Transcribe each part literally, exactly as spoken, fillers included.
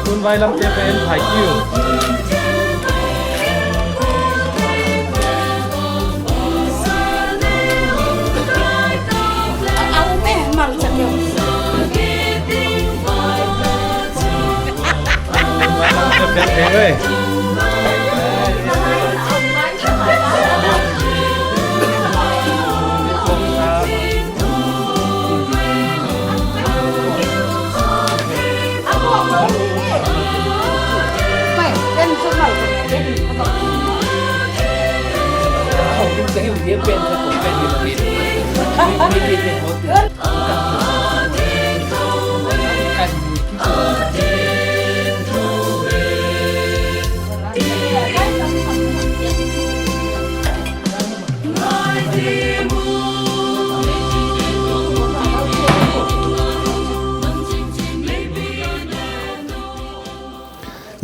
Tunvai lam te pen phai kiu.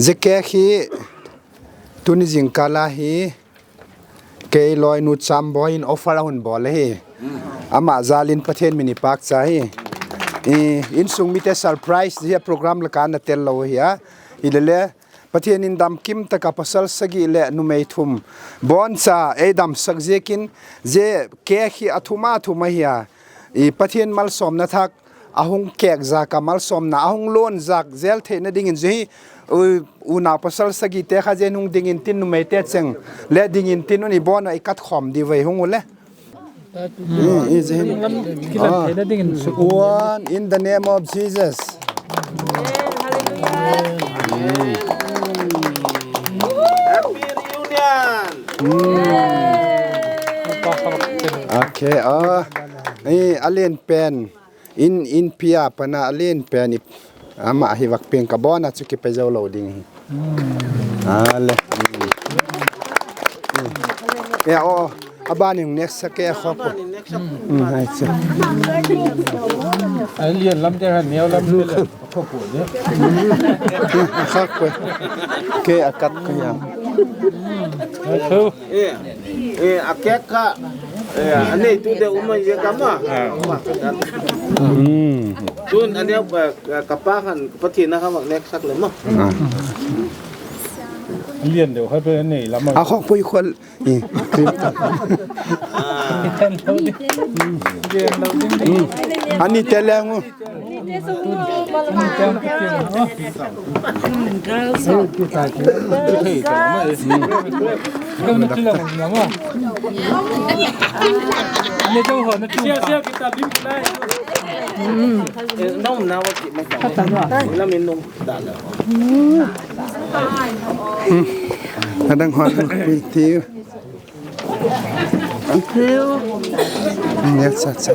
Zia cake hi tuni zingkâl a hi kei lawinu Chamboi in offer a hun bawl ahi. Ama jâl in Pathian min i pâkcha hi. Insung mite surprise zia program lak a na tel lo ahi a. Hilele, Pathian in damkim tak a pasal sagi leh numei thum bawncha ei damsak ziakin, zia cake hi a thum a thum ahi a. Pathian malsawmna thak a hung kêk zak a, malsawmna a hung lawn zak zel theina dingin zia hi, unau pasal sagite kha zia hung ding intin, numeite cheng le ding intin un i bawn a, i katkhawm di vai hung u le. One, in the name of Jesus. Okay, a lian pen in, in pia pan a lian pen i, ama hi vak piang ka bawn a chu kipe zo lo ding hi. A le. A ban in neksak e kha. A lian lam te han neu lam te le. Kha ko. Ke a kat ko ya. A kek kha, a neitu deu um a zia ka ma. Tun a neu, ka pa khan Pathian na kha vak neksak le ma. Lian deu kha pe nei lam a. A khawk pui khol. Ani te leng u. Adang hon pui tiu. Nge cha cha.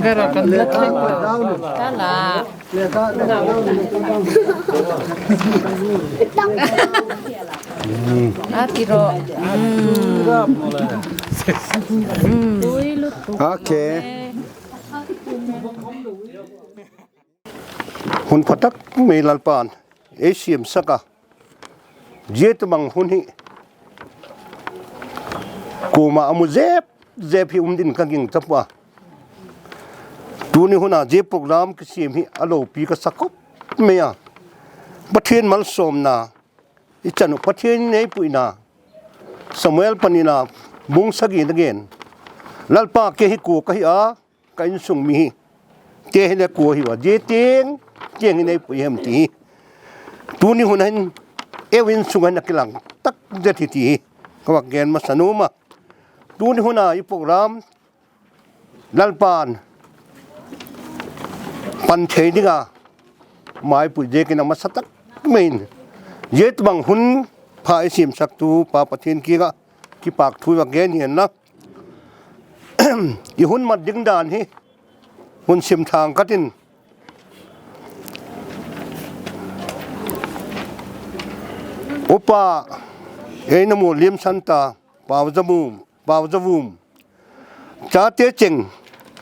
Gara kan la theng ta la. A ti ro. Okay. Hun pha tak mai Lalpa'n ei siamsak a, zia tabang hun hi kuama a mu zep zep hi um din ka ging tap a. Tuni hun a zia program kisiam hi a lopi ka sa khop mai a. Pathian malsawmna i chan uh, Pathian in ei puina, Samuel panina bung sagi na gen, Lalpa, kei hi kua ka hi a, ka insung mi hi, te hile kua hi a, zia tiang tiang hi nei pui hem ti hi tuni hun a hin eu insung a hin a kilang tak zet hi ti hi ka vak gen masa nuam a. Tuni hun a i program Lalpa'n pan thei ding a maipui ziakin a masa tak mai in, zia tawhbang hun pha i simsaktu Pa Pathian kiang ah kipâk thu i vak gen hi'n la. I hun mat ding dan hi hun sim thang ka tin, Upa Einamual Liamsanta, Pauzavum, Pauzavum, chate cheng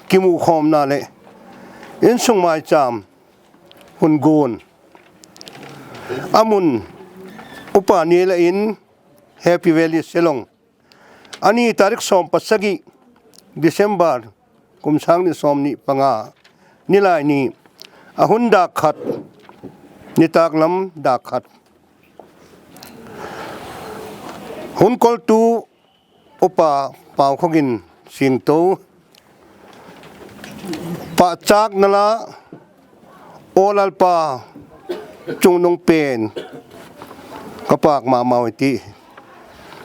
kimukhawmna leh insung maicham hun guan a mun, Upa Nial in, Happy Valley, Shillong, a ni tarik sawm pasagi December, kum sâng ni sawmni panga, Nilaini, a hun dâk khat, nitâk lam dâk khat. Hun koltu Upa Paukhogin Siangto, pahchâkna la, aw Lalpa, chungnung pen ka pâk ma mau hi ti,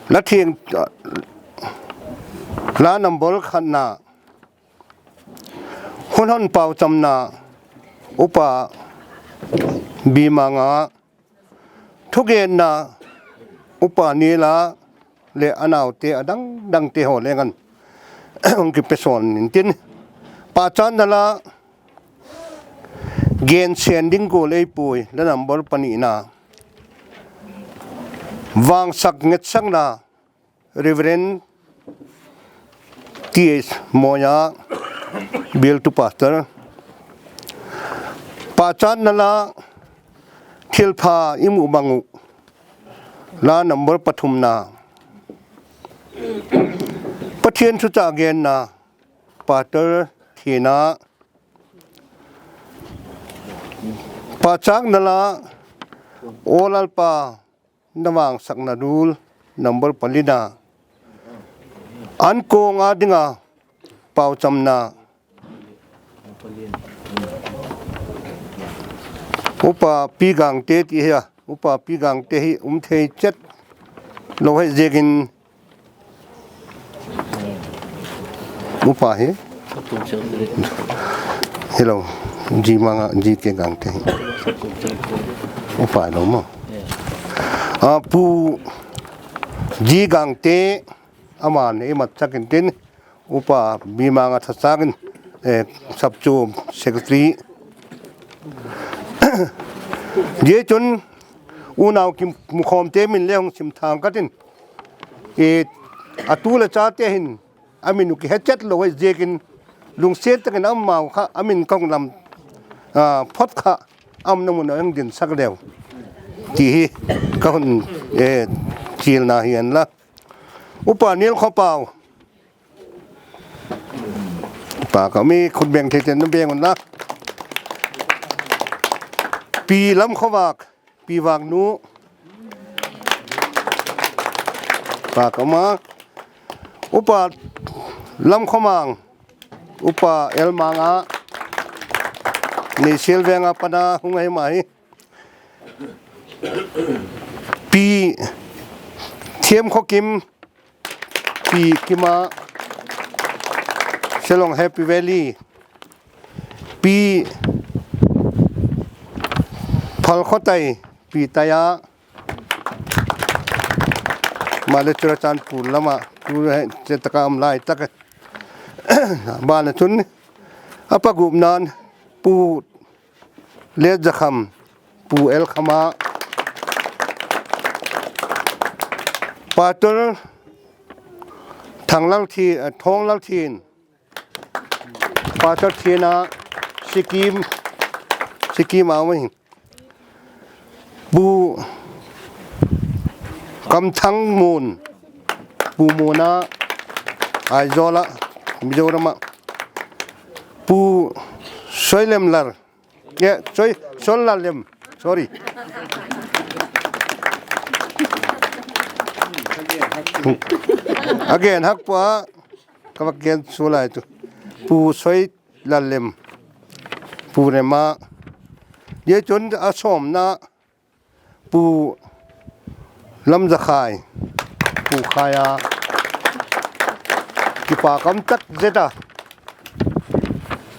la thiang, la number khatna, hun hon pauchamna, Upa Bimanga, thugenna, Upa Nial a leh a naute a dang dangte haw leng an hung kipesawn intin, pahchâkna la, gensen ding gual ei puai, la number panina, vangsak ngetsakna, Reverend T H Moya, bialtu pastor, pahchâkna la, thilpha i mu bang uh, la number pathumna, Pathian thuchah genna, pastor thina, pahchâkna la, aw Lalpa, na vangsakna dul, number palina, an kuang a ding a pauchamna, Upa Pi Gangte ti hi a, Upa Pi Gangte hi um thei chet lo hi ziakin, upa hi, hilo, G Manga, G K Gangte hi, upa lo maw, a, Pu G Gangte, ama'n ei matchak intin, Upa Bimanga thachâk in, eh, Sapchuam secretary. Zia chun unau kimukhawmte min le hung sim thang ka tin, a tu leh chate hin a min uh kihe chet lo ahi ziakin, lungsiat tak in amau kha a min ka hung lam, ah, phot kha, a umna mun ah hung dinsak leu ti hi ka hun, eh, chialna hi an la. Upa Nial Khawpau, pa ka mi khut beng thei ten na beng un la. Pi Lamkhawvâk, Pi Vâknu, pa ka ma. Upa Lamkhawmang, Upa L Manga, Neisial veng a pat a hung ahi ma hi. Pi Thiamkhawkim, Pi Kima, Shillong Happy Valley, Pi Phalkhawtai, Pi Taia, ama le Churachandpur lam ah tu hi che tak a um lai tak a, ban a chun a pagupna'n Pu Letzakham, Pu L Khama, Pastor Thanglal Thi-, Thawnglal Thian, Pastor Thiana, Sikkim, Sikkim a um ahi. Pu Kamthangmuan, Pu Muana, Aizawl ah, Mizoram ah. Pu Soilemlar, eh, Soi, Sollalem, sorry. A gen hak pua, ka vak gen chu lai chu. Pu Soi Lallem, Pu Rema, zia chun a sawmna Pu Lamzakhai, Pu Khaia, kipak um tak zet a,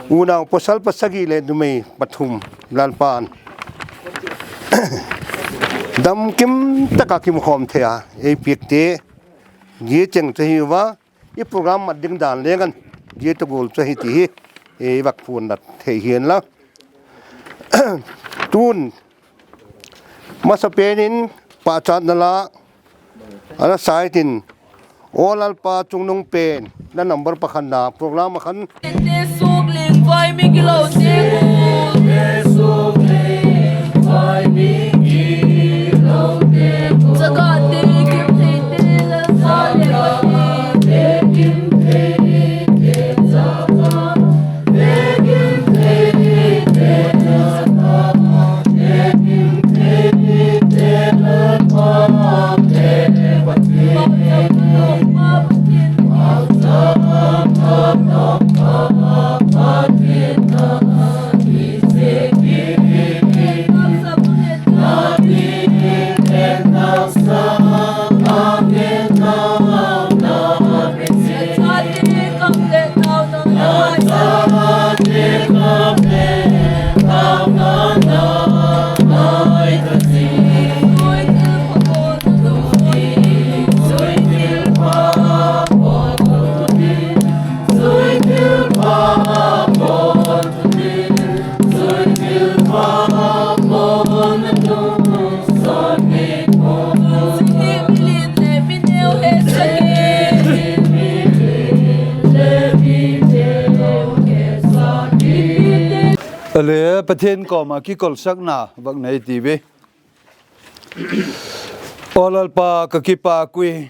unau pawsal pasagi leh numei pathum Lalpa'n damkim tak a kimukhawm thei a ei piakte, zia cheng chu hi ua, i program mat ding dan leng an zia tawh gual chu hi ti hi, ei vak puanlat thei hian la. Tun masapen in pahchatna la a la sa hitin, Aw Lalpa Chungnung Pen, la number pakhatna program ah khan. Ale Pathian kawm ah kikolsakna vak nei ti ve. Aw Lalpa, ka kipak ui.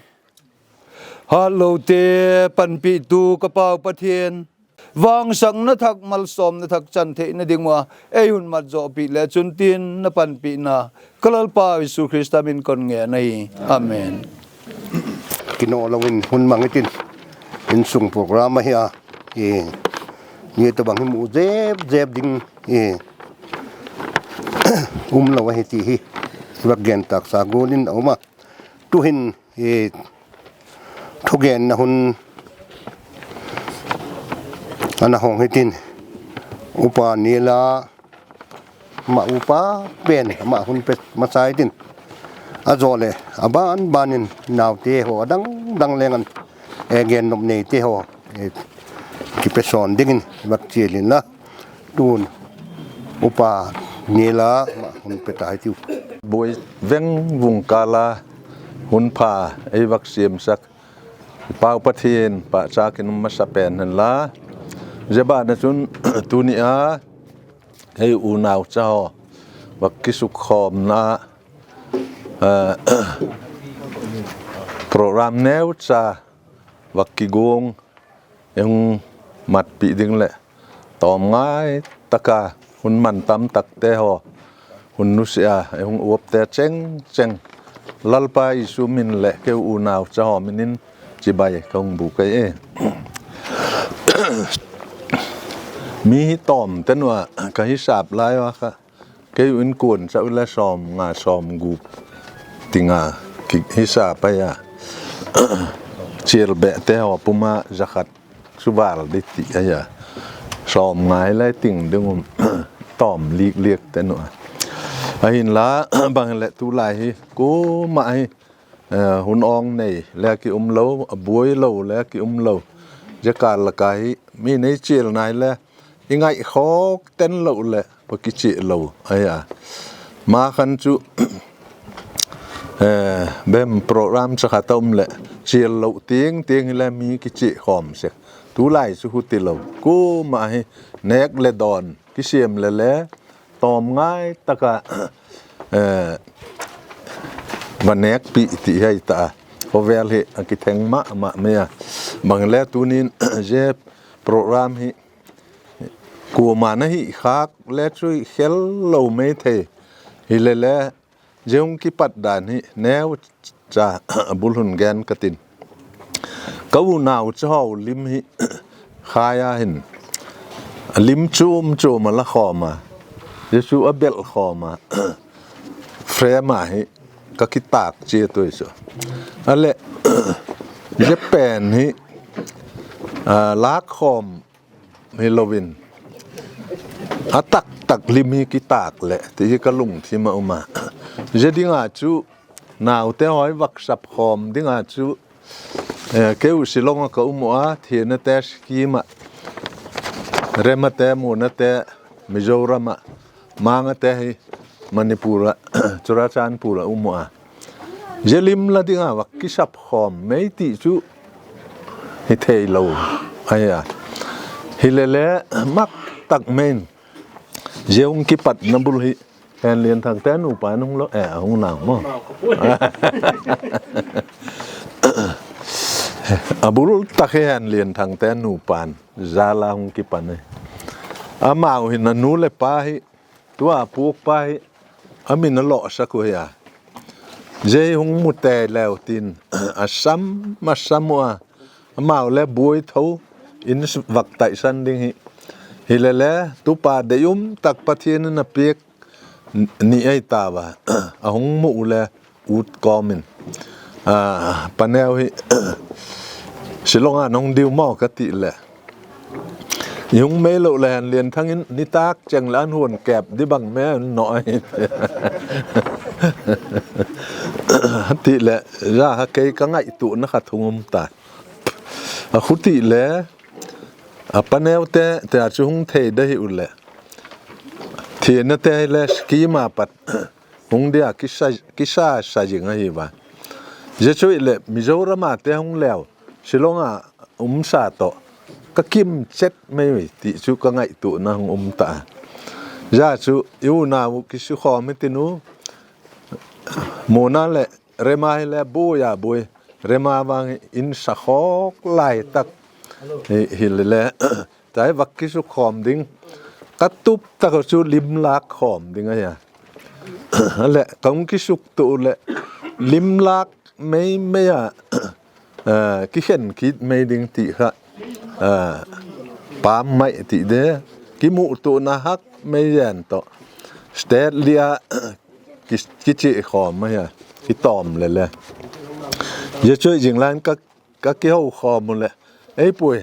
Hatlote panpitu ka Pau Pathian, vangsakna thak, malsawmna thak chan theina ding ua ei hun mat zawpi le chun tin na panpina ka Lalpa Jesu Khrista min kon ngen ahi. Amen. Kinawh lo in hun mang hitin, insung program ahi a, i, zia tawhbang hi mu zep zep ding i um lo ahi ti hi i vak gen tâksa gual in a um a. Tuhin i thugenna hun ana hong hitin, Upa Nila, ama upa pen ama hun pe masa hitin, a zaw leh a ban ban in naute haw a dang dang leng an, e, gen nop neite haw, e, kipesawn dingin i vak chial inla, tun Upa Nila ama hun pe ta hitiu. Buai veng vung kâl a hun pha ei vak siamsak Pau Pathian pahchâk in um masa pen hen la. Zia ban ah chun tuni a ei unau cha haw vak kisukkhawmna, program neucha vak kiguang ei hung matpi ding leh tawm ngai tak a hun man tam takte haw, hun nusia a ei hung uapte cheng cheng Lalpa Jesu min leh keu unau cha haw min in chibai ka hung bûk ahi. Mi hi tawm ten ua ka hisap lai ua kha, keu inkuan chau le sawmnga sawmgup ting a kihisap ahi a. Chial behte haw pum a za khat chu vâl di ti ahi a. Sawmnga hi le ting ding um, tawm lik liak ten ua. Ahinla, bang hileh tulai hi kuama hi, hun awng nei le ki um lo, a buai lo le ki um lo. Zia kâl lak a hi mi nei chial nai le i ngaikhawk ten lo leh va kichial lo ahi a. Ma khan chu bem program cha khat a um leh chial lo tiang tiang hile mi kichial khawm sek. Tulai chu huti lo, kuama hi nêk le dawn kisiam le le tawm ngai tak a va nêkpi ti hi ta a. Khawvel hi a kitheng ma ma mai a. Bang hile tunin zia program hi kuama na hi khâk le chu khel lo mai thei hile le, zia hung kipat dan hi neucha a bul hun gen ka tin. Ka unau cha haw lim hi khai a hin, a lim chuam chuam a la khawm a, zia chu a bel khawm a, frame a hi ka kitâk chiat ui chu. A leh, zia pen hi lâk khawm hilo in, a tak tak lim hi kitâk leh ti hi ka lungthim ah um a. Zia ding a chu, naute haw vak sap khawm ding a chu, keu Shillong ah ka um ua, Thianate scheme ah, Remate, Muanate, Mizoram ah, Mangate hi Manipur ah, Churachandpur ah um ua. Zia lim la ding a vak kisap khawm mai ti chu hi theilo ahi a. Hilele, mak tak mai in, zia hung kipatna bul hi Henlianthangte nupa hung lo e, a hung nau maw, a bul tak hi Henlianthangte nupa'n zal a hung kipan e. Amau hin a nu leh pa hi, tua puakpa hi, a min a lawsak uh hi a. Zia hi hung mu tei leu tin, a sam, a sam ua, amau le buai tho in vak taisan ding hi. Hilele, tupa deium tak Pathian in a piak ni ahi ta ua, a hung mu u le ut kawm in, paneu hi Shillong a nong diu maw ka ti leh, i hung meilo leh Henlianthang in nitâk cheng leh an huan kêp di bang me un naw ahi, a ti leh, zia kha kei ka ngaituana khat hung um ta. A khuti le, a paneute tia chu hung thei da hi u leh, Thianate hile scheme a pat hung dia kisa sa zing ahi ua. Zia chu i leh Mizoram a te hung leu, Shillong a umsa tawh ka kim chet mai ui ti chu ka ngaituana hung um ta a. Zia chu i unau kisukhawm i tin u, Muana leh Rema hile buai a buai, Rema vang in sakhawk lai tak hile le, tai vak kisukhawm ding, ka tup tak a chu lim lâk khawm ding ahi a. A leh ka hung kisuktu leh, lim lâk mei mei a, kikhen kit mei ding ti kha, pam mai ti de, kimutuana hak mei zen tawh, state li a kichia khawm ahi a, kitawm le le. Zia chu i zing lai in ka kiho khawm u leh, ei puai,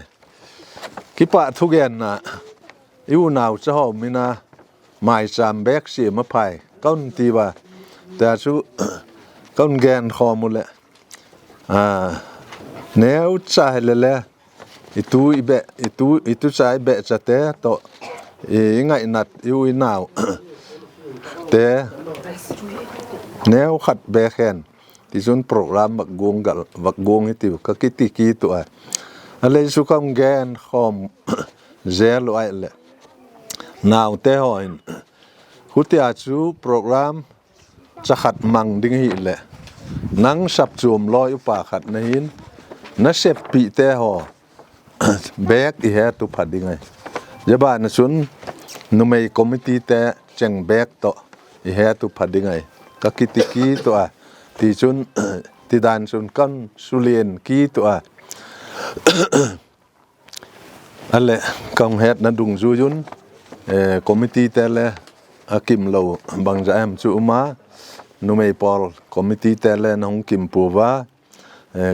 kipahthugenna, i unau cha haw min a maichâm bêk siam a phai ka hun ti ua. Tia chu ka hun gen khawm u leh, neucha hile le, i tu i beh, i tu, i tu cha i beh chate tawh, i ngainat i u i naute neukhat bêk hen, tichun program vak guang hi tiu ka kiti kit u a. A leh chu ka hun gen khawm zel u ai leh, naute haw in, khutia chu program cha khat mang ding hileh, nang sapchuam lawi upa khat na hin, na seppite haw bêk i het u pha ding ahi. Zia ban a chun numei committeete cheng bêk tawh i het u pha ding ahi, ka kiti kit u a. Tichun, tidan chun ka hun sulian kit u a. A leh ka hung hetna dungzui un, committeete le a kimlo bangza em chu um a, numei pawl committeete le na hung kim pua ua,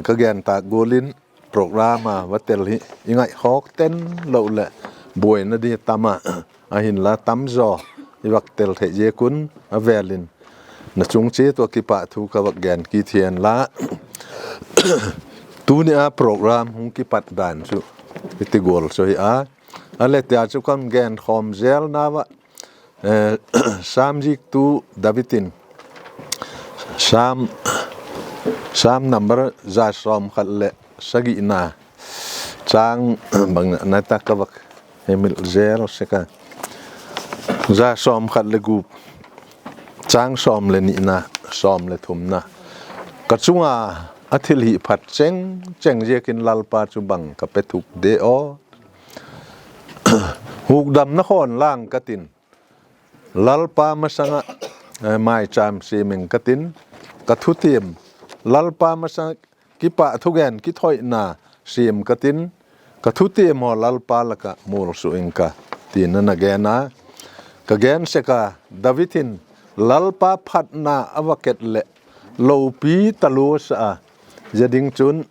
ka gen tâk gual in program a va tel hi i ngaikhawk ten lo leh buaina di tam a, ahinla tam zaw i vak tel thei ziak un a vêl in na chung chiat ua kipahthu ka vak gen kit hian la. Tuni a program hung kipat dan chu hiti gual chu hi a. A leh tia chu ka hun genkhawm zelnau ah, Sam ziktu David in Sam, Sam number za sawmkhat leh sagihna, châng, bang na ta ka vak hemil zel sek a, za sawmkhat leh gup, châng sawm leh nihna, sawm leh thumna, ka chung a a thilhih phat cheng cheng ziakin Lalpa chu bang ka pe thuk de aw. Hukdamna khawn lang ka tin, Lalpa masang ah maichâm siam ing ka tin, ka thutiam, Lalpa masang ah kipahthugen, kithoina, siam ka tin, ka thutiam haw Lalpa lak ah mualsuak ing ka, ti'n a na gen a. Ka gen sek a, David in Lalpa phatna a va et leh lopi talua sa a, zia ding chun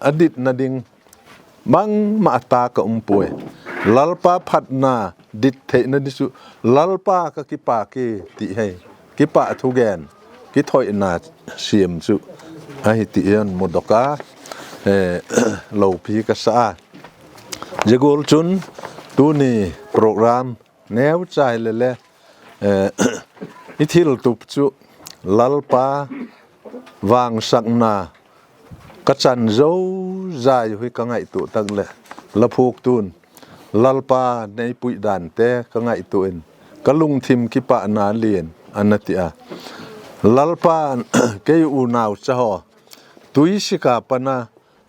a ditna ding bangmah a tâk a um puai. Lalpa phatna dit theina di chu Lalpa ka kipâk e ti hi, kipahthu gen, kithoina siam chu ahi ti hin mudok a, lopi ka sa a. Zia gual chun tuni program neucha hile le, i thiltup chu Lalpa vangsakna ka chan zozai uh hi ka ngaitua tak leh, la phuaktu'n Lalpa'n ei puidante ka ngaitua in ka lungthim kipakna lian a na ti a. Lalpa'n kei unaucha haw tuisik a pan a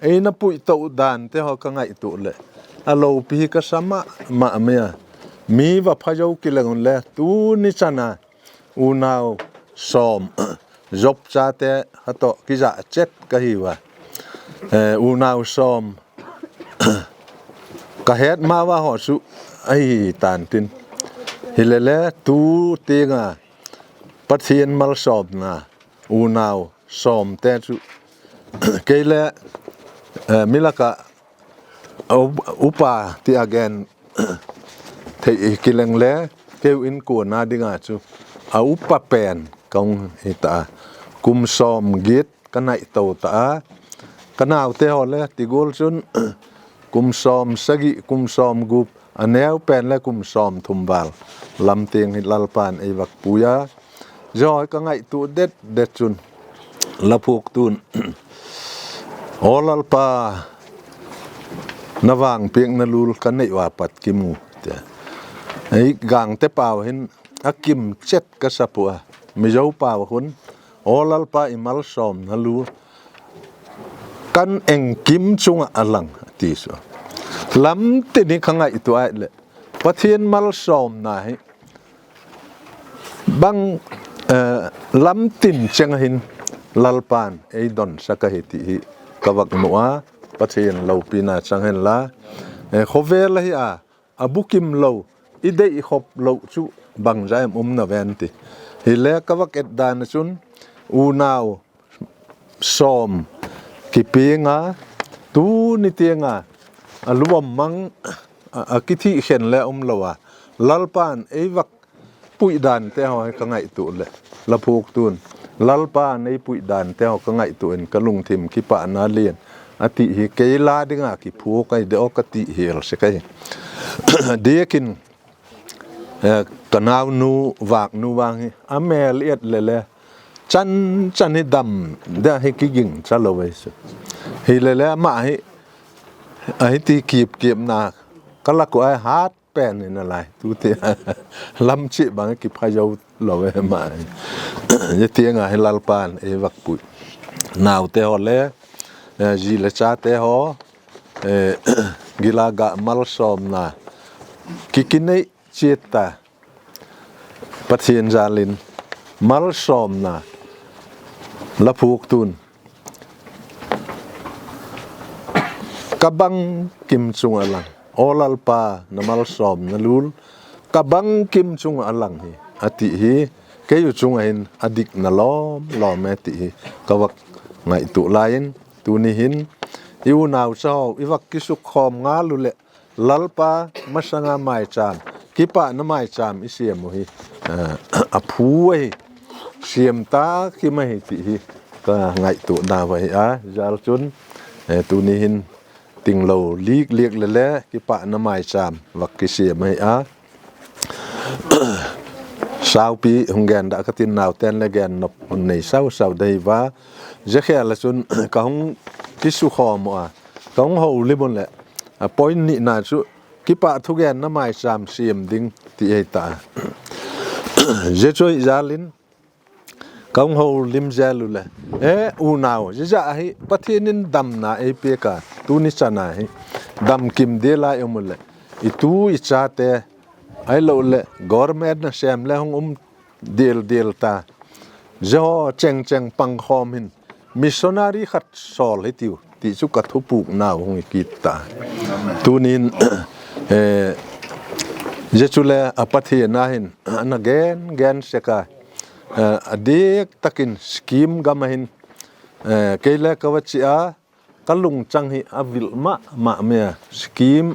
ei na puito dante haw ka ngaitua leh, a lopi hi ka sa ma ma mai a. Mi va pha zo kileng un le tuni chan a unau sawm, Job chate kha tawh kizah chet ka hiu a. Unau sawm ka het ma ua haw chu ahi tan tin, hile le tu tiang a Pathian malsawmna unau sawmte chu kei le mi lak ah upa ti a gen thei kileng le, keu inkuan a ding a chu a upa pen ka hung hi ta a. Kum sawm giat ka naito ta a, ka naute haw le ti gual chun kum sawm sagi, kum sawm gup, a neu pen le kum sawm thum val lam tiang hi Lalpa'n ei vak pui a. Zia hi ka ngaitua det det chun la phuaktu'n, Aw Lalpa, na vangpiakna lul ka nei ua pat kim u, ti a. Ei Gangte pau hin a kim chet ka sa pua a, Mizo pau khun, Aw Lalpa, i malsawmna lul kan engkim chung ah a lang, a ti chu. Lam tin hi ka ngaitua ai leh, Pathian malsawmna hi bang lam tin cheng a hin Lalpa'n ei donsak ahi ti hi ka vak mu a, Pathian lopina chang hen la. Khawvel ahi a, a bukim lo, i deih khop lo chu bangza em um na ven ti. Hile ka vak et dan a chun unau sawm kipiang a, tuni tiang a a luam mang a kithikhen le um lo a, Lalpa'n ei vak puidante haw hi ka ngaitua leh, la phuaktu'n, Lalpa'n ei puidante haw ka ngaitua in ka lungthim kipakna lian, a ti hi kei la ding a kiphuak ahi de aw ka ti hial sek ahi. Diak in ka naunu Vâknu vang hi a mêl et le le chan chan hi dam de hi kigingcha lo ahi chu. Hile le ama hi ahi ti kip kipna ka lak uh ai hat pen in a lai tu ti lam chi bang kipha zo lo e ma. Zia tiang a hi Lalpa'n ei vak pui, naute haw le zi le chate haw, gil a gah malsawmna kikinei chiat ta, Pathian jal in malsawmna la phuaktu'n, ka bangkim chung a lang, Aw Lalpa, na malsawmna lul ka bangkim chung a lang hi, a ti hi kei u chung a hin a dikna lawm lawm e ti hi ka vak ngaitua lai in, tuni hin i unaucha haw i vak kisukkhawm ngal u leh, Lalpa masang a maichâm, kipakna maichâm i siam uh hi a phu ahi, siam ta kim ahi ti hi ka ngaituana uh ahi a. Jal chun tuni hin tinglo lik liak le le kipakna maichâm vak kisiam ahi a. Saupi hung gen dah ka tin, naute'n le gen nop hun nei sau sau dei va. Zia khel a chun ka hung kisukhawm uh a, ka hung holim u leh, a point nina chu kipahthugenna maichâm siam ding ti ahi ta. Zia chu hi jal in ka hung holim zel u leh, e unau, zia zia hi Pathian in damna ei piak a, tuni chan a hi damkim ding lai um u leh, i tu i chate ahiloleh government nasêm le hung um dial dial ta, zia haw cheng cheng pangkhawm hin missionary khat sawl hitiu. ti chu ka thupuknau hung hi kit ta. Tunin, zia chule a Pathian a hin ana gen gen sek a, a diak tak in Sikkim gam ah hin kei le ka va chia a, ka lungchang hi a vil ma ma mai a. Sikkim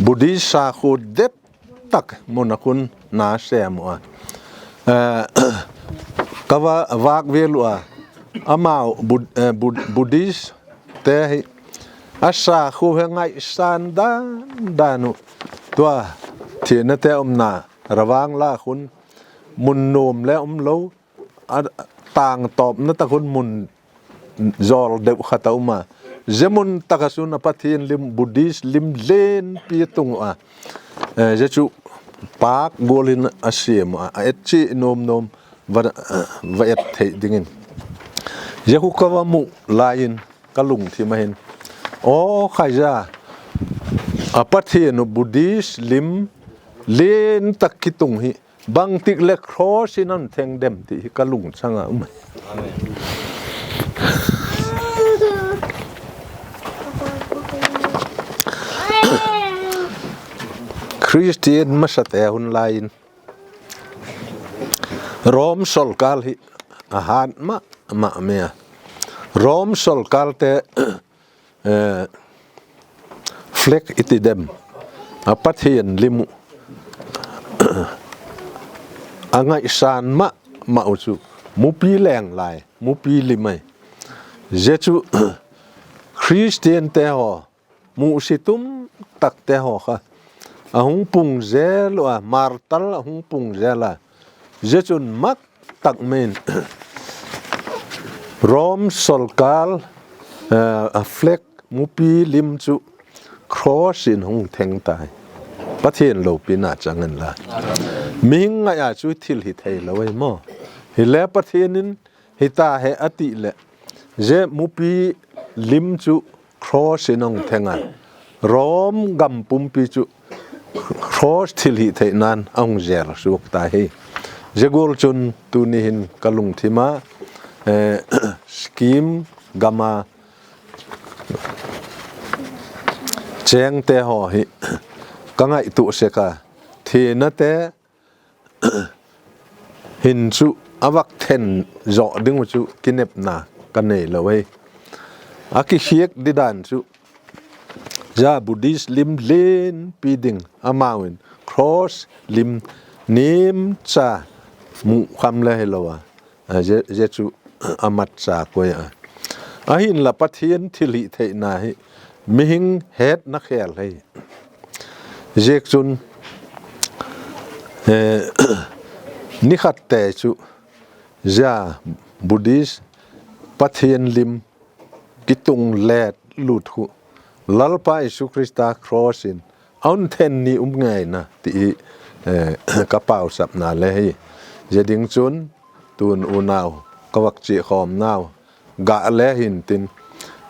Buddhist sakhua det tak mun ah khun na sêm uh a, ka va vâk vel uh a, amau Buddhistte hi a sakhua he ngaisâng dan dan uh, tua thianate umna Ravang la khun mun nuam le um lo, a tângtawpna tak hun mun zawl deu khat a um a, zia mun tak ah chun a Pathian lim, Buddhist lim lianpi a tung uh a, zia chu pâk gual in a siam uh a, a et chiat nuam nuam, va et thei dingin. Zia khu ka va mu lai in ka lungthim ah hin, aw khai za, a Pathian uh Buddhist lim lian tak kitung hi bangtik leh cross in a theng dem ti hi ka lungchang a um. Khristian masate hun lai in Rom solkâl hi a hât ma ma mai a. Rom solkâlte flag i ti dem, a Pathian lim uh a ngaisâng ma ma uh chu mupi leng lai, mupi lim ahi. Zia chu Khristiante haw, musi tum takte haw kha a hung pung zel uh a, martal a hung pung zel a. Zia chun mak tak mai in Rom solkâl a flag, mupi lim chu cross in hung theng tai. Pathian lopina chang inla, mihing ngai a chu thil hi theilo ahi maw. Hile Pathian in hita he a ti leh, zia mupi lim chu cross in a hung theng a, Rom gam pumpi chu cross thilhitheina'n a hung zel suak ta hi. Zia gual chun tuni hin ka lungthim a, Sikkim gam a chêngte haw hi ka ngaitua sek a, thianate hin chu a vak then zaw ding uh chu kinepna ka neilo ahi. A kikhiak didan chu, zia Buddhist lim lianpi ding amau in cross lim niamcha mukham le hilo a, zia chu a matcha koi a. Ahinla Pathian thilhitheina hi mihing hetna khêl hi. Ziakchun, ni khatte chu zia Buddhist Pathian lim kitung let lut khu Lalpa Jesu Khrista cross in a hun then ni um ngeina ti hi ka pauchapna le hi. Zia ding chun tun unau ka vak chiakhawmnau, gah le hintin,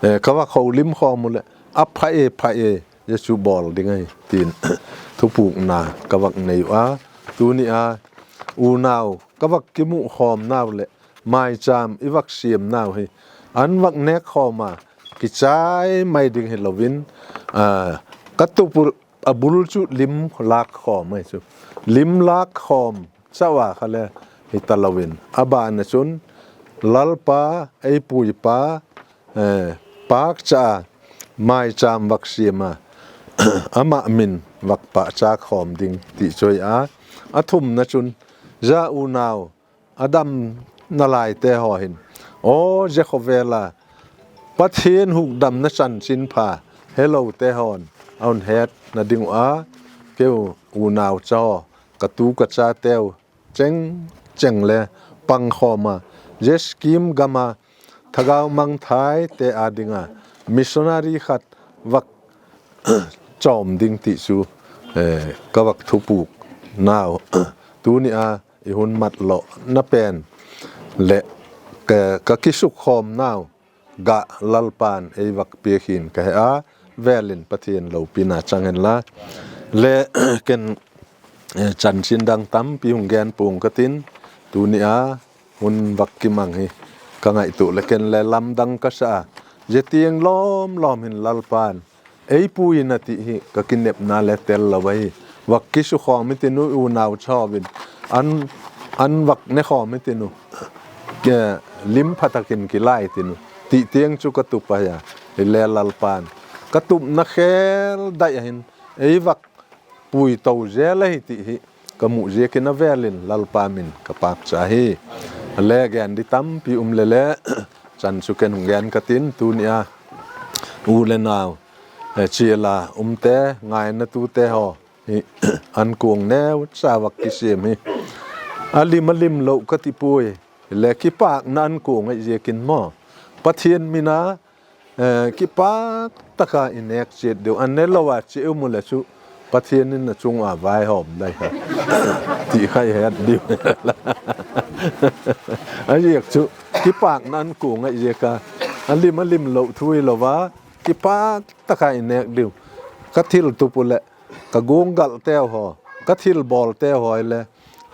ka vak holimkhawm uh leh a pha e, pha e, zia chu bawl ding ahi tin thupukna ka vak nei uh a. Tuni a unau ka vak kimukhawmnau leh maicham i vak siamnau hi an vak nêkkhawm a kichai mai ding hilo in, ka tup uh a bul chu lim lâkkhawm ahi chu, lim lâkkhawm chau a kha le hi talo in, a ban ah chun Lalpa, ei puipa, pâkcha a maicham vak siam a, ama min vak pâkcha khawm ding ti chu ahi a. A thumna chun zia unau a dam nalaite haw hin, aw zia khawvel a Pathian hukdamna chanchinpha helote haw'n a hun hetna ding uh a, keu unau cha haw, ka tu ka chateu cheng cheng le pangkhawm a, zia Sikkim gam a thagau mangthaite â ding a missionary khat vak chawm ding ti chu ka vak thupuknau, tuni a i hun matlawhna pen leh ka kisukkhawmnau gah Lalpa'n ei vak piak hin ka he a, vêl in Pathian lopina chang hen la. Le ken chanchin dang tampi hung gen pua'ng ka tin, tuni a hun vak kimang hi ka ngaitua leh ken le lamdang ka sa a, Zia tiang lawm lawm hin Lalpa'n ei pui'n a ti hi ka kinepna le tel lo ahi. Vak kisukhawm i tin u, unau chawvin an, an vak ne khawm i tin u, lim pha tak in kilai tin u, ti tiang chu ka tup ahi a. Hile Lalpa'n ka tupna khêl dai a hin ei vak pui to zel ahi ti hi ka mu ziakin a vêl in Lalpa min ka pâkcha hi. A le gen di tampi um le le, chan chu ken hung gen ka tin, tuni a u le nau, chial a umte, ngainatute haw hi an kuang neucha vak kisiam hi. A lim a lim lo ka ti puai, hile kipâkna an kuang ahi ziakin maw, Pathian min a kipâk tak a i nêk chiat diu, a ne lo a chia um u le chu Pathian in a chung a vaihawm dai kha ti kha i het diu. A ziak chu kipâkna an kuang ahi ziak a, a lim a lim lo thu hilo a, kipâk tak a i nêk diu. Ka thil tup u leh ka guanggalteu haw, ka thilbawlteu haw hile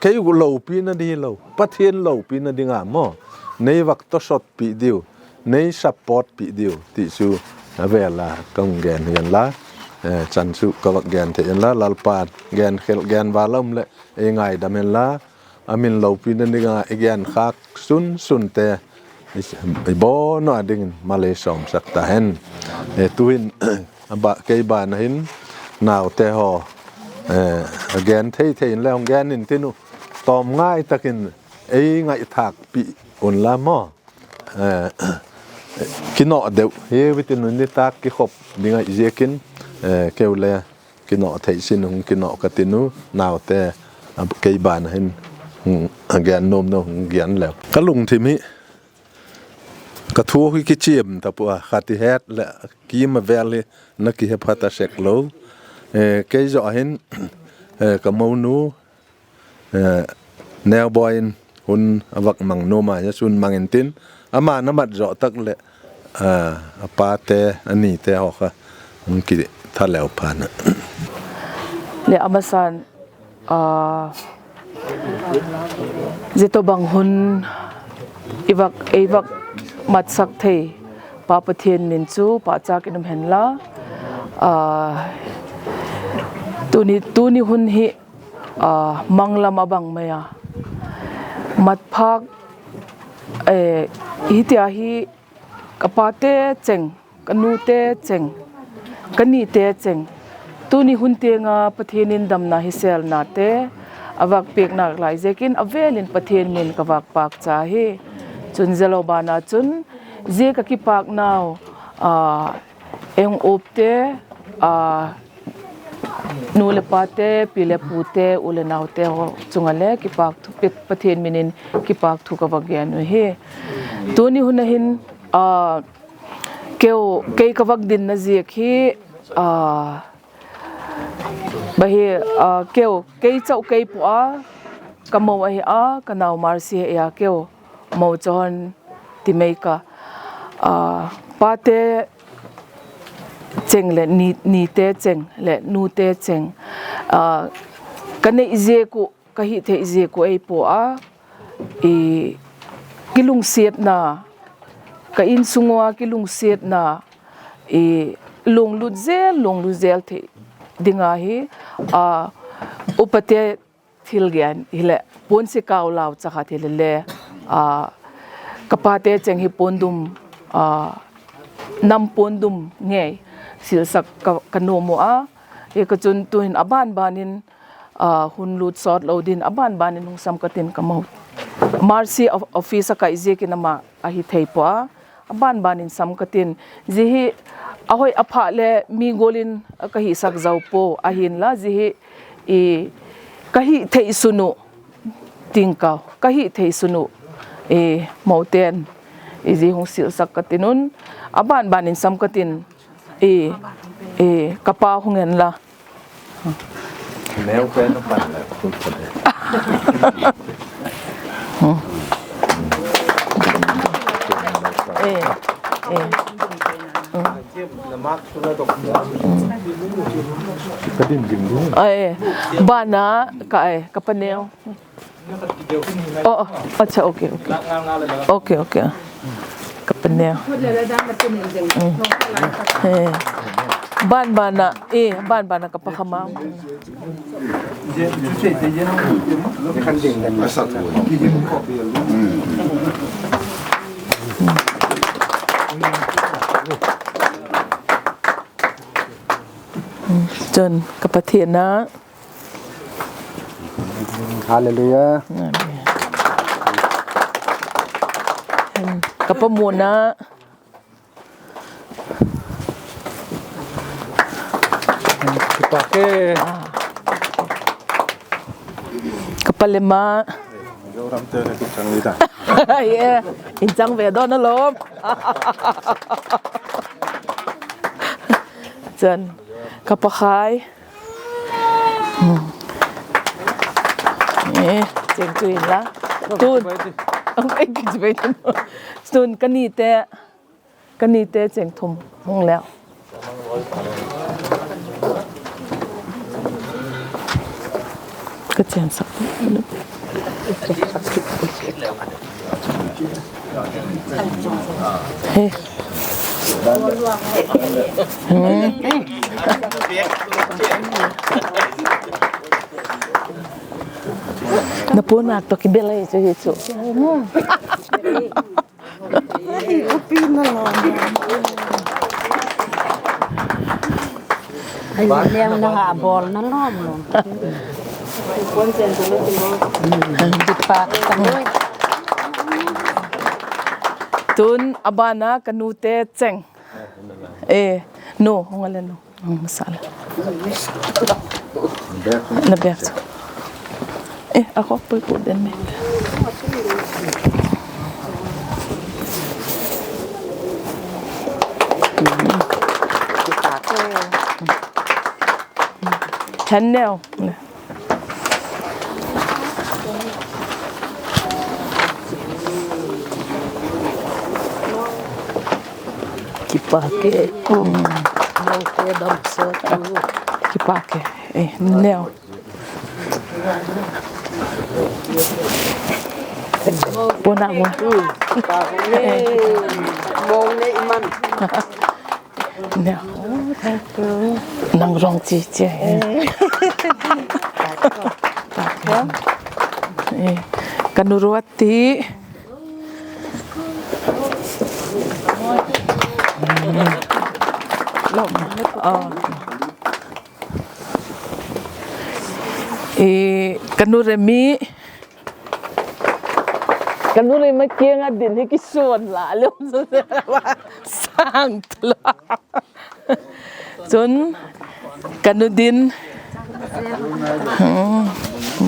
kei lopina di hilo, Pathian lopina ding a maw, nei vak tawsotpi diu, nei supportpi diu ti chu a vêl a ka hung gen hi inla, chan chu ka vak gen thei inla, Lalpa'n gen khel gen val a um leh ei ngaidam inla, a min lopina ding a i genkhâk sun sunte i bawn a dingin mal ei sawmsak ta hen. Tu'hin kei ban a hin naute haw a gen thei thei in le hung gen intin u, tawm ngai tak in ei ngaithâkpi unla maw, kinawh deu hi vitin u, nitâk kikhop ding ahi ziakin keu le kinawh thei sin hung kinawh ka tin u, naute kei ban a hin a gen nuam deu hung gen leu ka lungthim hi ka thu hi kichiam ta pua, khat i het leh kîm a vêl hi na kihepha ta sek lo. Kei zaw hin ka monu Neuboi in hun a vak mang nuam a, zia chun mang intin, ama'n a mat zaw tak leh a pate a nite haw kha hung kithaleu phan a. Le a masa'n zia tawhbang hun i vak, ei vak matsak thei Pa Pathian min chu pâkchâk in um hen la. Tuni, tuni hun hi mang lam a bang mai a, mat phâk, hitia hi ka pate cheng, ka nute cheng, ka nite cheng, tuni hun tiang a Pathian in damna hi sêlnate a vak piak nalai ziakin a vêl in Pathian min ka vak pâkcha hi. Chun zia lo ban a chun zia ka kipâknau, ei hung upte, nu leh pate, pi leh pute, u leh naute haw chung a le kipâk thu, Pathian min in kipâk thu ka vak gen u hi. Tuni hun a hin keu, kei ka vak dinna ziak hi, bang hi, keu, kei chau kei pua a, ka mo ahi a, ka nau Mercy ahi a, keu mo chau hon ti mai ka, pate cheng leh nite cheng leh nute cheng, ka nei ziak uh, ka hithei ziak uh ei pua a, kilungsiatna, ka insung ua kilungsiatna, lunglut zel, lunglut zel thei ding ahi, upate thil gen hileh puan sikau lau chakhat hile le, ka pate cheng hi puandum, nam puandum ngei silsak ka nuam u a, hi ka chun tu'hin a ban ban in, hun lut sawt lo din a ban ban in hung sam ka tin ka mo, Mercy office a kai ziakin ama ahi thei pua a, a ban ban in sam ka tin, zia hi a hoi a pha le mi gual in ka hisak zo pua, ahinla zia hi ka hithei sun uh, tingkau ka hithei sun uh, mote'n zia hung silsak ka tin un, a ban ban in sam ka tin, ka pa hung en la. Bana ka, ka pa neu. Oh, oh, acha, okay, okay. Okay, okay. Ka pa neu. Ban ban a, e, ban ban a ka pa kha ma. Chun ka Pathian a. Hallelujah. Ka pa Mun a. Kipak e. Ka pa Lem a. Zoram te na kichang ni ta. Ye, in chang ve dawn a lawm. Chun, ka pa Khai. Hmm. Eh, cheng chu in la. Tun. Ang ei kichi bai tun. Tun ka nite. Ka nite cheng thum hung leu. Ka cheng sak. He. Hmm. Na puan nak to kibel ai chu hi chu. Ai, upi na lawm. Ai, leng na ha bawl na lawm lawm. Kipak ka. Tun a ban a ka nute cheng. E, nu, hung a le nu. Hung sa le. Na bek chu. Eh, a khawk pui pu den me. Hen neu. Kipak e. Nang te dam sa tu. Kipak e. Eh, neu. Puna mo. Mong ne iman. Neu. Nang rong chi chi. Eh, ka nu Ruat ti. Eh, ka nu Remi. Ka nu Remi kiang a din hi kisuan la lem. Sang tla. Chun, ka nu Din. Hmm,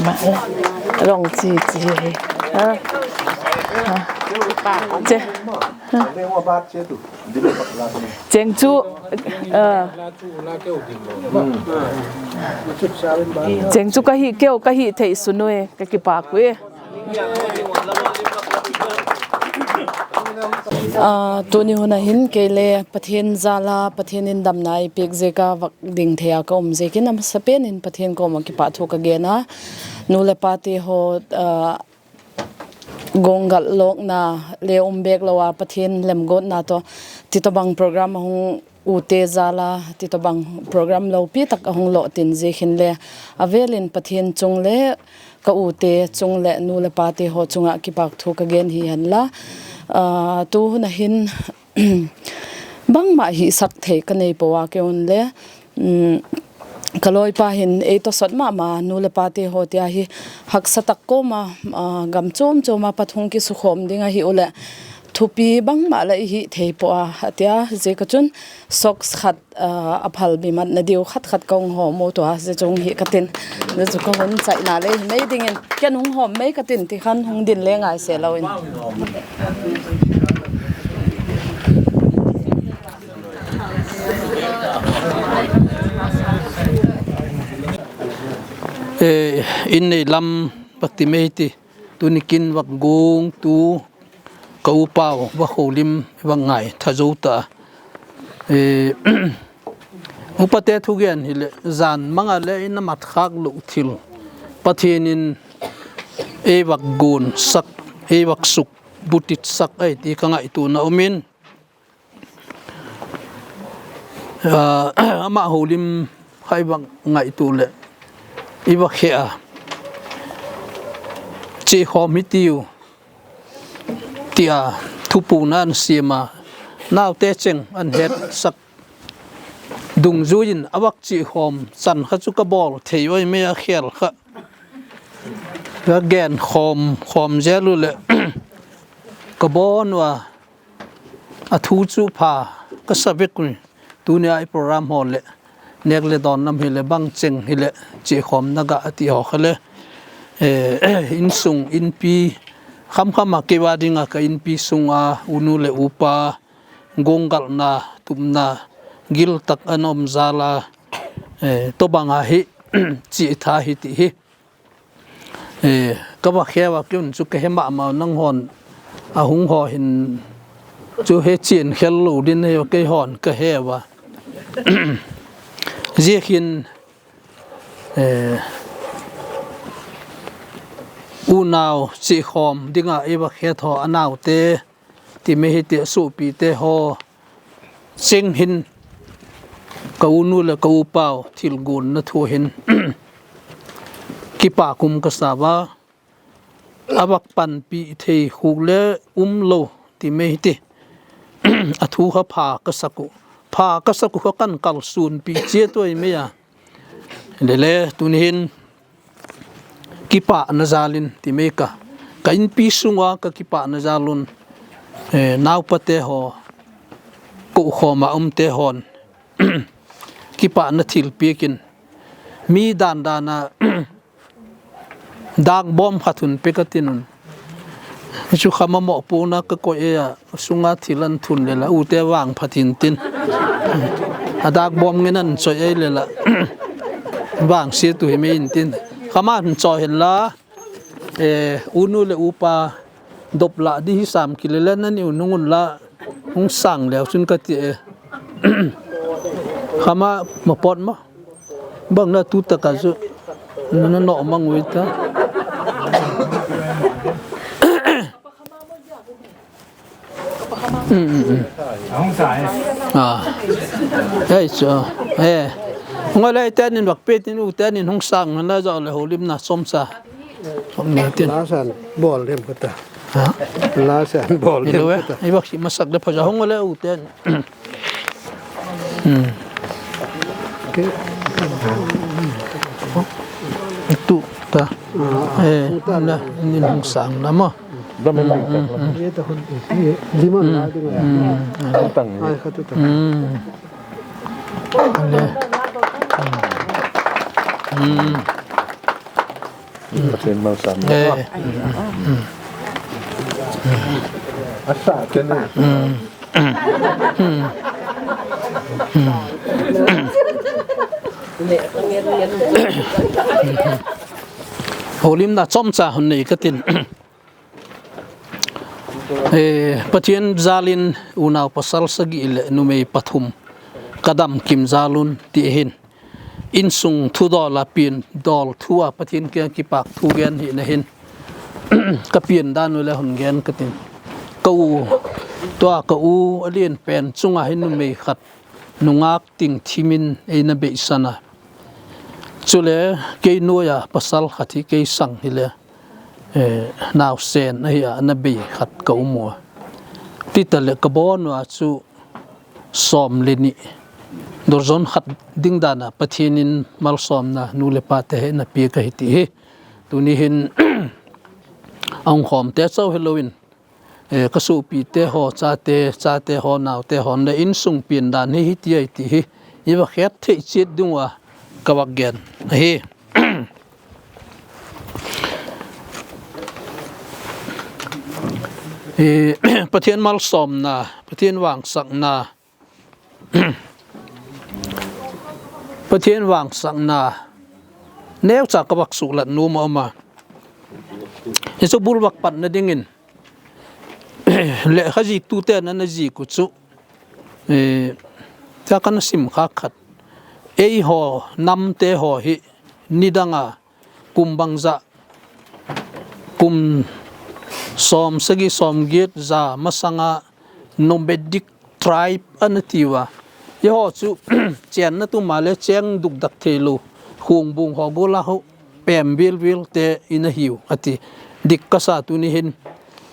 ma le. Rong chi chi. Ha? Ha? Che. Ha? Cheng chu, ah. Cheng chu ka hi keu, ka hi thei sun ui, ka kipak ui. Ah, tuni hun a hin kei le Pathian jal a, Pathian in damna ei piak ziak a vak ding thei a ka um ziakin a masapen in Pathian kawm ah kipahthu ka gen a. Nu le pate haw, ah, gawnggal lawkna le um bek lo a Pathian lemgawtna tawh titobang program a hung ute jal a, titobang program lopi tak a hung lawh tin ziak hin le a vel in Pathian chung le ka ute chung le nu le pate haw chung ah kipakthu ka gen hi hen la. Ah, tu hun a hin bangmah hihsak thei ka nei pua kei un le, um, ka lawipa hin ei tawsawt ma ma nu le pate haw tia hi haksa tak kawm a, ah, gam chuam chuam a pat hung kisukhawm ding ahi u le thupi bangmah la i hi thei pua a tia ziak a chun socks khat, ah, a phal bi mat na diu khat khat ka hung hawm u tua zia chung hi ka tin. Zia chu ka hun chaina le hi mei dingin ken hung hawm mei ka tin ti khan hung din le ngai se lo in. Eh, in nei lam pati mei ti, tuni kin vak guangtu ka upau va kholim va ngai tha zo ta. Eh, upate thugen hileh jan mang a le in a mat khak lo thil Pathian in ei vak guan sak, ei vak suk butitsak ahi ti ka ngaituana um in, ama holim kha i va ngaitua leh i va khe a, chia khawm hi tiu, ti a thupukna an siam a, naute cheng an hetsak dungzui in a vak chia khawm chan kha chu ka bawl thei ui mai a, khêl kha ka gen khawm khawm zel u leh ka bawn ua, a thu chu pha ka sa vek ui. Tuni a i program haw leh nêk le dawn lam hileh bang cheng hileh chia khawmna ga a ti haw kha le, insung inpi khamkham a kei ua ding a ka inpi sung a unu leh upa guanggalna, tupna gil tak an um zal a, tawbang a hi chia tha hi ti hi ka va khe ua, kei un chu ka he ma ma, nang hawn a hung haw hin chu he chian khel lo ding hi, kei hawn ka he ua. Ziakin unau chia khawm ding a i va khe thaw a naute ti mai hi ti a suapite haw cheng hin ka unu leh ka upau thil guanna thu hin kipak um ka sa ua, a vak panpi thei khuk le um lo ti mai hi ti a thu kha pha ka sak uh, pha ka sak uh kha kan kalsuanpi chiat ui mai a. Lele tuni hin kipakna jal in ti mai ka, ka inpi sung ua ka kipakna jal un, naupate haw, kokhawm a umte haw'n kipakna thilpiak in mi dan dan a dâk bawm khat hun pe ka tin un, chu kha ma mawpuakna ka koi ei a, sung a thil an thun le la ute vangphat intin, a dâk bawm ngen an choi ei le la vangsiat uh hi mai intin, kha ma hun chawi hen la, unu leh upa dop lah di hi sam kile le na ni u nung unla, hung sâng leu chun ka ti e. Kha ma, ma pawt ma, bang la tu tak a chu na nawh mang ui ta. Ei chu, e, hung a le, uten in vak pet in, uten in hung sâng la zaw leh holimna chawmcha, la san bawl dem ka ta, la san bawl dem ka ta, i vak hi masak le pha zaw, hung a le uten. Tu ta, e, la nin hung sâng la ma. Holimna chawmcha hun nei ka tin. Pathian jâl in unau pasal sagi leh numei pathum ka damkim jâl un ti hin, insung thudawl a pian dawl thu a Pathian kiang kipâk thu gen hina hin, ka pian dan u le hun gen ka tin. Ka u, tua ka u a lian pen chung a hin numei khat nungâk ting thim in ei na beisan a, chule kei nuai a pasal khat hi kei sang hile, nausen ahi a na bei khat ka um ua. Ti ta leh ka bawn ua chu sawm le ni, dozen khat ding dan a Pathian in malsawmna nu leh pate hei na piak ahi ti hi. Tuni hin a hung khawmte chau hilo in, ka suapite haw chate, chate haw naute haw'n le insung pian dan hi hi ti ai ti hi i va het thei chiat ding ua ka vak gen ahi. Pathian malsawmna, Pathian vangsakna, Pathian vangsakna neucha ka vak suklat nuam a um a. Hi chu bulvak patna dingin, leh kha ziktute'n a na zik uh chu, tua ka na sim khâk khat, eihaw namte haw hi nidang a kum bangzah, kum sawmsagi sawmgiat za masang a nomadic tribe a na tiu a. Eihaw chu chênna tuma le chêng dukdak theilo, khuangbung haw gual a hu pêm vilvilte i na hiu a ti. Dik ka sa tuni hin,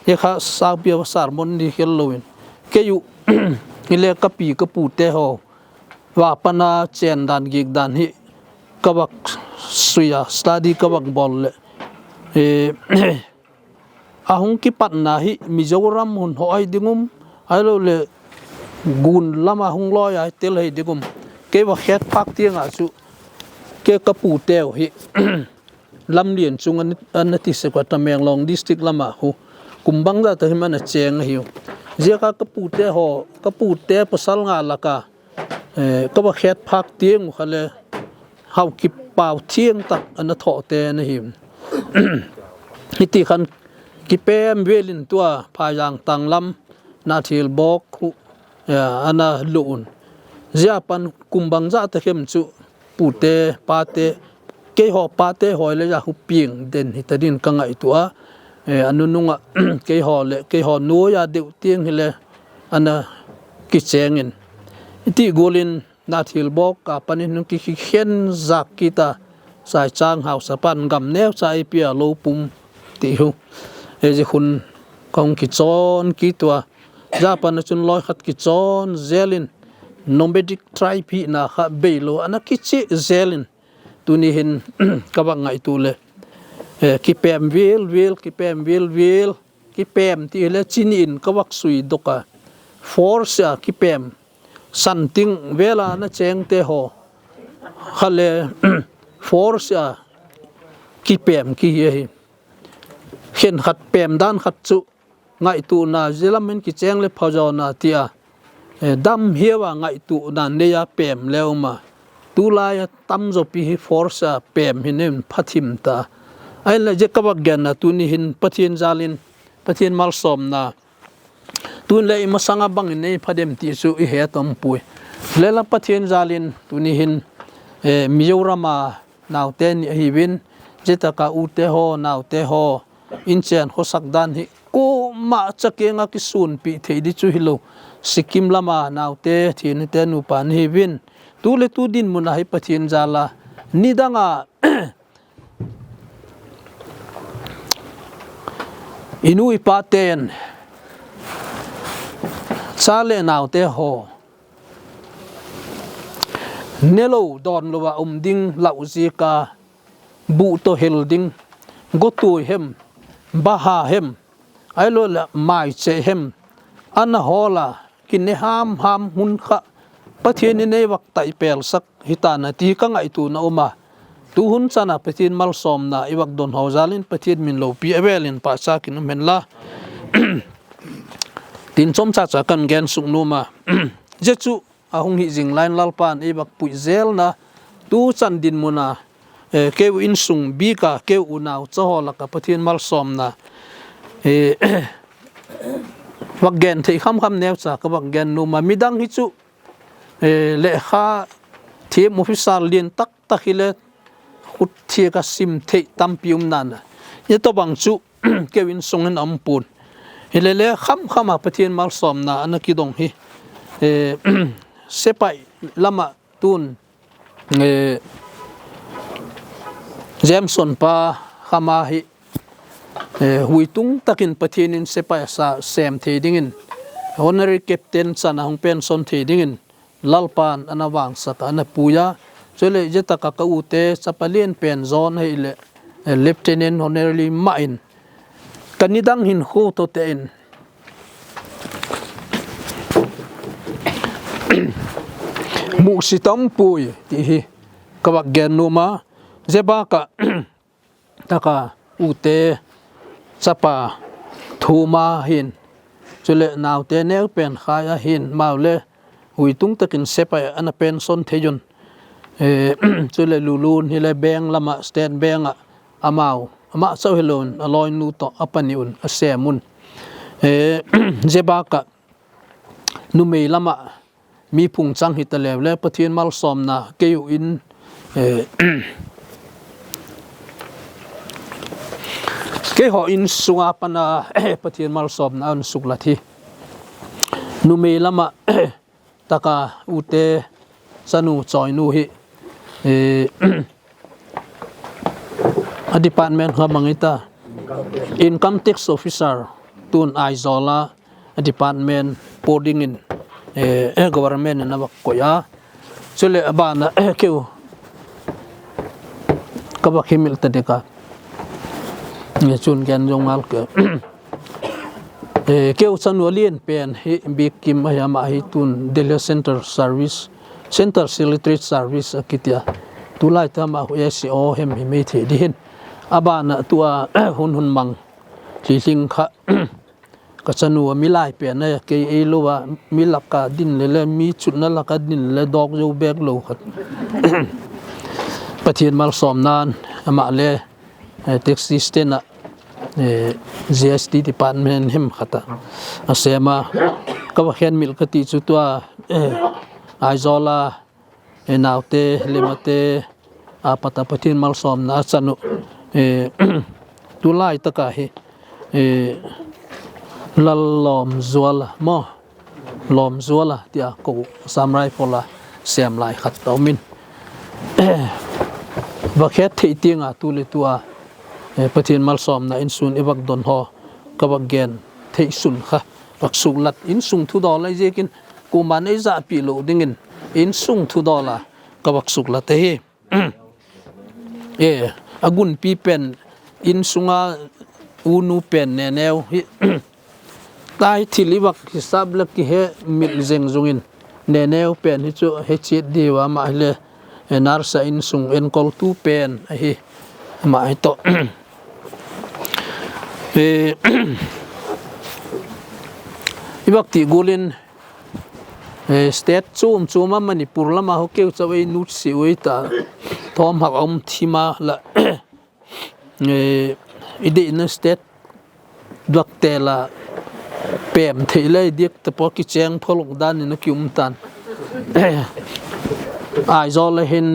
hi kha saupi a sermon ni khel lo in, kei u hile ka pi ka pute haw va pan a chên dan giak dan hi ka vak sui a, study ka vak bawl leh, a hung kipatna hi Mizoram hun haw hi ding um, ahiloleh gun lam a hung lawi a tel hi ding um, kei va het phâk tiang ah chu, kei ka puteu hi Lamlian chung a na ti sek ua, Tamenglong district lam a hu, kum bangzah tak him a na chêng ahiu. Ziak a ka pute haw, ka pute pasal nga lak a ka va het phâk tiang uh kha le, hau kipau thiang tak a na thawhte na hi. Hiti khan kipêm vêl in tua Phaizang tâng lam Nathilbawk khu a na lût un. Zia pan kum bangzah tak hem chu pute, pate, keihaw pate haw le zia hu piang den hita dingin ka ngaitua a, a nunung ah keihaw leh keihaw nuai a deu tiang hile a na kichêng in, hiti gual in Nathilbawk a pan in hung ki, kikhen zak kit a, Saichâng hausapa'n gam neucha ei pia lo pum ti hu, zia khun ka hung kichawn kit ua. Zia pan a chun lawi khat kichawn zel in, nomadic tribe hina kha beilo a na kichian zel in, tuni hin ka vak ngaitua leh, kipêm vilvil, kipêm vilvil, kipêm ti hile chini in ka vak suidok a, force a kipêm, santing vêl a na chêngte haw kha le force a kipêm ki hi ahi. Khenkhat pêm dan khat chu ngaituana, zia lam in kichêng leh phazawna ti a, dam hiau a ngaituana nei a pêm le um a. Tulai a tamzaw pi hi force a pêm hi nei pha thim ta. Ahinla zia ka vak genna tuni hin Pathian jâl in, Pathian malsawmna, tun leh i masang a bang in nei pha dem ti chu i het um puai. Leh la Pathian jâl in tuni hin Mizoram a naute ni ahiu in, zia tak a ute haw, naute haw, inchen khawsak dan hi kuama cha kiang a kisuanpi thei di chu hilo, Sikkim lam a naute, thinite nupa ni hiu in, tu leh tu dinmun a hi Pathian jâl a, nidang a i nu i pate'n cha leh naute haw nelo dawnlo a um ding lau ziak a, buh tawh hel ding, gotuai hem, baha hem, ahiloleh maichei hem, a na hawl a, kine ham ham hun kha Pathian in ei vak tai pêlsak hita'n a ti ka ngaituana um a. Tu hun chan a Pathian malsawmna i vak don haw jâl in Pathian min lopi a vêl in pâkchâk in um hen la, tin chawmcha cha kan gen suk nuam a. Zia chu a hung hi zing lai in Lalpa'n ei vak pui zelna, tu chan dinmun a, keu insung bik a, keu unau cha haw lak a Pathian malsawmna vak gen thei kham kham neucha ka vak gen nuam a. Midang hi chu lekha thiam officer lian tak tak hile, khut thiak a sim thei tampi um na'n a, zia tawhbang chu keu insung in a um pua'n. Hile le kham kham a Pathian malsawmna a na kidong hi sepai lam ah tun Jameson pa kham a hi, huitung tak in Pathian in sepai a sa sêm thei dingin, honorary captain chan a hung pension thei dingin Lalpa'n a na vangsak a, a na pui a. Chuleh zia tak a ka ute chapa lian pen zawn ahileh lieutenant honorary ma in, ka nidang hinkhua tawh te in muksi tam puai ti hi ka vak gen nuam a. Zia bâk ah tak a ute chapa thum a hin, chuleh naute neu pen khai a hin, amau le huitung tak in sepai a na pension thei un. Chuleh Lulun hile bank lam ah, State Bank ah, amau ama chau hilo in a lawinu tawh a pani un a sêm un. Zia bâk ah numei lam ah mi phung chang hita leu le Pathian malsawmna keu in Keihaw insung a pan a Pathian malsawmna a hun suklat hi numei lam ah tak a ute chanu chawinu hi a department kha mang i ta, Income Tax Officer, tun Aizawl a department pua dingin government in a vak koi a. Chuleh a ban ah keu ka vak hemil ta dek a, chun gen zong ngal ke. Keu chanu a lian pen hi Bikim ahi, ama hi tun Delhi Central Service, Central Secretariat Service a kiti a. Tulai ta ama khu S C O hem hi mai thei di hin. A ban ah tu a hun hun mang thli hling kha ka chanu a mi lai pen a, kei ei lo a, mi lak a din le le, mi chutna lak a din le dawk zo bek lo khat. Pathian malsawmna'n ama le tax assistant ah G S T department hem khat ah a sêm a. Ka va khenmil ka ti chu tua Aizawl a naute le mate a pat a Pathian malsawmna a chan uh, tulai tak a hi Lal Lawmzual a maw, Lawmzual a ti a ko Assam Rifle a sêm lai khat ta um in, va khet thei tiang a tu le tu a Pathian malsawmna insung i vak don haw ka vak gen thei sun kha vak suklat, insung thudawl ahi ziakin kuama'n ei zahpi lo dingin insung thudawl a ka vak suklat ahi. A gunpi pen, insung a unu pen Neneu hi, tai thil i vak hisap le kihe mit zeng zung in, Neneu pen hi chu he chiat diu a, ama hile nurse a insung enkoltu pen ahi, ama hi tawh i vak ti gual in state chuam chuam a Manipur lam a haw keu chau ei nutsia ui ta, thawm hak a um thim a la, i deihna state duak te la pem thei le diak ta pua, kichêng phalok dan in a ki um ta'n. Aizawl a hin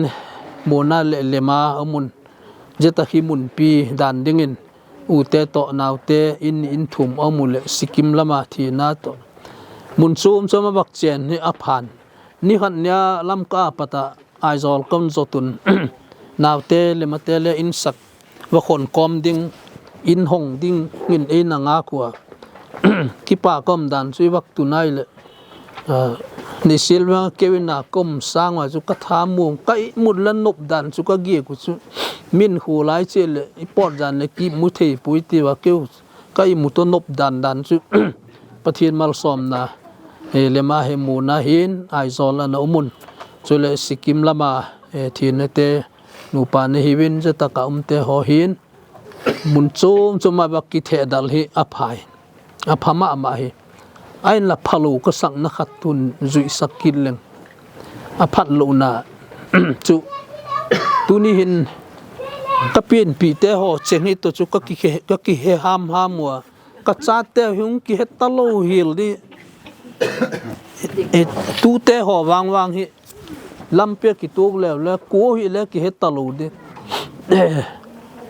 Mona leh Lema a um un, zia tak hi munpi dan dingin ute tawh naute in, in thum a um u leh Sikkim lam a thina tawh mun chuam chuam a vak chên hi a pha'n. Ni khat ni a Lamka a pat a Aizawl ka hun zot un, naute leh mate le insak va khon kawm ding, in hong dingin ei na ngak ua, kipak a um dan chu i vak tun ai leh, Nisil vang keu in a ka um sâng ua chu ka tha muang, ka imut la nop dan chu ka giak uh chu, min khu lai chia leh i pawt zan leh kimu thei puai ti ua keu ka imu tawh nop dan dan chu Pathian malsawmna, Lema hi Mona hin Aizawl a na um un, chuleh Sikkim lam a thinate, nupa na hiu in zia tak a umte haw hin mun chuam chuam a vak kitheh dal hi a pha ma ma hi. Ahinla phalo ka sakna khat tun zuisak kit leng, a phatlona chu tuni hin ka pianpite haw cheng hi tawh chu ka kihe ham ham ua, ka chate hung kihe talo hial di, tute haw vang vang hi lampi a kituak leu le kua hile kihe talo di,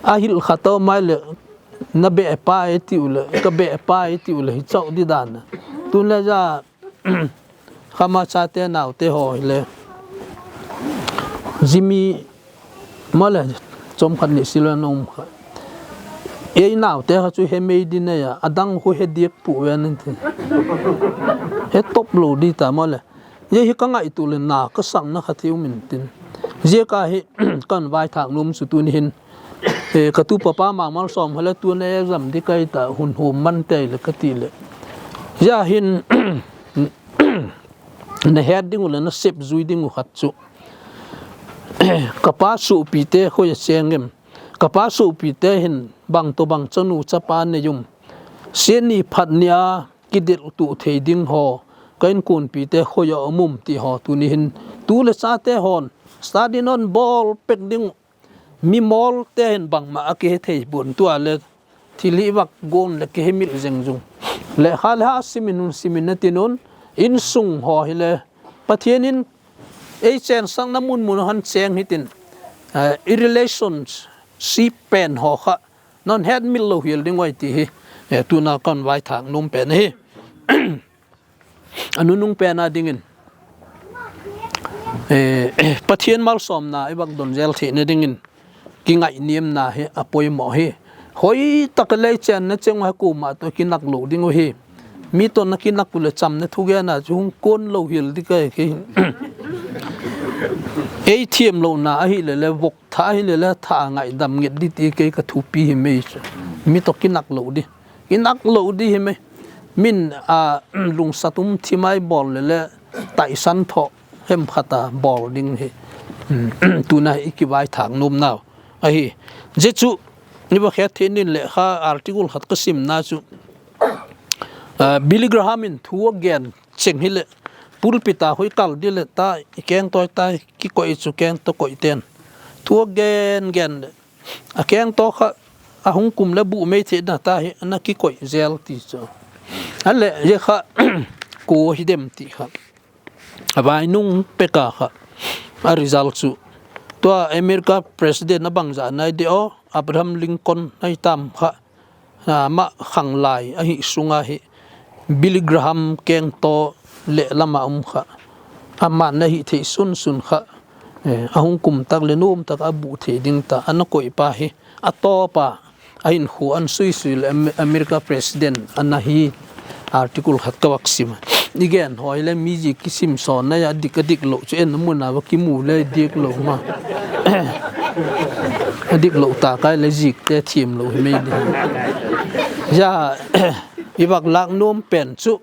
a hil khat a mai leh na beh pa e tiu leh ka beh pa e tiu leh hi chau di dan a. Tun le za khama chate naute haw hile zimi maw le, chawm khat ni silna um kha, ei naute kha chu he mei di nei a, a dang khu he diak pu ven in tin, he top lo di ta maw le. Zia hi ka ngaitua leh na ka sakna khat hi um intin, zia ka hi kan vaithâk nuam chu tuni hin ka tu papa Mangmalsawm kha le tun a exam di kai ta, hun hum man tei leh ka ti leh, zia hin na het ding uh leh na sep zui ding uh khat chu, ka pa suapite khoi a chêng em, ka pa suapite hin bang tawh bang chanu chapa nei um, sia ni phat ni a kideltu thei ding haw, ka inkuanpite khoi a um um ti haw tuni hin tu leh chate haw'n study non bawl pek ding uh, mi mawlte hin bangma a kihe thei pua'n, tua le thil hi vak guan leh kihe mil zeng zung, lekha le ha sim in hun sim in a tin un, insung haw hile Pathian in ei chênsakna mun mun a han chêng hitin, i relationship pen haw kha non hetmil lo hial ding uai ti hi, tuna ka hun vaithâk nuam pen ahi. A nunung pen a dingin, Pathian malsawmna i vak don zel theina dingin kingainiamna hi a poimaw hi. Hoi tak a lei chênna cheng uh kuama tawh kinak lo ding uhi. Mi tawh na kinak uh leh chamna thugen a chu hung kuan lo hial ding ka hi. Ei thiamlona ahileh le vok tha ahileh le tha a ngaidam nget di ti kei ka thupi hi mai chu. Mi tawh kinak lo di, kinak lo di hi mai. Min a lungsat um thim ai bawl leh le taisan thaw hem khat a bawl ding hi tuna i kivaithâk nuamnau ahi. Zia chu i va het theina ding leh kha article khat ka simna chu, Billy Graham in thu a gen cheng hileh, pulpit a hoi kal di leh ta, i kengtawi ta, kikoi chu kengtaw koite'n thu a gen gen leh, a kengtaw kha a hung kum leh bu mei theina ta hi ana kikoi zel ti chu. A leh zia kha kua hi dem ti kha a vai nung pek a kha a result chu, tua America president a bangzah nai di aw, Abraham Lincoln nai tam kha, amah khanglai ahi sung a hi Billy Graham kengtaw leh lam a um kha, ama'n a hithei sunsun kha, a hung kum tak leh nuam tak a bu thei ding ta ana koipa hi a tawp a a hinkhua an suisui leh America president ana hi. Article khat ka vak sim a, i gen haw hileh mi zik kisim sawn a, a dik a dik lo chu en a mun a va kimu le dik lo ma, a dik lo ta kai leh zikte thiam lo hi mai di. Zia i vak lâk nuam pen chu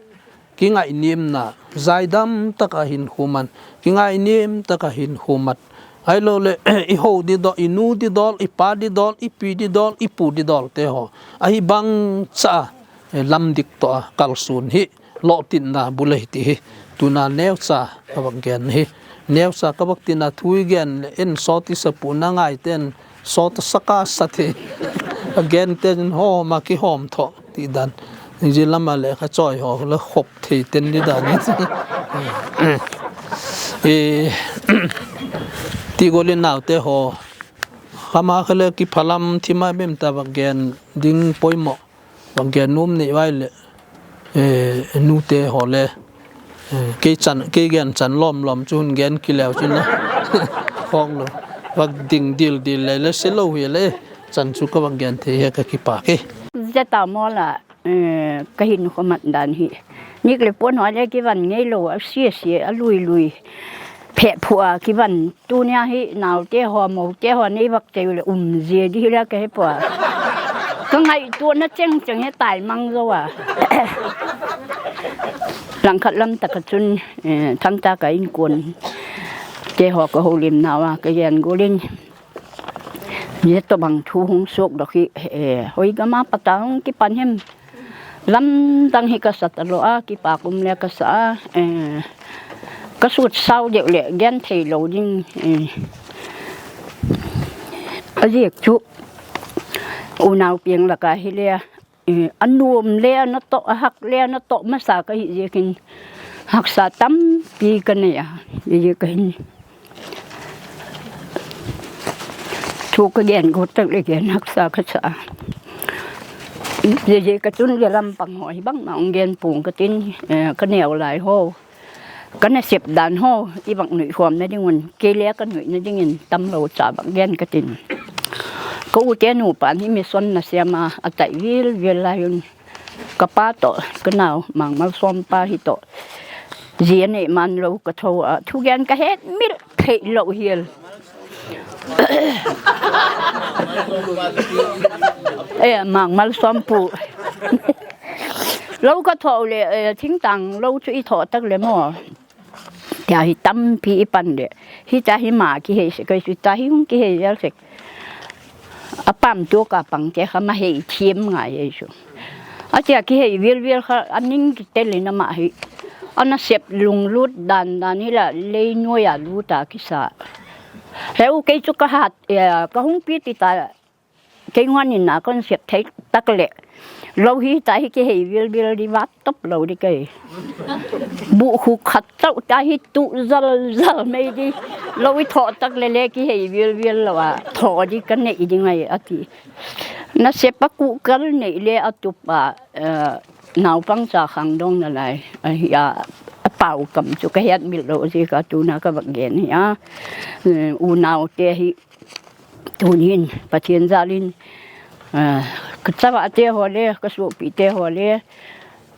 kingainiamna, zaidam tak a hinkhua man, kingainiam tak a hinkhua man, ahiloleh i ho didawl, i nu didawl, i pa didawl, i pi didawl, i pu didawlte haw ahi bang cha a, lam dik tawh a kalsuan hi lawtinna bul ahi ti hi tuna neucha ka vak gen hi. Neucha ka vak tina thu i gen leh en sawt i sa pua'n a ngaite'n sawt a sa ka sa thei, a gente'n hawm a kihawm tho ti dan, zia lam a leh kha chawi haw la khop thei ten di dan hi. Ti gual in naute haw, kha ma kha leh kiphalam thim a bem ta vak gen ding poimaw, vak gen nuam nei vai leh, nute haw le, kei gen chan lawm lawm chu hun gen kileu chin a, khawk lo, vak ding dil dil le le se lo hi le, chan chu ka vak gen thei hi ka kipâk hi. Zia ta mawl a ka hinkhua mat dan hi, nik leh puan haw le kivan ngeilo a, sia sia a lui lui, pheh phu a kivan, tuni a hi naute haw mote haw nei vak cheu leh um zia di hi le ka he pua, ka ngaituana cheng cheng hi tai mang zo a. Langkhat lam tak ah chun, thangta ka inkuante haw ka holimnau a ka gen gual in, zia tawhbang thu hung suakdok hi, hoi gam a pat a hung kipan hem, lamdang hi ka sa talo a, kipâk um le ka sa a, ka suat sau deu leh gen theilo ding. A ziak chu unau piang lak a hile, a nuam le a na tawh, a hak le a na tawh masa ka hi ziakin, haksa tampi ka nei a, ziak a hin thu ka gen guat tak leh gen haksa ka sa a. Ziaziak a chun zia lam pang haw hi bangma hung gen pua'ng ka tin, ka neu lai haw, ka nasep dan haw i vak nuikhawmna ding un, kei le ka nuina dingin tamlo cha vak gen ka tin. Ka ute nupa'n hi mission nasêm a, a tai vil vil lai un, ka pa tawh ka nau Mangmalsawm pa hi tawh, zia nei man lo ka tho a, thugen ka hetmil thei lo hial. Mangmalsawm pu, lo ka tho leh, thingtâng lo chu i tho tak leh maw, tia hi tampi i pan leh, hi ta hi ma kihei sek ai chu, ta hi hung kihei zel sek. A pamtuak a pangte kha ma hei thiam ngai ai chu, a tia kihei vil vil kha a ning kitel in ama hi, a nasep lunglut dan dan hi la lei nuai a lut a kisa. Heu, kei chu ka hat, ka hung pi ti ta, kei ngan in a ka hun sep thei tak leh, lo hi ta hi kihei vil vil di vat top lo di kei. Bukhuk khat chau ta hi tu zal zal mei di, lo i tho tak leh le kihei vil vil lo a tho di ka nei ding ai a ti. Nasep a kuhkal nei le a tup a, naupang cha khangdawng nalai ahi a, a pau kam chu ka hetmil lo ziak a tuna ka vak gen hi a. Unaute hi tuni'n Pathian jal in ka chavate haw le ka suapite haw le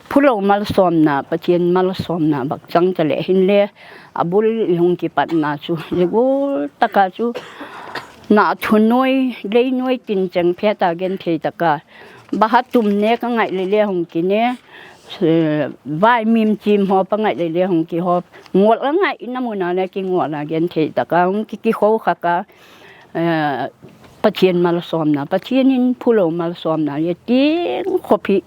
phalo malsawmna, Pathian malsawmna bak chang ta leh hinle, a bul i hung kipatna chu zia gual tak a chu na thu nuai, lei nuai tin cheng phet a genthei tak a, baha tum ne ka ngai le le hung kine, vaimim chim haw pa ngai le le hung kihawp, ngol a ngaina mun a le kingol a genthei tak a hung ki, kikho khak a, Pathian malsawmna, Pathian in phalo malsawmna zia tiang khop hi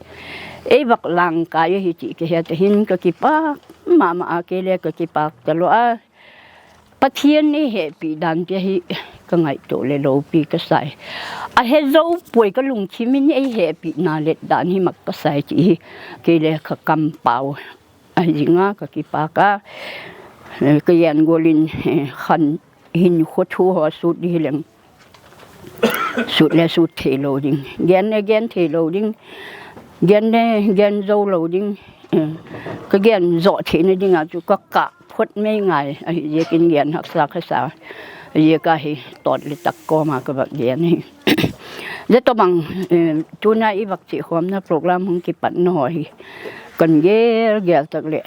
ei vak lang kai ahi ti ka het a hin ka kipâk ma ma a, kei le ka kipâk talo a. Pathian ei hepi dan ti hi ka ngaitua le lopi ka sai. A he zo puai, ka lungthim in ei hepina let dan hi mak ka sai ti hi kei le ka kampau ahi zing a, ka kipâk a. Ka gen gual in khan hinkhua thu haw sut di hileng sut le sut theilo ding, gen le gen theilo ding, gen le gen zo lo ding, ka gen zawh theina ding a chu ka kâ phot mei ngai ahi ziakin gen haksa ka sa. Ziak a hi tawt le tak kawm a ka vak gen hi. Zia tawhbang, tuna i vak chiakhawmna program hung kipatna haw hi kan gel gel tak leh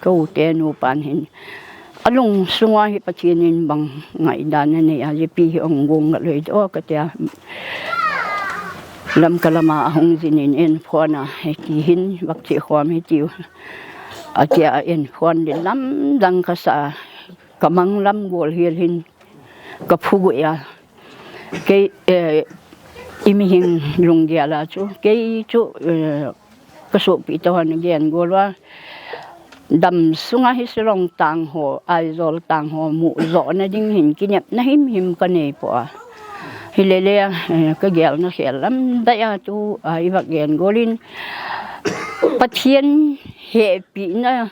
ka ute nupa'n hin a lungsung a hi Pathian in bang ngaidan a nei a, zia pi hi hung guang ngal loi daw ka tia. Lamka lam a a hung zin in en phone a, hiti hin vak chiakhawm hi tiu, a tia, a en phone le lamdang ka sa a, ka mang lam gual hial hin ka phugui a. Kei, i mihing lunggel a chu kei chu ka suapite haw'n a gen gual ua, dam sung a hi Shillong tâng haw, Aizawl tâng haw mu zawna ding hin kinepna himhim ka nei pua a. Hile le, ka gelna khêl lam dai a tu a i vak gen gual in Pathian hepina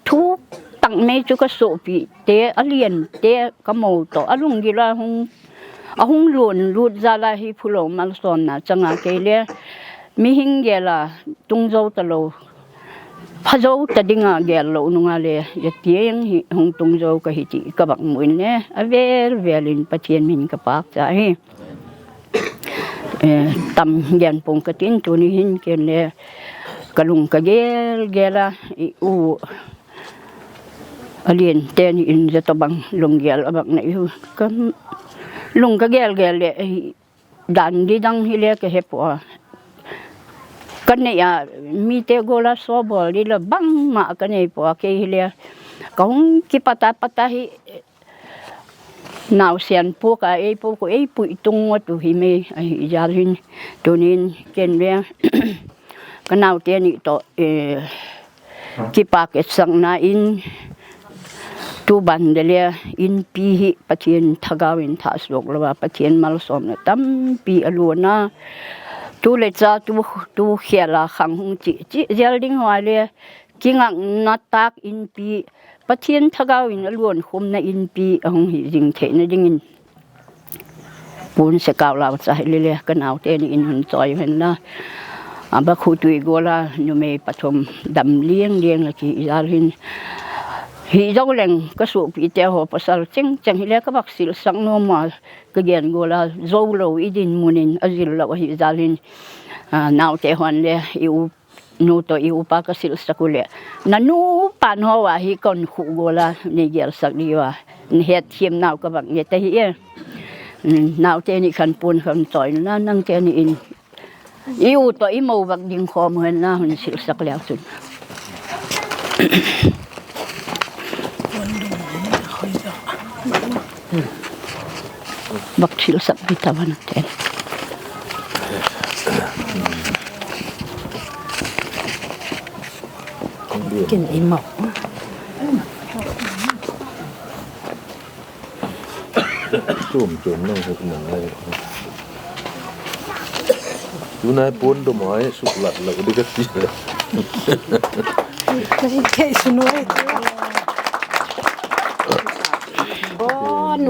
thu tak mei chu ka suapite, a liante ka mo tawh a lunggil a hung, a hung luan lut jal a hi phalo malsawmna chang a kei le mihing gel a tung zo talo, pha zo ta ding a gel lo nung a le, zia tiang hi hung tung zo ka hi ti ka vak mu in le a vel vel in Pathian min ka pâkcha hi. Tam gen pua'ng ka tin, tuni hin ken le ka lung ka gel gel a, i u a liante ni in zia tawhbang lunggel a vak nei u, lung ka gel gel leh dan di dang hile ka he pua a. Ka nei a, mite gual a sawbawl di la bangma ka nei pua a, kei hile ka hung kipat a pat a hi nausen puak a ei puak u, ei puitung a tu hi mei ahi jal hin, tuni'n ken le ka naute ni tawh kipâk etsakna in, tu ban de le inpi hi Pathian thagau in thah suak lo a, Pathian malsawmna tampi a luan a, tu le cha, tu khêl a khang hung chi chi zel ding haw le, kingakna tâk inpi, Pathian thagau in a luankhumna inpi a hung hi zing theina dingin, Puan Sekau Laucha hile le ka naute ni in hun chawi hen la, a ba khu tui gual a numei pathum dam liang liang a ki jal hin, hi zo leng ka suapite haw pasal cheng cheng hile ka vak silsak nuam a, ka gen gual a zo lo i dinmun in a zil lo ahi jal hin, naute hon le i u nu tawh i upa ka silsak u leh, na nu pan haw a hi ka hun khu gual a nei gelsak di ua, na hetthiamnau ka vak nget ahi e. Naute ni khan puan khan chawi inla, nangte ni in i u tawh i mo vak ding khawm hen la hun silsak leu chun. Vak thilsak di ta van te. Kin i mau. Chum chum nang huk nang ai. Tunai puan dom ai suklat lo di ka ti. Kei sunu ai. Bon.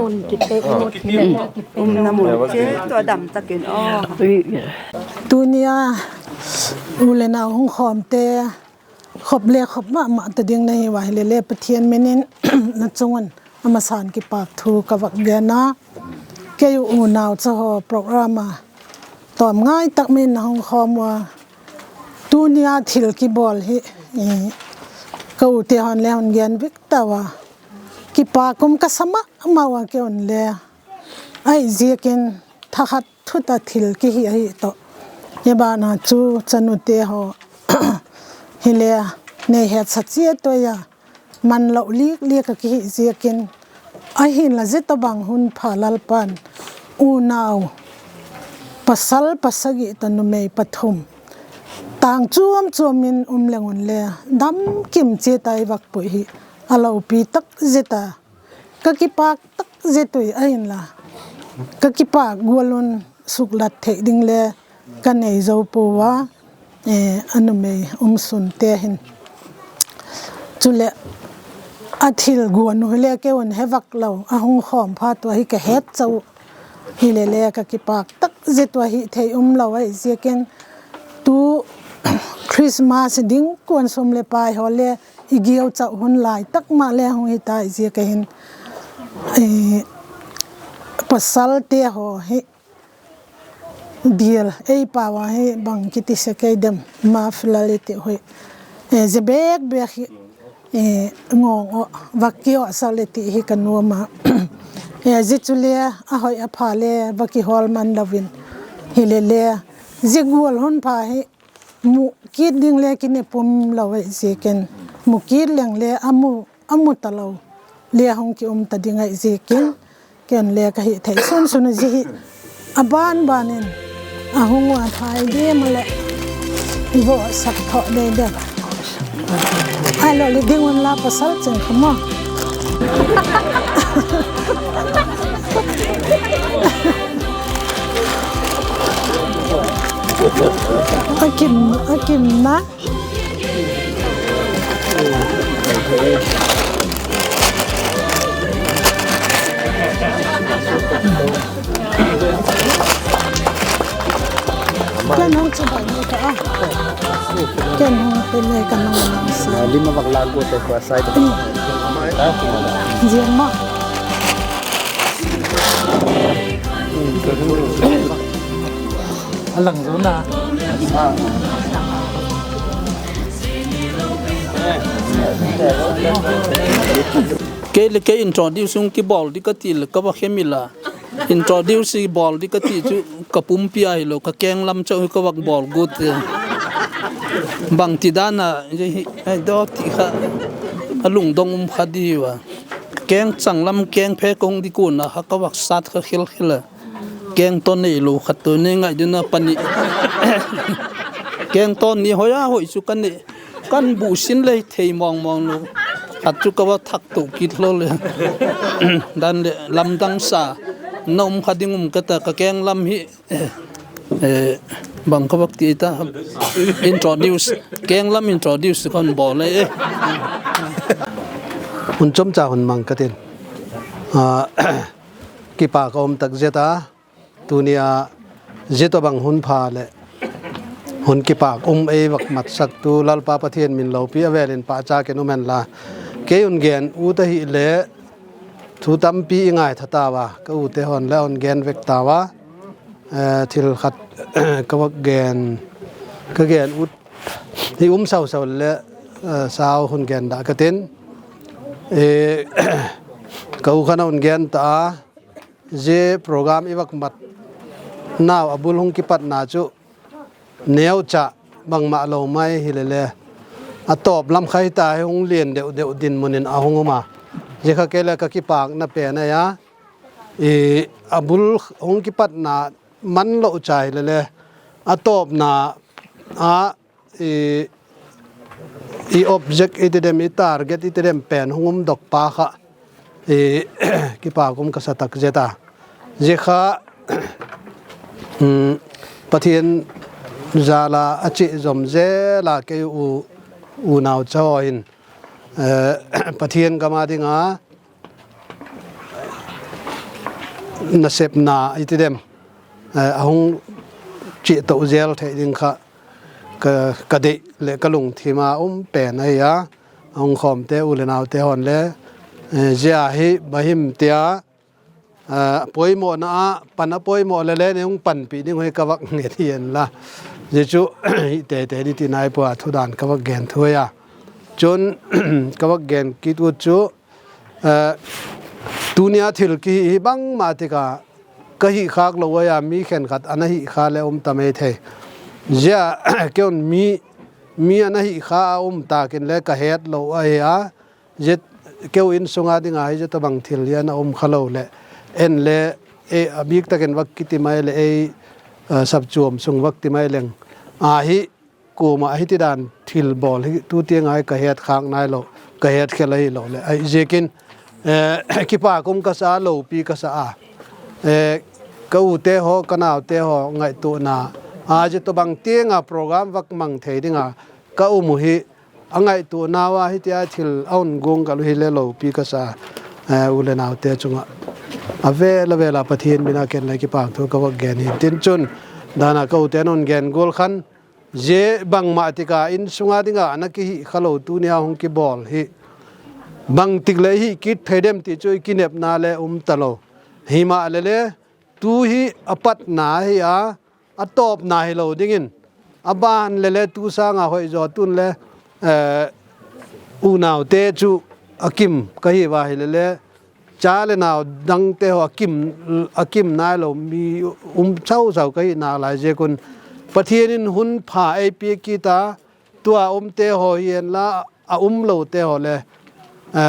Tuni a u le nau hung khawmte, khop le khop ma ma ta ding na hi ua, hile le Pathian min in na chung un a masan kipâk thu ka vak gen a. Kei u unau cha haw program a tawm ngai tak min na hung khawm ua, tuni a thil kibawl hi, ka ute haw'n le hung gen vek ta ua, kipâk um ka sa ma ma ua kei un le. Ahi ziakin thakhat thut a thil kihi ahi tawh, i ban a chu chanute haw hile nei hetsa chiat ua, man lo lik lik a kihi ziakin, ahinla zia tawhbang hun pha Lalpa'n unau pasal pasagi tawh numei pathum tâng chuam chuam in um leng un le, dam kim chiat a i vak pui hi a lopi tak zet a, ka kipâk tak zet ui ahinla, ka kipâk gual un suklat thei ding le ka nei zo pua a, a numei um sunte hin. Chuleh, a thil guan u hile kei un he vak lo a hung khawm phat ua hi ka het cha u, hile le ka kipâk tak zet ua hi thei um lo ahi ziakin, tu Christmas ding kuan sum leh pai haw le i giau chau hun lai tak ma le hung hi ta ahi ziak a hin, pasalte haw hi dial ei pau a hi bang kiti se kei dem, muffler i ti hui, zia bêk bêk hi ngawng a va kiawsa le ti hi ka nuam a, zia chu le a hoi a pha le va kihawl man lo in, hile le zia gual hun pha hi mu kit ding le kine pum lo ahi ziakin, mu kit leng le a mu talo le hung ki um ta ding ahi ziakin, ken le ka hi thei sun sun a zia hi a ban ban in a hung ua thai diam a leh i va sak tho dei deu. Ahilo le ding unla pasal cheng kha maw. A kim, a kim na. Ken hung chu bai ni ka a. Ken hung pe le ka nang nang sa. Lima bak la ko te ko sai. Ziang ma. A lang zo na. Kei le kei introduce hung kibawl di ka ti le ka va khem ila. Introduce bawl di ka ti chu ka pumpi ahilo, ka keng lam chau hi ka vak bawl gut e. Bangti dan a, do ti kha a lungdong um kha di ua. Keng chang lam keng phe ka hung di kun a kha ka vak sat kha khil khil a. Keng to neilo khat tu nei ngai ding a pani. Keng to ni hoi a hoi chu ka nei. Kan bu sin le thei mawng mawng lo. Khat chu ka va thak to kit lo le. Dan le lamdang sa na um kha ding um ka ta, ka keng lam hi, bang ka vak ti ta. Introduce, keng lam introduce kan bawl le. Hun chomcha hun mang ka tin. Kipâk a um tak zet a, tuni a zia tawhbang hun pha leh hun kipâk um ei vak matsaktu Lalpa Pathian min lopi a vêl in pahchâk in um hen la. Kei un gen ut ahileh thu tampi i ngaitha tau a, ka ute haw'n le hun gen vek tau a, thil khat ka vak gen, ka gen ut hi um sau sau le sau hun gen da ka tin. Ka u khan a hun gen ta a, zia program i vak mat nau a bul hung kipatna chu neucha bangmah lo mai hile le, a tawp lam kha hita hi hung lian deuh deuh dinmun in a hung um a. Zia kha kei le ka kipâkna pen ahi a, a bul hung kipatna man lo cha hile le, a tawpna a i object i ti dem, i target i ti dem pen hung um dok pa kha kipâk um ka sa tak zet a. Zia kha Pathian jal a a chi zom zel a kei u, unau chaw in Pathian gam a ding a nasepna i ti dem, a hung chiahto zel thei ding kha ka deih leh ka lungthim a um pen ahi a. A hung khawmte u le naute haw'n le zia hi bahim tia poimawhna a pan a poimawh le le nei hung panpi ding hi ka vak ngen hi en la, zia chu hi tete di ti nai pua, thudan ka vak gen thu a. Chun ka vak gen kit ut chu, tuni a thil kihih hi bangma tik a ka hihkhâk lo ahi a, mi khenkhat a na hihkha leh um ta mai thei. Zia ke'n mi a na hihkha a um tâk in le ka het lo ahi a, zia keu insung a ding a hi zia tawhbang thil hi a na um kha lo leh, en le, a bîk tak in vak kiti mai leh ei saptuam sung vak ti mai leng, ahi, kuama hiti dan thil bawl hi tu tiang a hi ka hetkhâk nailo, ka hetkhel ahilo leh ahi ziakin kipâk um ka sa a, lopi ka sa a. Ka ute haw, ka naute haw ngaituana a zia tawhbang tiang a program vak mang thei ding a ka um uh hi, a ngaituanau a hitia thil a hun guanggal uh hi le lopi ka sa a, u le naute chung ah. A vêl a vêl a Pathian min a ken le kipâk thu ka vak gen hi tin chun, dan a ka ute'n hun gen gual khan, zia bangma tik a insung a ding a na kihihkha lo tuni a hung kibawl hi bangtik leh hih kit thei dem ti chu i kinepna le um talo. Himaleh le, tu hi a patna hi a, a tawpna hilo dingin, a ban leh le tu sâng a hoi zaw tun le unaute chu a kim ka hi ua hileh le, cha leh nau dangte haw a kim nailo mi um sau sau ka hi nalai ziak un, Pathian in hun pha ei pia kit a, tua umte haw hi en la, a umlote haw le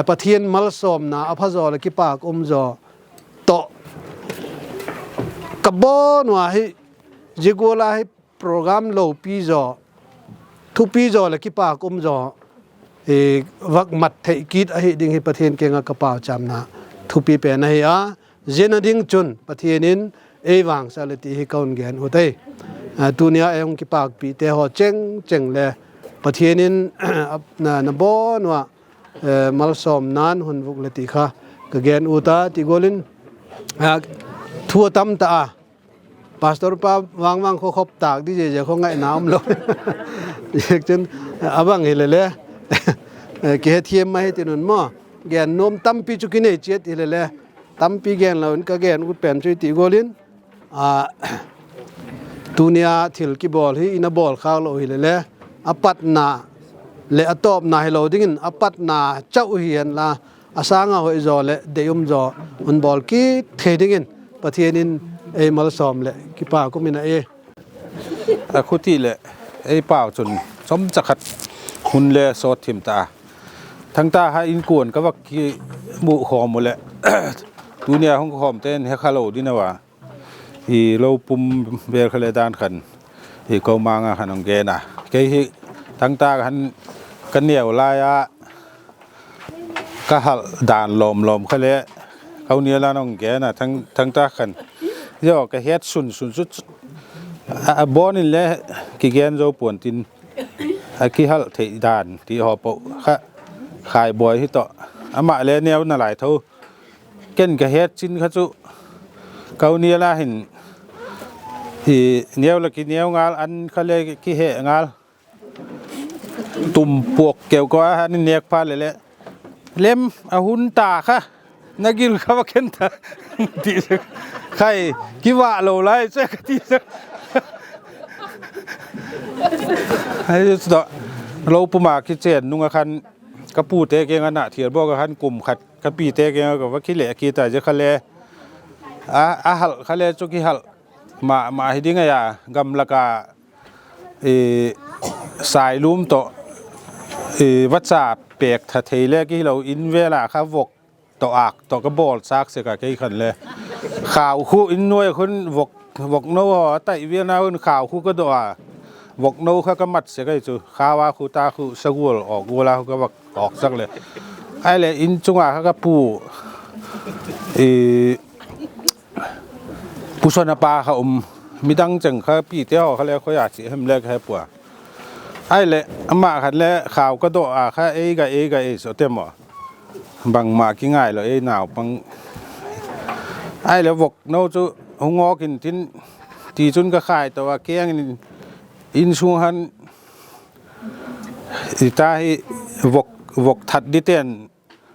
Pathian malsawmna a phazaw leh kipâk um zaw tawh ka bawn ua hi, zia gual a hi program lopi zaw, thupi zaw leh kipâk um zaw vak mat thei kit ahi ding hi Pathian kiang ah ka pauchapna thupi pen ahi a. Zia na ding chun Pathian in ei vangsa leh ti hi ka hun gen ut ei. Tuni a ei hung kipâkpite haw cheng cheng le Pathian in na bawn ua malsawmna'n hun vuk leh ti kha ka gen ut a, ti gual in thu a tam ta a, pastor pa vang vang kha khop tâk di zia zia kha ngaina umlo. Chun a bang hileh le kihethiam mai hi tin un maw, gen nuam tampi chu kinei chiat hileh le, tampi genlo in ka gen ut pen chu i ti gual in, tuni a thil kibawl hi i na bawl khâk lo hileh le, a patna leh a tawpna hilo dingin a patna chau hi en la, a sâng a hoi zaw leh dei um zaw hun bawl kit thei dingin Pathian in ei malsawm leh kipâk um in a e. A khuti leh ei pau chun chomcha khat hun le sawt thim ta a, thangta kha inkuan ka vak kimu khawm u leh, tuni a hung khawmte'n he kha lo ding a, i lo pum vel kha le dan khan, i ko mang a khan hung gen a, kei hi thangta khan ka neu lai a ka hal dan lawm lawm kha le, ka u ni a la hung gen a, thangta khan, zia ka het sun sun chu a bawn in le kigen zo pua'n tin, a kihal thei dan ti haw po kha, Khaibawi hi tawh, ama le neu nalai tho. Ken ka het chin kha chu, ka u ni a la hin, neu la kineu ngal, an kha le kihe ngal. Tum puak keu ko a han nêk pha leh le, lem a hun ta kha, na gil kha va khen ta, ti chu, khai, kivak lo lai chu ka ti chu. Lo pum a kichen nung a khan, ka pute kiang a na thial bawk a khan kum khat ka pite kiang a ka va kile kit a, zia kha le, a hal kha le chu kihal ma ma hi ding a, gam lak a sailum tawh vacha pêk tha thei le kihilo, in vel a kha vok tawh âk tawh ka bawl châk sek a, kei khan le khau khu in nuai a khun, vokno haw a tai vialna hun khau khu ka dawh a, vokno kha ka mat sek ahi chu, khau a khu ta khu sagual awk gual a khu ka va tawk sak le, ahileh in chung a kha ka pu, pu Sona pa kha um, midang cheng kha pite haw kha le khoi a chia hem le ka he pua. Ahileh ama khan le khau ka dawh a kha ei ga ei ga ei so te maw, bangma kingailo ei naupang. Ahileh vok no chu hung awk intin, tichun ka khai to a, keng in, insung han, i ta hi, vok that ding ten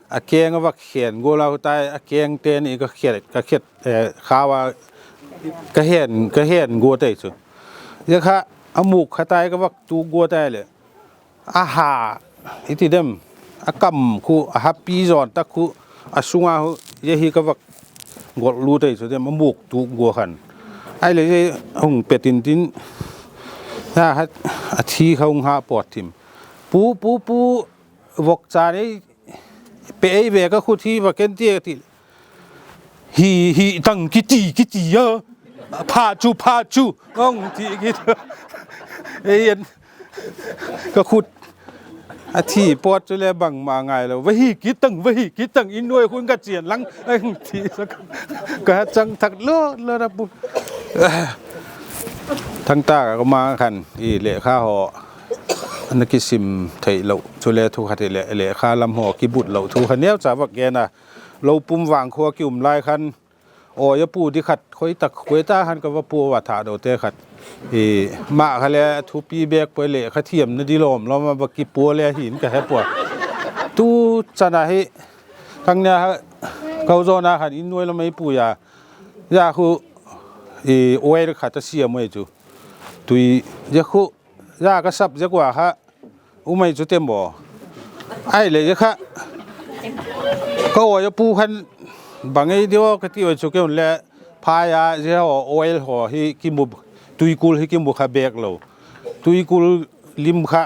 a keng a vak khen gual a, hutai a kengte'n i ka khet, ka khet, khau a, ka hen, ka hen guat ei chu. Zia kha a mûk kha tai ka vak tuk guat ai leh, a ha, i ti dem, a kam khu a hapi zawn tak khu, a sung a khu, zia hi ka vak gol lut ei chu dem, a mûk tuk guat khan. Ahileh zia hung pet intin, a thi kha hung ha pawt thim. Pu, pu, pu, vok chan ei pe ei ve, ka khut hi va ken ti a ti. Hi, hi tang kiti, kiti a. Pha chu, pha chu, hung ti kit. Ei en, ka khut a thi pawt chule bangma ngailo. Va hi kit tang, va hi kit tang, in nuai khun ka chian lang, hung ti sa. Ka chang thak lo lo na pu. Thangtak a ka mang khan i lekha haw na kisim theilo chule thu khat leh lekha lam haw kibut lo thu kha neucha vak gen a. Lopum vang khua kium lai khan, awi a pu di khat khoi tak khoi ta khan ka va pua a, thahdote khat. Ama kha le thupi bêk puai, lekha thiamna di lawm lawm a va kipua le hin ka he puai. Tu chan a hi, thangnia, ka u zawn a khan in nuai lam ei pui a. Zia khu, oil khat a siam ei chu. Tui, zia khu, zia ka sap zia kua kha, um ei chu tem aw. Ahileh zia kha, ka awi a pu khan, bang ei diu ka ti oi chu kei un le, phai a zia haw oil haw hi kimu, tuikul hi kimu kha bêk lo. Tuikul lim kha,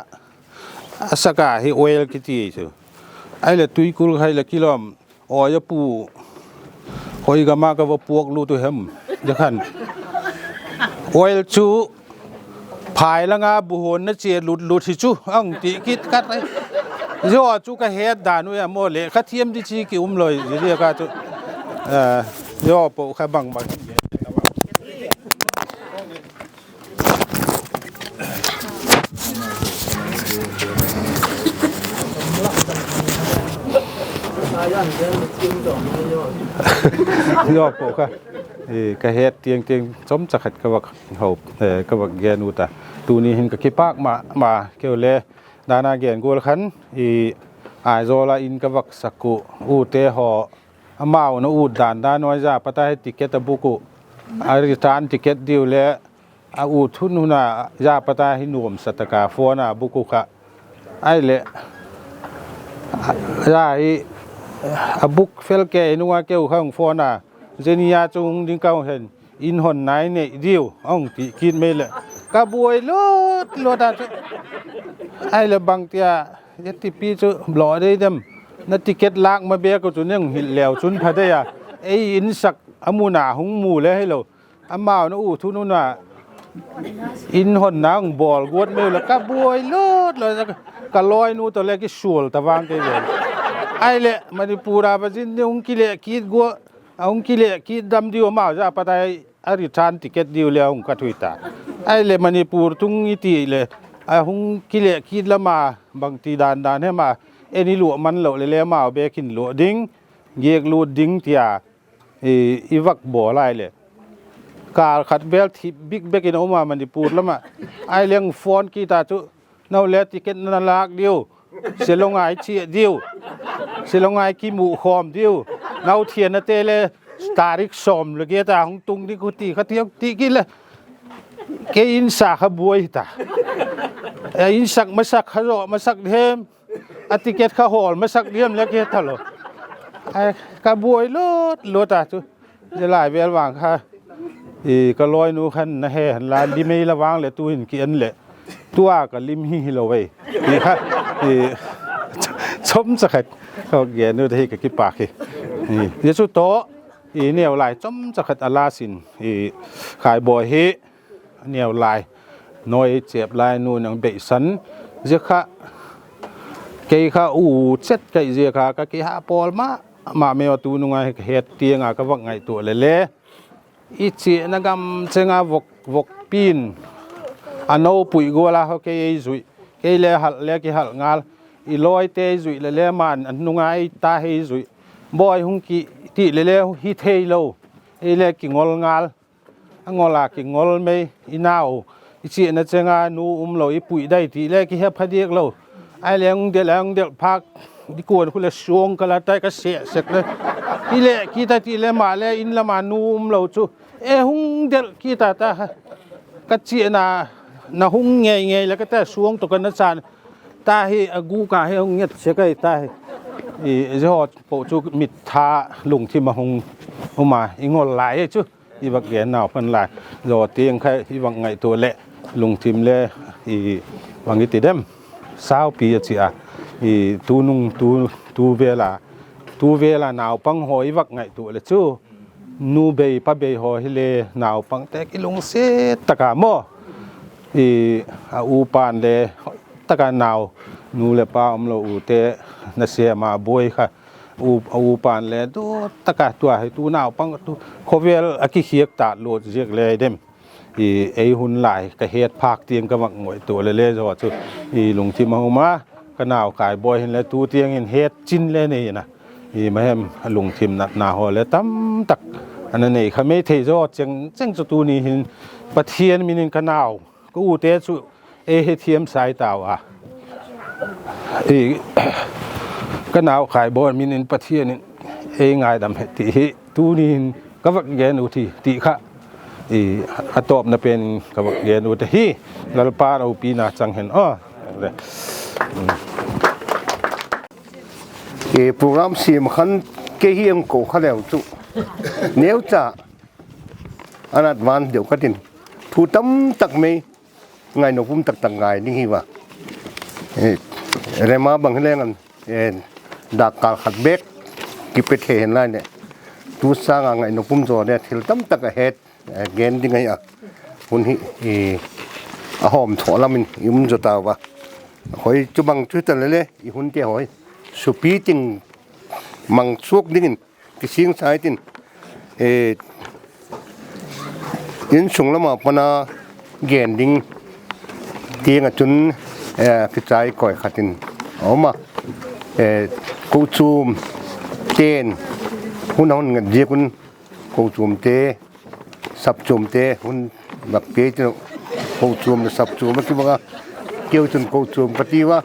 a sak a hi oil kiti chu. Ahileh tuikul kha hileh kilawm, awi a pu, khoi gam a ka va puak lut u hem, zia khan. Oil chu, phai lang a bu huan na chia lut lut hi chu, hung ti kit khat ai. Zia chu ka het dan u a maw, lekha thiam di chi ki um loi, zia ka chu. Zia po kha bang bang. Zia po kha, ka het tiang tiang chomcha khat ka vak gen ut a. Tuni hin ka kipâk ma ma keu le, dan a gen gual khan, Aizawl a in ka vak sak uh, ute haw, amau na ut dan dan ua, zia pat a hi ticket a book uh, a return ticket diu le, a ut hun hun a, zia pat a hi nuamsa tak a phone a book uh kha. Ahileh, zia hi, a book fel kei nung a keu kha hung phone a, zia ni a chu hung ding ka hung hen, in hon nai nei diu, hung ti kit mai leh, ka buai lut lut a chu. Ahileh bangtia, zia tipi chu lo dei dem, na ticket lâk ma bêk u chu neng hil leu chun pha dei a, ei insak a mun a hung mu le hilo, amau na ut hun hun a, in honna hung bawl guat mai u leh ka buai lut lut, ka lawinu tawh le kisual ta vang kei ven. Ahileh Manipur a va zin ding hung kile kit gua, a hung kile kit dam diu, amau zia pat a hi a return ticket diu le a hung ka thui ta. Ahileh Manipur tung i ti leh, a hung kile kit lam a, bangti dan dan hem a, en i luah man lo le le amau bêk in luah ding, giak lut ding tia, i vak bawl lai leh, kâl khat vel thip bik bek in a um a Manipur lam ah. Ahileh hung phone kit a chu, nau le ticket na lâk diu, Shillong a i chia diu, Shillong a i kimu khawm diu, nau thianate le tarik sawm le giat a hung tung ding khu ti kha ti kit le, kei insak kha buai ta. Insak masak kha zaw masak hem, a ticket kha hawl masak diam le kei talo, ka buai lut lut a chu. Zia lai vel vang kha, ka lawinu khan na he hen la, lim ei la vang leh tu'hin ki en leh, tua ka lim hi hilo ei, ti kha, chomcha khat ka gen ut ahi, ka kipâk hi. Zia chu tawh, neu lai chomcha khat a last in, Khaibawi hi, neu lai, nawi chêp lai nu nang beisan, zia kha, kei kha u chet kai zia kha ka kiha pawl ma ma mai a, tunung a hi ka het tiang a ka vak ngaitua le le, i chiana gam cheng a vok, vokpi'n a no pui gual a kha kei ei zui, kei le hal le kihal ngal, i lawite ei zui le le, ama'n a nung a ei ta hei zui, bawi hung ki ti le le hi theilo, Ei le kingol ngal, a ngol a kingol mei, i nau, i chiana cheng a nu um lo i pui dai ti le kihe pha diak lo. Ai le hung del a hung del phak, i kuan khu le suang ka la tai ka seh sek le. I le kit a ti le ma le in lam a nu um lo chu, e hung del kit a ta, ka chiana na hung ngei ngei le ka ta suang tawh ka na chan ta hi a gûk a hi hung nget sek ai ta hi. I, zia haw po chu mit tha lungthim a hung um a, i ngol lai chu, i vak gen nau pan lai. Zaw tiang kha i vak ngaitua leh lungthim le, i, bang i ti dem, saupi a chia, i, tunung tu, tu vel a, tu vel a naupang haw i vak ngaitua leh chu, nu bei pa bei haw hile naupangte kilungsiat tak a maw, i, a upa'n le hoitak a nau, nu leh pa umlo ute nasêm a buai kha, a upa'n le du tak a tua hi tu naupang tu khawvel a kikhiak ta lo ziak le dem. I, ei hun lai ka het phak tiang ka vak ngaitua leh le zaw chu, i, lungthim a um a, ka nau Kaibawi hin le tu tiang in het chin le nei in a, i, mahem a lungthim natna haw le tamtak ana nei kha mei thei zaw cheng cheng chu tuni hin Pathian min in ka nau, ka ute chu ei hethiam sai tau a, i, ka nau Kaibawi min in Pathian in ei ngaidam hen ti hi tuni hin ka vak gen u hi ti kha, i, a tawpna pen in ka vak gen u ahi. Lalpa'n a upina chang hen aw. Program siam khan kei hi en ko kha leu chu, neucha an advance deu ka tin, thu tamtak mei, ngaina pum taktak ngai ding hi va. Rema bang hileng an, dakkal khat bek kipe thei hen lai leh, tu sâng a ngaina pum zaw le thil tamtak a het, gen ding ahi a, hun hi a hawmthaw lam in i um zaw tau a. Hoi chu bang chu ta le le i hunte hoi supi ting mang suak dingin kisingsa i tin, insung lam a pan a gen ding tiang ah chun, kichai koi khat in a um a, kochuamte'n hun a hun ngat ziak un, kochuamte, sapchuamte hun vak pia tiu, kochuam leh sapchuam a kibang a, keu chun kochuam ka tiu a,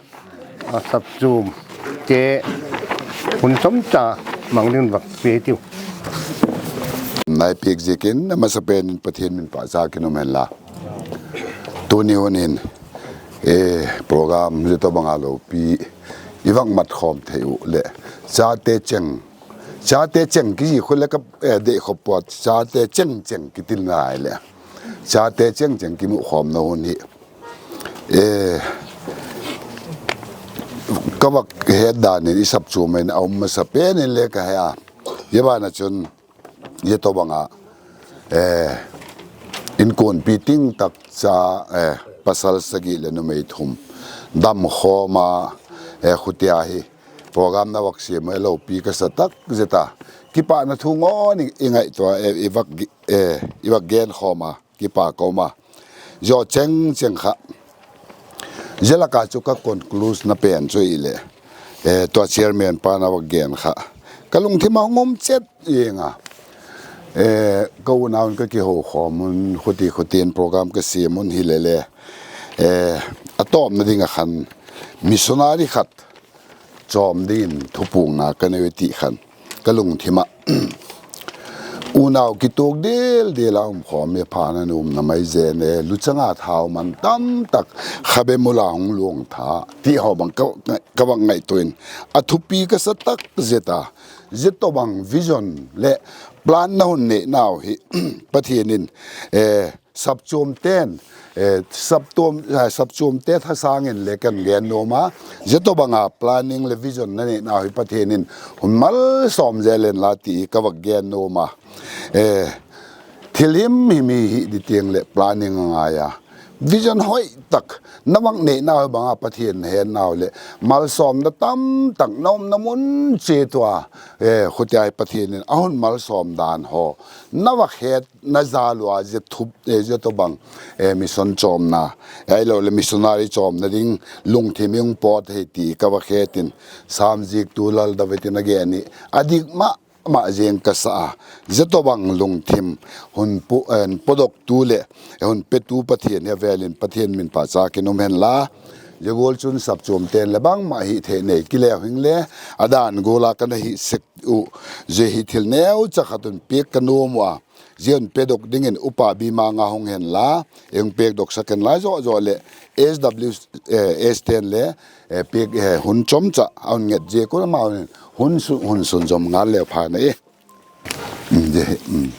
sapchuamte hun chomcha mang ding vak pia tiu. Nai piak ziakin a masapen in Pathian min pâkcha kin um hen la. Tuni hun in program zia tawhbang a lopi i vak mat khawm thei uh leh, chate cheng, chate cheng kizi khu le ka dei khop pua, chate cheng cheng kitil ngai leh, chate cheng cheng kimukhawmna hun hi ka vak het dan in i sapchuam in a um masapen in le ka he a, zia ban ah chun zia tawhbang a inkuanpi ting tak cha, pasal sagi leh numei thum damkhawm a, khutia hi program na vak siam a lopi ka sa tak zet a, kipakna thu ngawn i ngaitua, i vak genkhawm a kipak ka um a, zia cheng cheng kha zia lak a chu ka conclude na pen chu i leh, tua chairman pa'n a vak gen kha ka lungthim a hung um chet ing a, ka unau in ka kihokhawm un, khuti khutin program ka siam un hile le, a tawpna ding ah khan missionary khat chawm dingin thupukna ka nei ti khan ka lungthim ah unau kituak dil dil a umkhawm i pha na nuam na mai zen e, luchang a thau man tamtak, khabe mul a hung luang tha ti haw bang ka vak ngaitua in, a thupi ka sa tak zet a, zia tawhbang vision leh plan na hun neinau hi Pathian in sapchuamte'n, sapchuamte thasâng in le kan gen nuam a, zia tawhbang a planning leh vision na neinau hi Pathian in hun malsawm zel hen la ti ka vak gen nuam a, thil himhim hi hi di tiang leh planning a ngai a, vision hoi tak na vak neinau hi bang a Pathian na hetnau leh malsawmna tamtak na umna mun chiat ua, khutia hi Pathian in a hun malsawm dan haw na vak het na zal ua, zia tawhbang mission chawmna, ahiloleh missionary chawmna ding lungthim i hung pawt hi ti ka vak het in, Sam ziaktu Lal David in a gen hi a dik ma ama zing ka sa a, zia tawhbang lungthim hun pu-, eh, pawdoktu leh hun petu Pathian hi a vêl in Pathian min pâkchâk in um hen la. Zia gual chun saptuamte'n le bangma hi thei nei kile hing le, a dan gual a ka na hi sek uh, zia hi thil neucha khat un piak ka nuam ua, zia hun pedok dingin Upa Bimang a hung hen la, ei hung piakdok sak hen la, zaw zaw leh S W S te'n le, eh, piak, eh, hun chomcha a hun nget ziak un amau hun su-, hun sun zom ngal leu pha na e. Mm, zia hi, mm.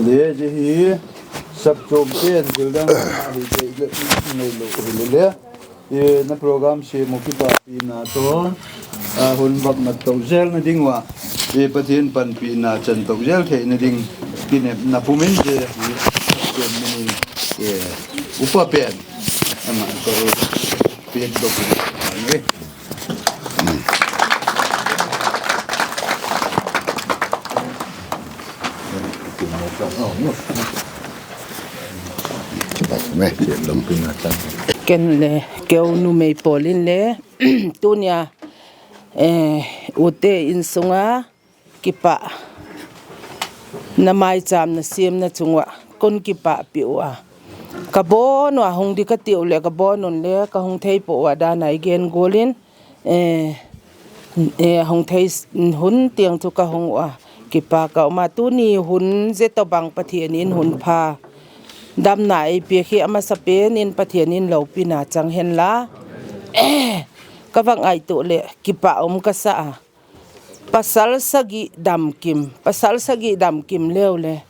Le zia hi, saptuamte'n zildang a hi le, le, nei lo hi le le. E, na program siam uh kipâkpina tawh, a hun vak mat to zelna ding ua, e, Pathian panpina chan to zel theina ding, kinepna pum in zia hi, saptuam min in, e, upa pen, ama ka piakdok hi. Ken le keu numei pawl in le, tuni a, eh, ute insung a kipak na maicham na siamna chung ua kon kipakpi ua, ka bawn ua hung di ka tiu leh ka bawn un le ka hung thei pua ua dan a i gen gual in, eh, eh, hung thei s-, hun tiang chu ka hung ua, kipak ka um a, tuni hun zia tawhbang Pathian in hun pha damna ei piak hi a masapen in Pathian in lopina chang hen la. Ka vak ngaitua leh kipak um ka sa a. Pasal sagi dam kim, pasal sagi dam kim leu le,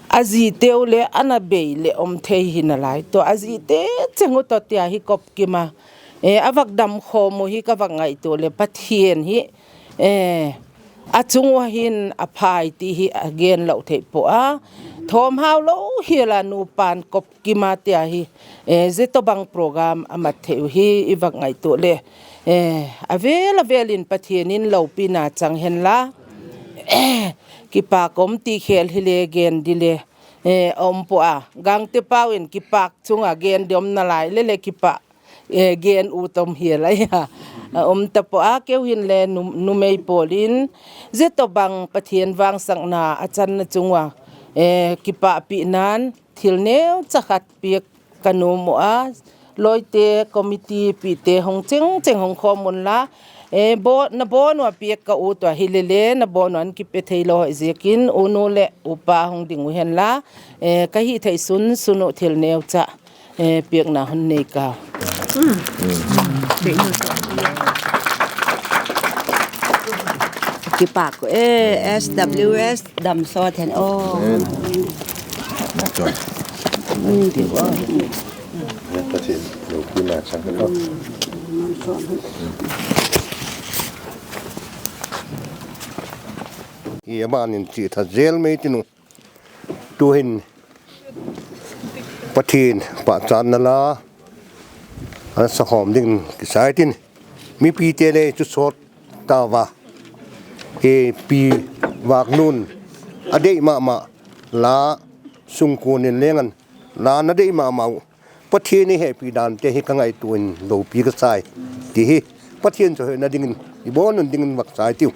a ziteu le a na bei leh um thei hi nalai. Tua a zite cheng uh tawh tia hi kop kim a, e, a vak dam khawm uh hi ka vak ngaitua leh Pathian hi, e, a chung ua hin a phai ti hi a gen lo thei pua a. Thawmhau lo hial a nupa'n kop kim a tia hi, e, zia tawhbang program a mat thei uh hi i vak ngaitua leh, e, a vêl a vêl in Pathian in lopina chang hen la. Kipak um ti khêl hile gen di le, e, a um pua a. Gangte pau in kipak chung a gen di um nalai le le kipak, e, gen ut um hial ai a, a um ta pua a. Keu hin le nu-, numei pawl in zia tawhbang Pathian vangsakna a channa chung ua, e, kipakpina'n thil neucha khat piak ka nuam uh a. Lawite, committee pite hung cheng cheng hung khawm unla, e, baw-, na bawn ua piak ka ut ua hile le na bawn ua in kipe thei lo ziakin unu leh upa hung ding uh hen la, e, ka hithei sun sun uh thil neucha, e, piakna hun nei ka. Kipak uh e, S W S dam sawt hen aw. I a ban in chi tha zel mai tin u. Tu'hin Pathian pahchâtna la a sakhawm dingin kisai tin, mipite le chu sawt ta ua, e, Pi Vâknu'n a dei ma ma la, sungkuan in leng an la na dei ma ma uh, Pathian i hepi dante hi ka ngaitua in lopi ka sai, ti hi Pathian chawihoina dingin i bawn un dingin vak sai tiu.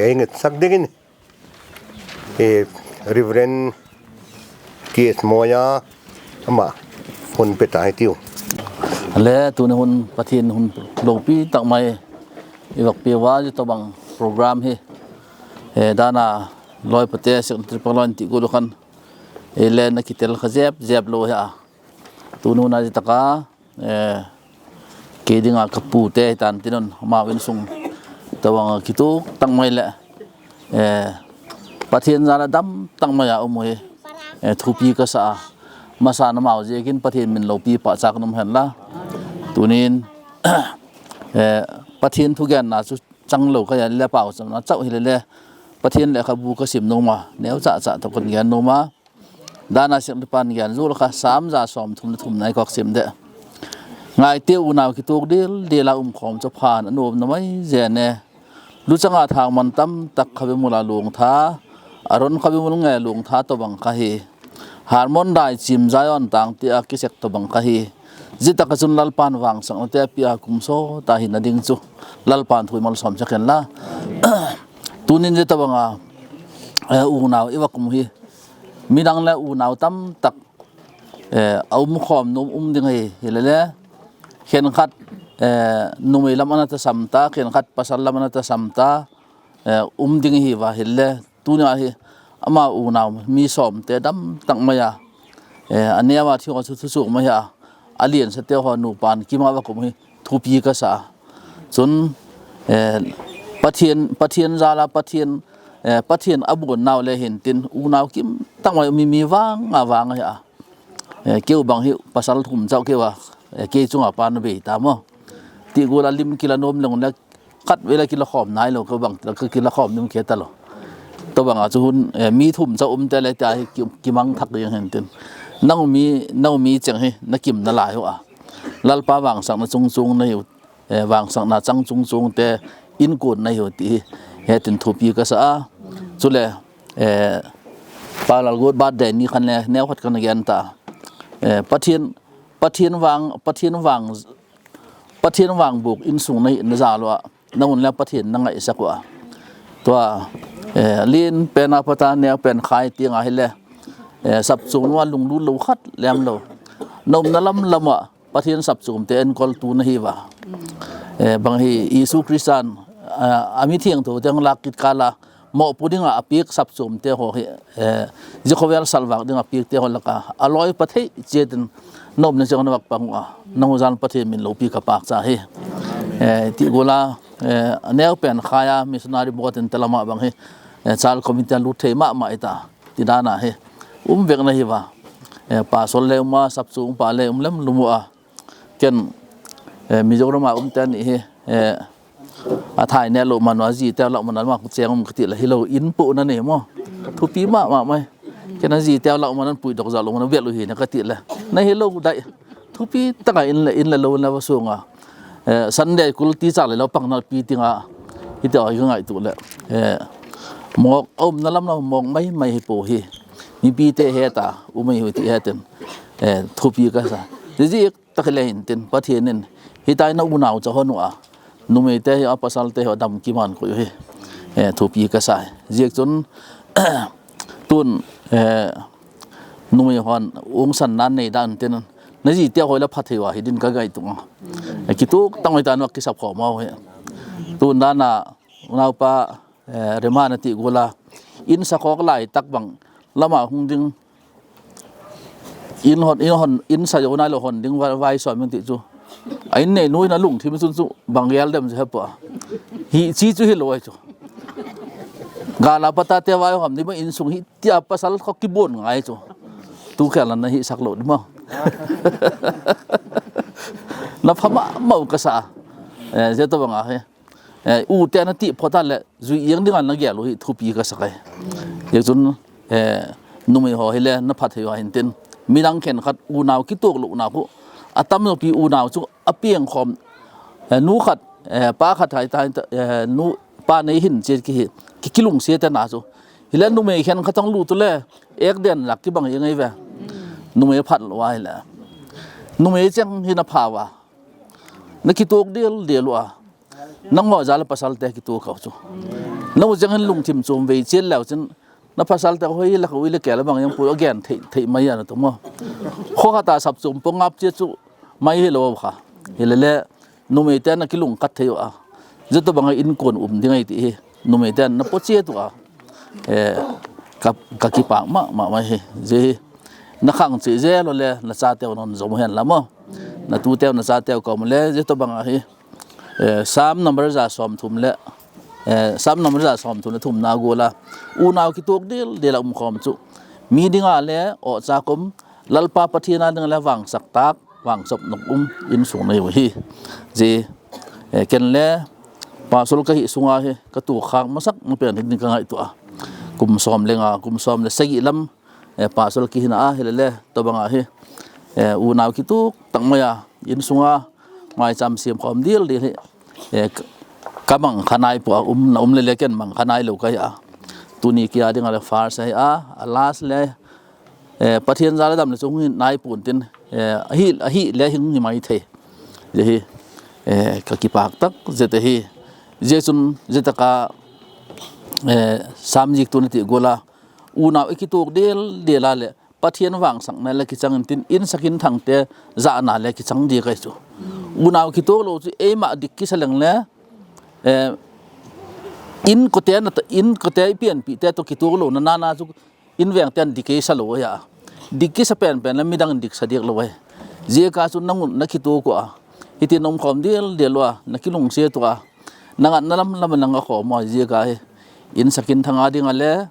ei ngetsak dingin, Reverend T S Moya, ama hun pe ta hitiu. Le tuni hun Pathian hun lopi tak mai i vak pia ua, zia tawhbang program hi, dan a, lawipate, secretary panglo in ti gual khan, ei le na kitel kha zep zep lo hi a. Tuni hun a zia tak a, kei ding a ka pute hi tan tin un, amau insung tawhbang a kituak tak mai leh Pathian jal a dam tak mai a um uh hi thupi ka sa a. Masa in amau ziakin Pathian min lopi pahchâk nuam hen la. Tunin Pathian thugenna chu chang lo ka hi a le, pauchapna chau hile le, Pathian lekhabu ka sim nuam a, neu cha cha tawh ka gen nuam a. Dan a, Siaklipa'n gen zual kha, Sam za sawmthum leh thumna i kawk sim deh. Ngaite unau kituak dil dil a um khawm chu phan a nuamna mai zen e. Luchang a thângman tam tak khavimul a luang tha, Aron khavimul nge luang tha tawhbang kha hi. Hermon dai chim Zion tâng ti a kisek tawhbang kha hi. Zia tak ah chun Lalpa'n vangsaknate a pia kum sawt a hinna ding chu Lalpa'n thu ei malsawm sek hen la. Tunin zia tawhbang a unau i vak um hi, midang le unau tam tak a um khawm nuam um ding ahi, hile le, khenkhat numei lam a na tasam ta, khenkhat pasal lam a na tasam ta, um ding ahi va, hile tuni a hi ama unau mi sawmte dam tak mai a, a neu a thi haw chu thusuak mai a, a liansate haw nupa'n kim a vak um hi thupi ka sa a. Chun Pathian, Pathian jal a, Pathian, Pathian a buannau le hintin unau kim tak mai mi, mi vang a vang ahi a. Keu bang hi pasal thum chau keu a, kei chung a pa na bei ta maw, ti gual a lim kila nuam leng le, khatvei le kila khawm nailo, keu bang kila khawm dim khe talo. Tawhbang a chu hun mi thum chau umte le tia hi kimang thak ding hintin, nang mi, nang mi cheng hi na kimna lai uh a, Lalpa vangsakna chung chuang na hiu, vangsakna chang chung chuangte inkuan na hiu ti hi hetin thupi ka sa a. Chule Pa Lalguat birthday ni khan le neu khat ka na gen ta. Pathian, Pathian vang, Pathian vang, Pathian vang bûk insung na hina jal ua, nang un le Pathian na ngaisak ua, tua lian pen a pat a neu pen khai tiang a hile, sapchuam ua lunglut lo khat lem lo, na umna lam lam ah Pathian sapchuamte enkoltu na hi ua. Bang hi Jesu Khrista'n a mithiangtho dang lâk kit kâl a, mawpu ding ah a piak sapchuamte haw hi, zia khawvel salvâk ding a piakte haw lak a a lawi pa thei chiat in, na umna chiang na vak pang ua, nang u jal Pathian min lopi ka pâkcha hi. Ti gual a, a neu pen khai a missionary board in te lam ah bang hi, child committee a lut thei ma ma i ta, ti dan a hi um vek na hi ua. Pasal le um a, sapchuam pa le um lem lum ua, ken Mizoram a umte ni hi, a thai ne lo man ua, a ziteu lak man a ma chêng um ka ti leh, hilo in puakna nei maw, thupi ma ma mai. Ken a ziteu lak man an puidok zak lo man a bêl u hi na ka ti leh, na hilo dai, thupi tak a in le, in le lo na va suang a, Sunday school teacher le lo pang na pi ting a, hiti a i ka ngaitua leh, mawk a umna lam lo mawk mai mai hi pua hi, mipite het a um mai hi ti het in, thupi ka sa. Zia tak le hintin Pathian in hitai na unau cha hon ua, numeite hi a pasalte hi a dam kiman koi u hi, thupi ka sa. Ziakchun tun numei hon ungsanna nei dan tin, na zite haw la pha thei ua hi din ka ngaitua a, kituak tak mai ta na kisap khawm u hi. Tun dan a unaupa Rema na ti gual a, in sakhawk lai tak bang lam a hung ding, in hon, in hon, in sa zo nailo hon ding vai, vai sawm in ti chu, a in nei nu in a lungthim chun chu bang gel dem chu he pua, hi chi chu hilo ai chu. Gâl a pat a te vai hawm ding ma insung hi tia pasal kha kibuan ngai chu. Tu khel a na hisak lo di ma, na pha ma mau ka sa. Zia tawhbang a hi, ute na ti phot a leh zui iang ding a na gel u hi thupi ka sa kai. Ziakchun numei haw hile na pha thei ua hintin, midang khenkhat unau kituak lona khu, a tam zopi unau chu a piang khawm, nu khat, pa khat hai ta, nu, pa nei hin chiat ki hi, ki, kilungsiatna chu. Hile numei khenkhat chang lut u le, ek den lak kibang i ngai ve. Numei phat lo a hile, numei cheng hi na pha ua, na kituak dil dil ua, nanghaw jal a pasalte kituak kha u chu. Nau chang hin lungthim chuam vei chiat leu chin, na pasal tak hoi la ka ui le ke la bang yang pu a gen thei thei mai a na tu maw. Khaw khat a sap chuam pawng ap chia chu mai hilo kha. Hilele, numeite'n na kilungkat thei u a, zia tawhbang a inkuan um ding ahi ti hi numeite'n na pawt chiat u a, ka kipâk ma ma mai hi. Zia hi na khang chi zel u le na chateu non zom hen la maw, na tuteu na chateu ka um le zia tawhbang ahi. Sam number za sawmthum le, Sam number za sawmthum le thumna gual a, unau kituak dil dil a um khawm chu, mi ding a le awchâk um, Lalpa Pathian a ding a le vangsak tâk, vangsak nop um insung nei u hi. Zia, ken le pasal ka hi sung a hi ka tuak khâk masak ma pen hi ding ka ngaitua a, kum sawm le nga, kum sawm le sagi lam pasal ka hina a, hilele tawhbang a hi unau kituak tak mai a insung a maicham siam khawm dil dil hi ka mang kha nai pua a, um na um le le ken mang kha nailo ka hi a. Tuni kia ding a le first ahi a, a last le Pathian za le dam le chu hung hi nai pua'n tin, ahi le hing hi mai thei. Zia hi ka kipâk tak zet ahi. Zia chun zia tak a Sam ziaktu'n a ti gual a, unau i kituak dil dil a leh Pathian vangsakna le kichang intin, insak inthangte zana le kichang diak ahi chu. Unau kituak lo chu eima dik kisa leng le, inkote i pianpihte tawh kituak lona nana chu invengte'n dik kisa lo ahi a, dik kisa pen pen le midang in dik sa diak lo ahi. Ziaka chu nang un na kituak ua, hiti na um khawm dil dil ua na kilungsiat ua, na ngatna lam lam a nang a khawm ua, ziaka hi insak inthang a ding a le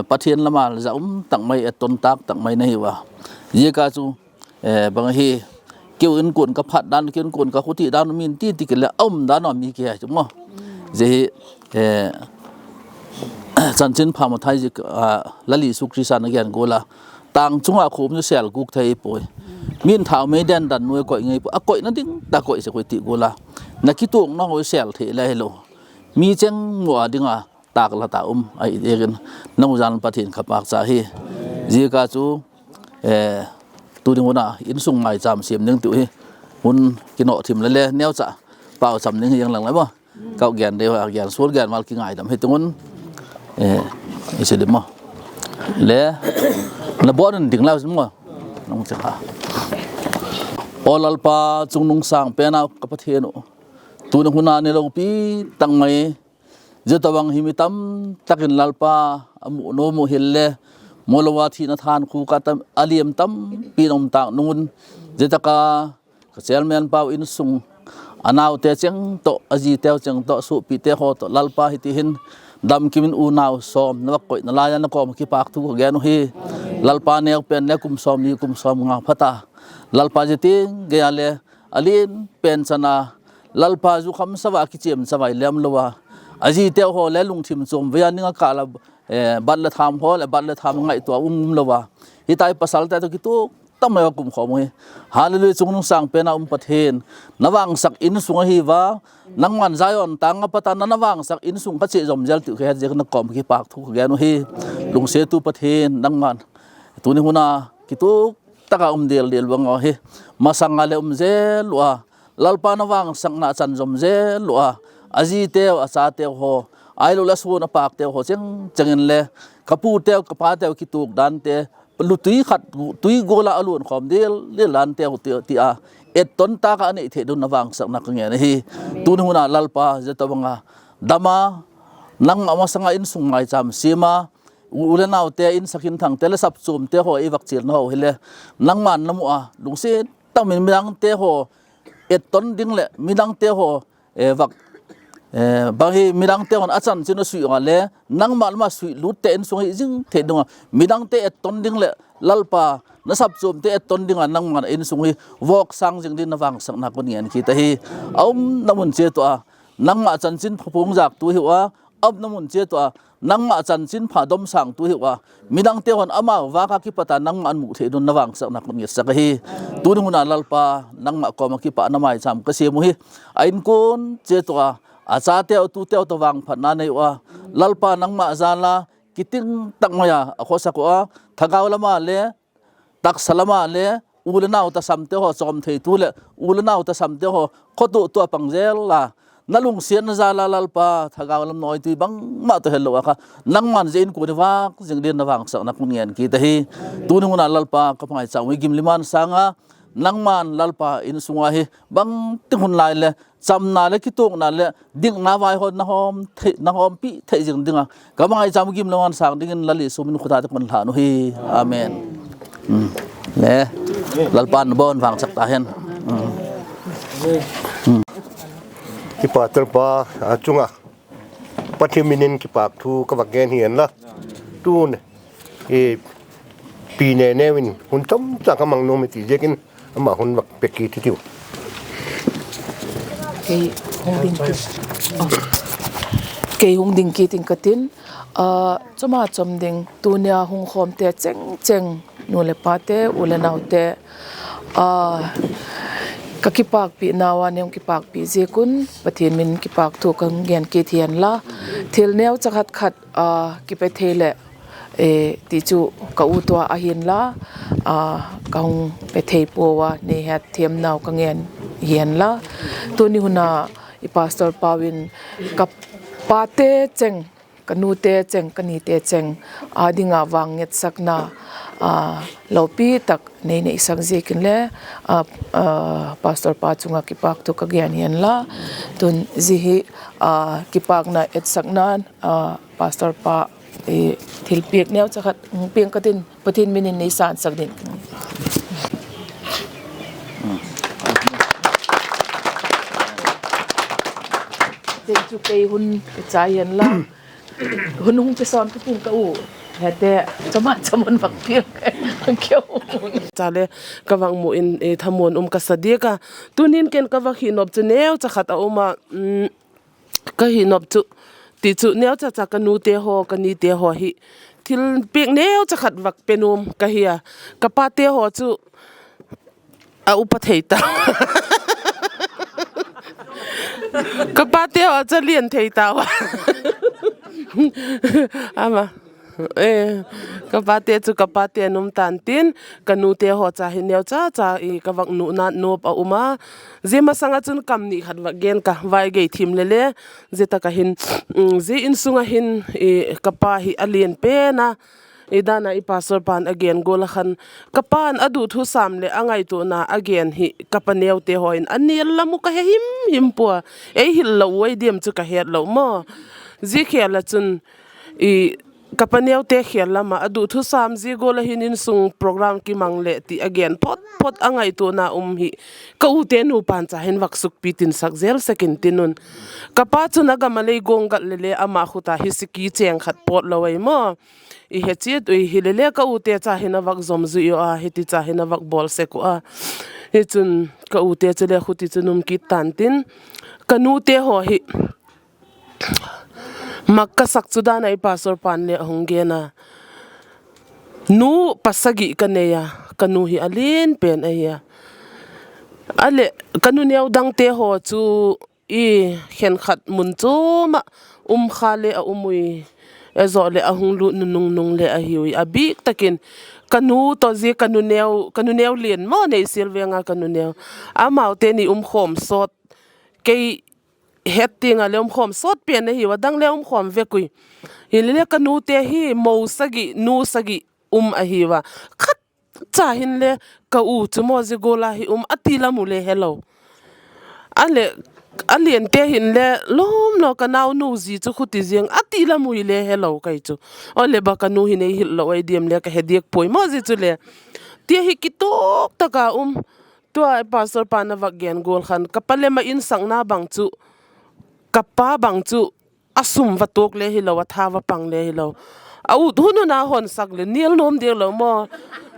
Pathian lam a za um tak mai, etton tâk tak mai na hi ua. Ziaka chu bang hi, keu inkuan ka phat dan, keu inkuan ka khuti dan u min ti ti kile a um dan u a mi ki hi chu maw. Zia hi Chanchinpha Mathai ziak a, Lal Jesu Khrista na gen gual a, tâng chung a khum chu sêl gûk thei puai. Min thau mei den dan nuai koi ngei pu, a koina ding tak koi sek ui ti gual a, na kituakna haw sêl thei le hilo, mi cheng mu a ding a tâk la ta um ahi ziakin, nang u zan Pathian ka pâkcha hi. Ziaka chu tuni hun a insung maicham siam ding tiu hi, hun kinawh thim le le neucha paucham ding hi zang lang le maw. Ka gen deu a gen sual gen mal kingaidam hi tung un, i si di maw, le na bawn un ding lau maw. Aw Lalpa, chungnung sâng pen a ka Pathian uh, tuni hun a ni lopi tak mai, zia tawhbang hi mi tam tak in Lalpa a mu nuam uh hile, mu lo a thina thankhuk a liam tampi in um tâk nung un, zia tak a ka chairman pau insung, a naute cheng tawh, a ziteu cheng tawh, suapite haw tawh Lalpa hiti hin damkim in unau sawm na vak koina lai a na kawm a kipâk thu ka gen uhi. Lalpa, neu pen le kum sawmli kum sawmnga pha ta, Lalpa, zia tiang gei a le a lian pen chan a, Lalpa, zu kham sa a kichiam chavai lem lo a, a ziteu haw le lungthim chuam vei a ning a kâl a, bat le tham haw leh bat le tham ngaitua um um lo a, hitai pasalte tawh kituak tak mai a kum khawm uhi. Hallelujah, chungnung sâng pen a um Pathian, na vangsak insung ahi a, nangma'n Zion tâng a pat a na vangsak insung kha chia zom zel ti uh ka het ziak in na kawm a kipâk thu ka gen uhi. Lungsiattu Pathian, nangma'n tuni hun a kituak tak a um dil dil bang ahi, masang a le um zel ua, Lalpa na vangsakna chan zom zel ua, a ziteu a chateu haw, ahiloleh a suan a pâkteu haw cheng cheng in le, ka puteu ka pateu kituak dante, lu tui khat, tui gual a a luan khawm dil dil danteu ti a, etton tâk a a nei thei ding un na vangsakna ka ngen ahi. Tuni hun a Lalpa, zia tawhbang a dam a, nangma masang a insung maicham siam a, u le naute, insak inthangte le sapchuamte haw i vak chialna haw hile, nangma'n na mu a, lungsiat tak in midangte haw etton ding leh midangte haw, bang hi midangte haw'n a chanchin a sui a le, nangma lam a sui lutte insung hi zing thei ding a, midangte etton ding leh Lalpa, na sapchuamte etton ding a nangma'n insung hi vawk sâng zing ding na vangsakna ka ngen kit ahi. A umna mun chiat ua, nangma chanchinpha puangzaktu hiu a, a umna mun chiat ua, nangma chanchinpha domsângtu hiu a, midangte haw'n amau vâk a kipat a nangma'n mu thei ding un na vangsakna ka ngetsak ahi. Tuni hun a Lalpa, nangma kawm a kipat na maicham ka siam uhi. A inkuan chiat ua, a chateu tuteu tawh vangphatna nei ua, Lalpa, nangma jal a kiting tak mai a a khawsak ua, thagau lam a le, taksa lam a le, u le nau tasamte haw chawm theitu leh u le nau tasamte haw khawtuaktu a pang zel a, Na lungsiatna jal a Lalpa, thagau lam nawitui bangma tawh hello a kha, nangma'n zia inkuan i vâk zing dingin na vangchâkna ka hun ngen kit ahi. Tuni hun a Lalpa, ka maicham i gim liman sâng a, nangma'n Lalpa insung a hi bangtik hun lai leh chamna leh kituakna leh dikna vaihawm na hawmpi thei zing ding a, ka maicham gim liman sâng dingin Lal Jesu min khut a te ka hun lân uhi. Amen. Le, Lalpa'n bawn vangchâk ta hen. I pastor pa a chung ah Pathian min in kipâk thu ka vak gen hi hen la. Tun, pi ne neu in hun tamtak a mang nuam i ti ziakin, ama hun vak pe kit hitiu. Kei hung ding kit ing ka tin, chama cham ding, tuni a hung khawmte chengcheng, nu leh pate, u leh naute, ka kipâkpi nau a nei hung kipâkpi ziak un Pathian min kipâk thu ka hung gen kit hi hen la, thil neucha khat khat kipe thei leh ti chu ka ut ua ahi'n la, ka hung pe thei puau a, nei hetthiamnau ka ngen hi hen la. Tuni hun a i pastor pau in ka pate cheng, ka nute cheng, ka nite cheng â ding a vang ngetsakna lopi tak nei neisak ziakin le pastor pa chung ah kipâk thu ka gen hi hen la. Tun zia hi kipâkna etsakna'n pastor pa thilpiak neucha khat hung piang ka tin, Pathian min in nei sânsak dingin chu kei hun ka chai hen la, hun hung pe sawm ka tin ka u, hete, chama cham un vak piang, keu, chale, ka vak mu in thamuan um ka sa diak a. Tunin ken ka vak hihnop chu neucha khat a um a, ka hihnop chu, ti chu neucha cha ka nute haw, ka nite haw hi thilpiak neucha khat vak pe nuam ka hi a. Ka pate haw chu a upa thei ta, ka pate haw chu a lian thei tau a, ama, ka pate chu ka pate nuam tan tin, ka nute haw cha hi neucha cha ka vak nunat nop a um a. Zia masang ah chun kam ni khat vak gen ka, vai gei thim le le, zia tak ah hin, zia insung ah hin ka pa hi a lian pen a, i dan a i pastor pa'n a gen gual ah khan, ka pa'n a duthusam leh a ngaituana a gen hi ka pa neute haw in a nial lam uh ka he him him pua, ei hil lo uh ai diam chu ka het lo maw. Zia khel ah chun ka pa neute khel lam ah a duthusam, zia gual ah hin insung program kimang leh ti a gen phot phot a ngaituana um hi ka ute nupa'n cha hin vak sukpi tinsak zel sek intin un. Ka pa chun a gam a lei guanggal le le ama khut a hi siki cheng khat pawt lo ai maw, i he chiat ui, hi le le ka ute cha hin a vak zom zui ua, hiti cha hin a vak bawl sek ua. Hichun ka ute chu le khuti chun um kit tan tin, ka nute haw hi mak ka sak chu dan a i pastor pa'n le a hung gen a, nu pa sagi ka nei a, ka nu hi a lian pen ahi a. A leh ka nu neu dangte haw chu i khenkhat mun chuam ah um kha le a um ui, a zaw leh a hung lut nunung nung le ahi ui, a bik tak in ka nu tawh zia ka nu neu, ka nu neu lian maw, Neisial veng a ka nu neu, amaute ni um khawm sawt, kei het tiang a le um khawm sawt pen ahiu a, dang le um khawm vek ui. Hile le ka nute hi mo sagi, nu sagi um ahiu a, khat cha hinle ka u chu maw zia gual a hi um a ti lam u le helo. A leh a liante hinle lawm lo, ka naunu zi chu khuti ziang a ti lam u hile helo kai chu. Aw le ba ka nu hin ei hil lo ai diam le ka he diak puai maw zia chu le. Ti hi kituak tak a um. Tua pastor pa'n a vak gen gual khan ka pa lem a insakna bang chu, ka pa bang chu a sum va tuak le hilo, a tha va pang le hilo, a ut hun hun a hon sak leh nial nuam diak lo maw.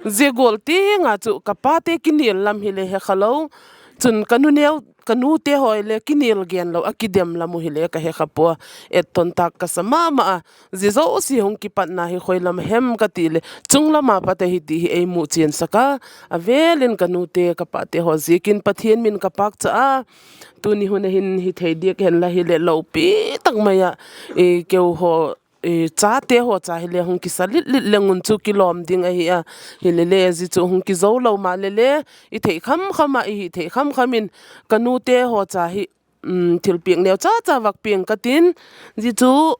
Zia gual tiang a chu ka pate kinial lam hile he kha lo. Chun ka nute haw le kinial gen lo, a kidem lam u hile ka he kha pua. Etton tâk ka sa ma ma a. Zia zosia hung kipatna hi khoi lam a hem ka ti leh, chung lam a pat ahi ti hi ei mu chiansak a. A vêl in ka nute ka pate haw ziakin Pathian min ka pâkcha a. Tuni hun a hin hi thei diak hen la, hileh lopi tak mai ah keu haw, chate haw cha hile hung kisa lit lit leng un chu kilawm ding ahi a. Hile le zia chu hung kizo lo maleh le, i theih kham kham ah, i hithei kham kham in ka nute haw cha hi thilpiak neu cha cha vak piang ka tin, zia chu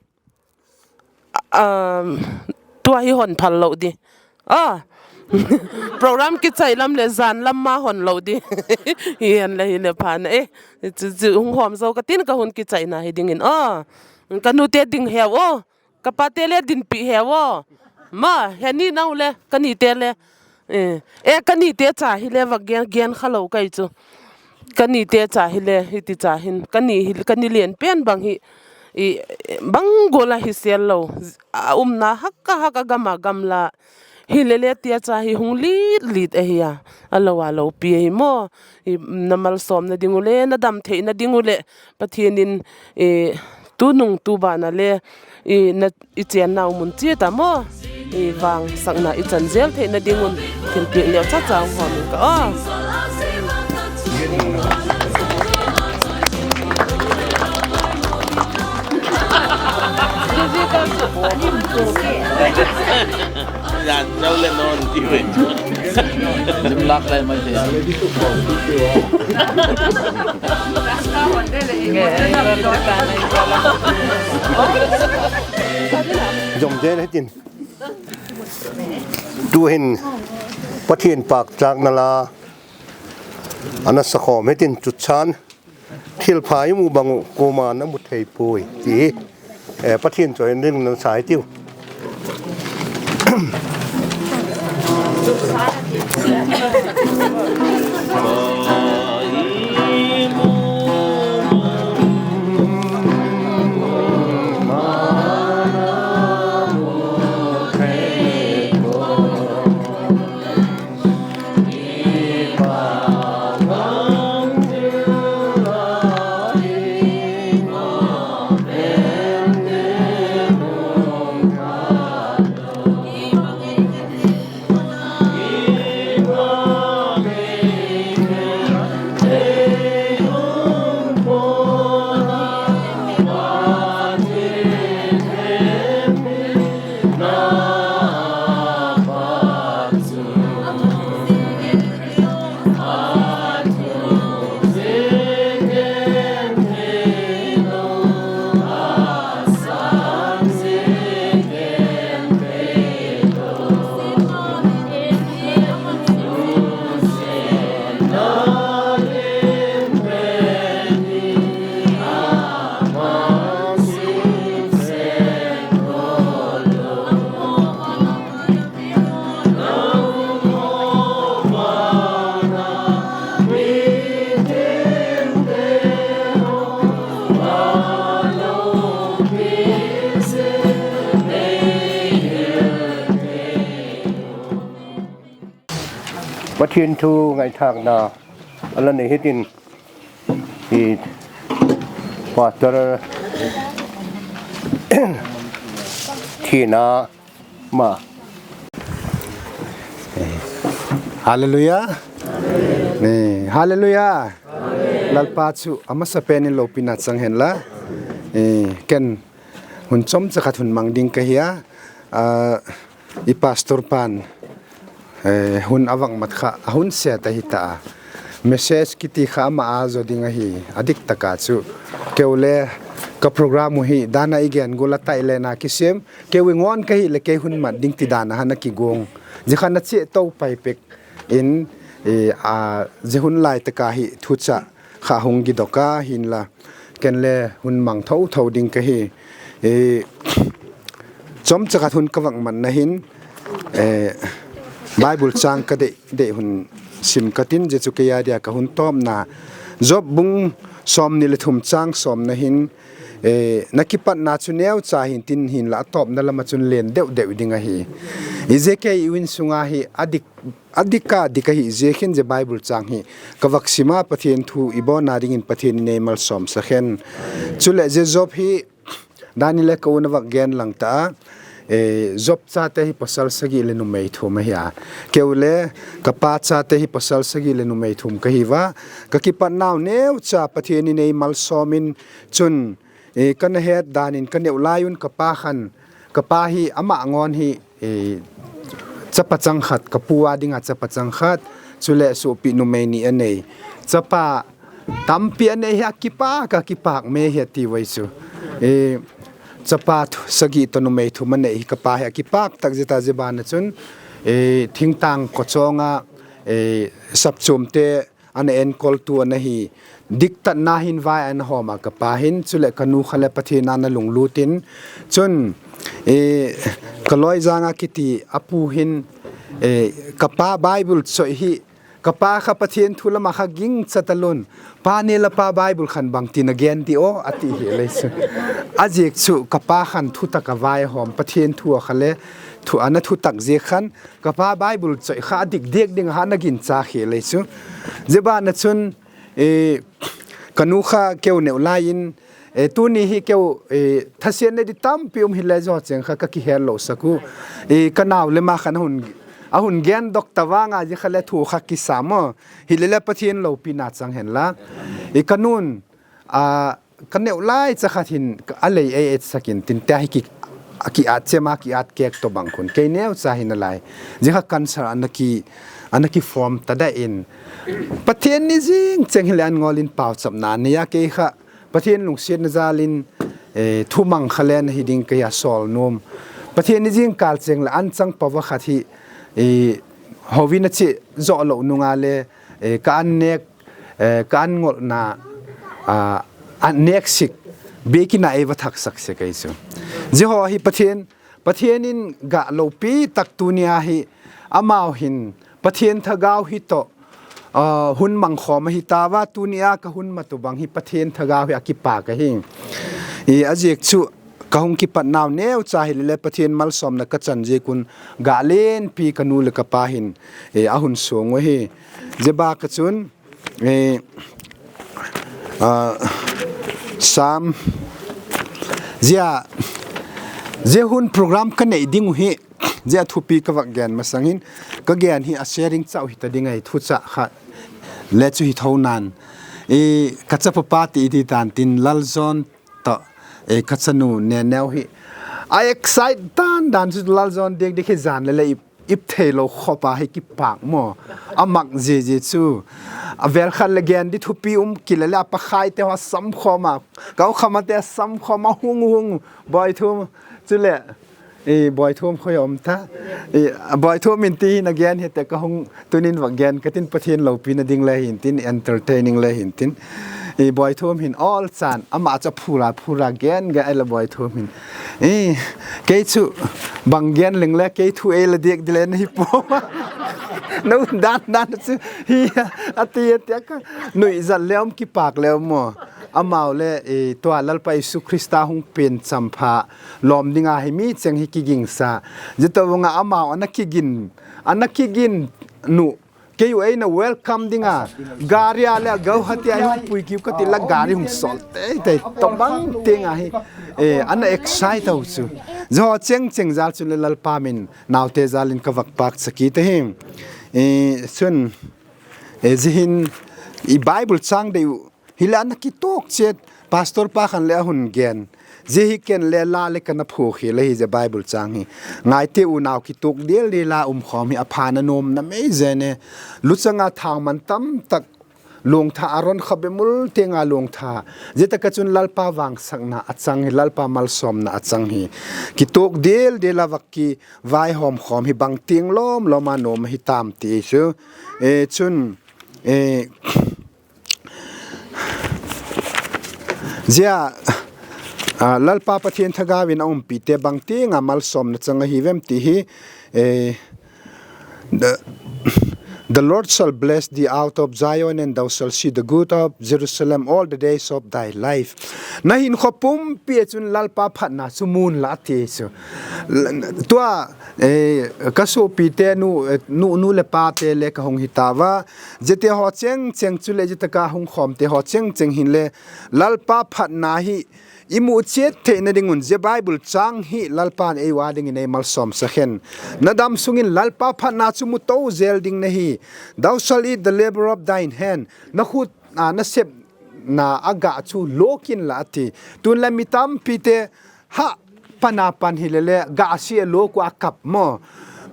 tua hi hon phal lo di. A, program kichai lam leh jan lam ma hon lo di. Hi hen le hile phan e. Chu chu hung hawm zo ka tin, ka hun kichaina hi dingin a, ka nute ding heu aw, ka pate le dinpi heu aw. Ma, he ni nau le ka nite le, e, ka nite cha hile vak gen gen kha lo kai chu. Ka nite cha hile hiti cha hin ka ni hi, ka ni lian pen bang hi, bang gual a hi sel lo, a umna hak a hak a gam a gamla hile le tia cha hi hung lit lit ahi a, a lo a lopi ahi maw. Na malsawmna ding uh le na dam theina ding uh leh Pathian in tunung tu ban a le i chênnau mun chiat a maw, i vang sakna i chan zel theina ding un thilpiak neu cha cha hung hawm ing ka aw. Zom zel hitin, tu'hin Pathian pâkchâkna la a na sakhawm hitin, chutchan thilpha i mu bang uh kuama'n a mu thei puai ti hi Pathian chawihoina ding na sa hitiu. Pathian thu ngaithâkna a la nei hitin, i pastor thina ma. Halleluia. Halleluia. Lalpa chu a masa pen in lopina chang hen la. Ken hun chawmcha khat hun mang ding ka hi a, i pastor pa'n hun a vak mat kha a hun set ahi ta a, message kiti kha ama a zaw ding ahi. A dik tak a chu keu le ka program uh hi dan a i gen gual a tai le na kisêm, keu i ngawn ka hi leh kei hun mat ding ti dan a han a kiguang. Zia khan a chia to pai pek in, zia hun lai tak a hi thucha kha hung gidok a hinla, ken le hun mang tho tho ding ka hi. Chawmcha khat hun ka vak matna hin, Bible châng ka dei dei hun sim ka tin, zia chu kei a dia ka hun tawpna. Job bung sawmni leh thum châng sawmna hin, na kipatna chu neucha hin tin hinla a tawpna lam ah chun len deu deu ding ahi. I zia kei i un sung a hi a dik a dik ahi ziak in zia Bible châng hi ka vak sim a, Pathian thu i bawnna dingin Pathian in ei malsawmsak hen. Chuleh zia Job hi dan i le ka un a vak gen lang ta a, Job chate hi pawsal sagi leh numei thum ahi a. Keu le ka pa chate hi pawsal sagi leh numei thum ka hi ua. Ka kipatnau neucha Pathian in ei malsawm in, chun ka na het dan in ka neu lai un ka pa khan, ka pa hi ama ngawn hi chapa chang khat, ka pu a ding a chapa chang khat, chuleh suapi numei ni a nei. Chapa tampi a nei hi a kipâk a, kipâk mai hi a ti ui chu. Chapa sagih tawh numei thum a nei hi ka pa hi a kipâk tak zia ta, zia ban ah chun thingtâng kawchawng ah sapchuamte a na enkoltu a na hi, diktatna hin vai a na hawm a ka pa hin, chuleh ka nu kha leh Pathian a na lunglût in, chun ka lawi Zang a kiti a pu hin ka pa Bible choi hi, ka pa kha Pathian thu lam ah kha gingcha talun, Pa Nela pa Bible khan bangtin a gen di aw a ti hi lei chu. A ziak chu ka pa khan thutak a vai a hawm, Pathian thu a kha le a na thutak ziak khan ka pa Bible choi kha a dik diak ding a kha na ginchâk hi lei chu. Zia ban ah chun ka nu kha keu neu lai in, tuni hi keu thasiatna di tampi um hile zaw cheng kha ka kihetlo sak u. Ka nau le ma khan a hun gendok ta vang a zia kha le thu kha kisa maw, hilele Pathian lopina chang henla. Ka nu'n ka neu lai cha khat hin a lei ei et sak intin, tia hi a kiat chem a kiat kêk tawh bang khun kei neucha hi nalai. Zia kha cancer a na kiform ta dai in, Pathian ni zing cheng hileh an ngawl in pauchapna nei a, kei kha Pathian lungsiatna jal in thumang kha le na hi ding ka hi a sawl nuam. Pathian ni zing kâl cheng leh an chang pua a khat hi, hou in a chia zawlo nung a le ka an nêk, ka an ngolhna a nêk sik, biakin a ei va thaksak sek ei chu. Zia haw hi Pathian in gah lopi tak tuni a hi amau hin Pathian thagau hi tawh hun mang khawm ahi tau a, tuni a ka hun mat u bang hi Pathian thagau hi a kipâk ahi. A ziak chu ka hung kipatnau neucha hilele Pathian malsawmna ka chan ziak un gah lianpi ka nu leh ka pa hin a hun suang u ahi. Zia bâk ah chun Sam, zia, zia hun program ka nei ding uh hi, zia thupi ka vak gen masang hin, ka gen hi a sharing chau hita ding ahi, thucha kha le chu hi tho na'n, ka chapa pa ti di tan tin, Lalzon tawh ka chanu Neneu hi a excite dan dan chu, Lalzon diak diak hi jan le le ip theilo khop a hi kipâk maw, a mak zia zia chu. A vêl khat leh gen di thupi um kile leh a pakhaite haw a samkhawm a, ka u khamate a samkhawm a hung hung, Bawithuam, chuleh Bawithuam khoi a um ta, Bawithuam in ti hin a gen hite ka hung, tuni'n vak gen ka tin, Pathian lopina ding le hintin, entertaining le hintin. Bawithuam hin awl chan ama chu a phur a phur a gen gen a la, Bawithuam hin, kei chu bang gen leng le kei thu ei la diak di le na hi pua, na un dan dan chu hi a ti a, tia ka nuizat le um, kipâk le um maw. Amau le tua Lalpa Jesu Khrista hung pian champha lawm ding a hi mi cheng hi kigingsa, zia tawhbang ah amau a na kigin, a na kigin uh, kei u ei na welcome ding a, gari a le Guwahati a hung pui kiu ka ti la, gari hung sawl tei tei tawhbang tiang a hi a na excite u chu. Zia haw cheng cheng jal chun le Lalpa min naute jal in ka vak pâkcha kit ahi. Chun, zia hin i Bible châng dei uh hileh a na kituak chiat, pastor pa khan le a hun gen, zia hi ken le la le ka na phuak hi le hi, zia Bible châng hi. Ngaite unau, kituak dial dial a um khawm hi a pha na nuam na mei zen e. Luchang a thâng man tam tak, luangtha Aron kha bemul tiang a luangtha, zia tak ah chun Lalpa vangsakna a chang hi, Lalpa malsawmna a chang hi. Kituak dial dial a vak kivaihawm khawm hi bang tiang lawm lawm a nuam ahi tam ti chu. Chun, zia Lalpa Pathian thagau in a umpite bang tiang a malsawmna chang ahi vem ti hi, the, the Lord shall bless thee out of Zion, and thou shalt see the good of Jerusalem all the days of thy life. Na hinkhua pumpi ah chun Lalpa phatna chu mu inla a ti chu. Tua ka suapite nu, nu leh pate le ka hung hi ta ua, ziate haw cheng cheng chuleh zia tak a hung khawmte haw cheng cheng hinle Lalpa phatna hi i mu chiat theina ding un zia Bible châng hi Lalpa'n ei ua dingin ei malsawmsak hen. Na dam sung in Lalpa phatna chu mu to zel ding na hi. Thou shalt eat the labour of thine hand. Na khut a na sepna a gah chu luak inla a ti. Tun le mi tampite ha pan a pan hilele gah sia luak ua kap maw.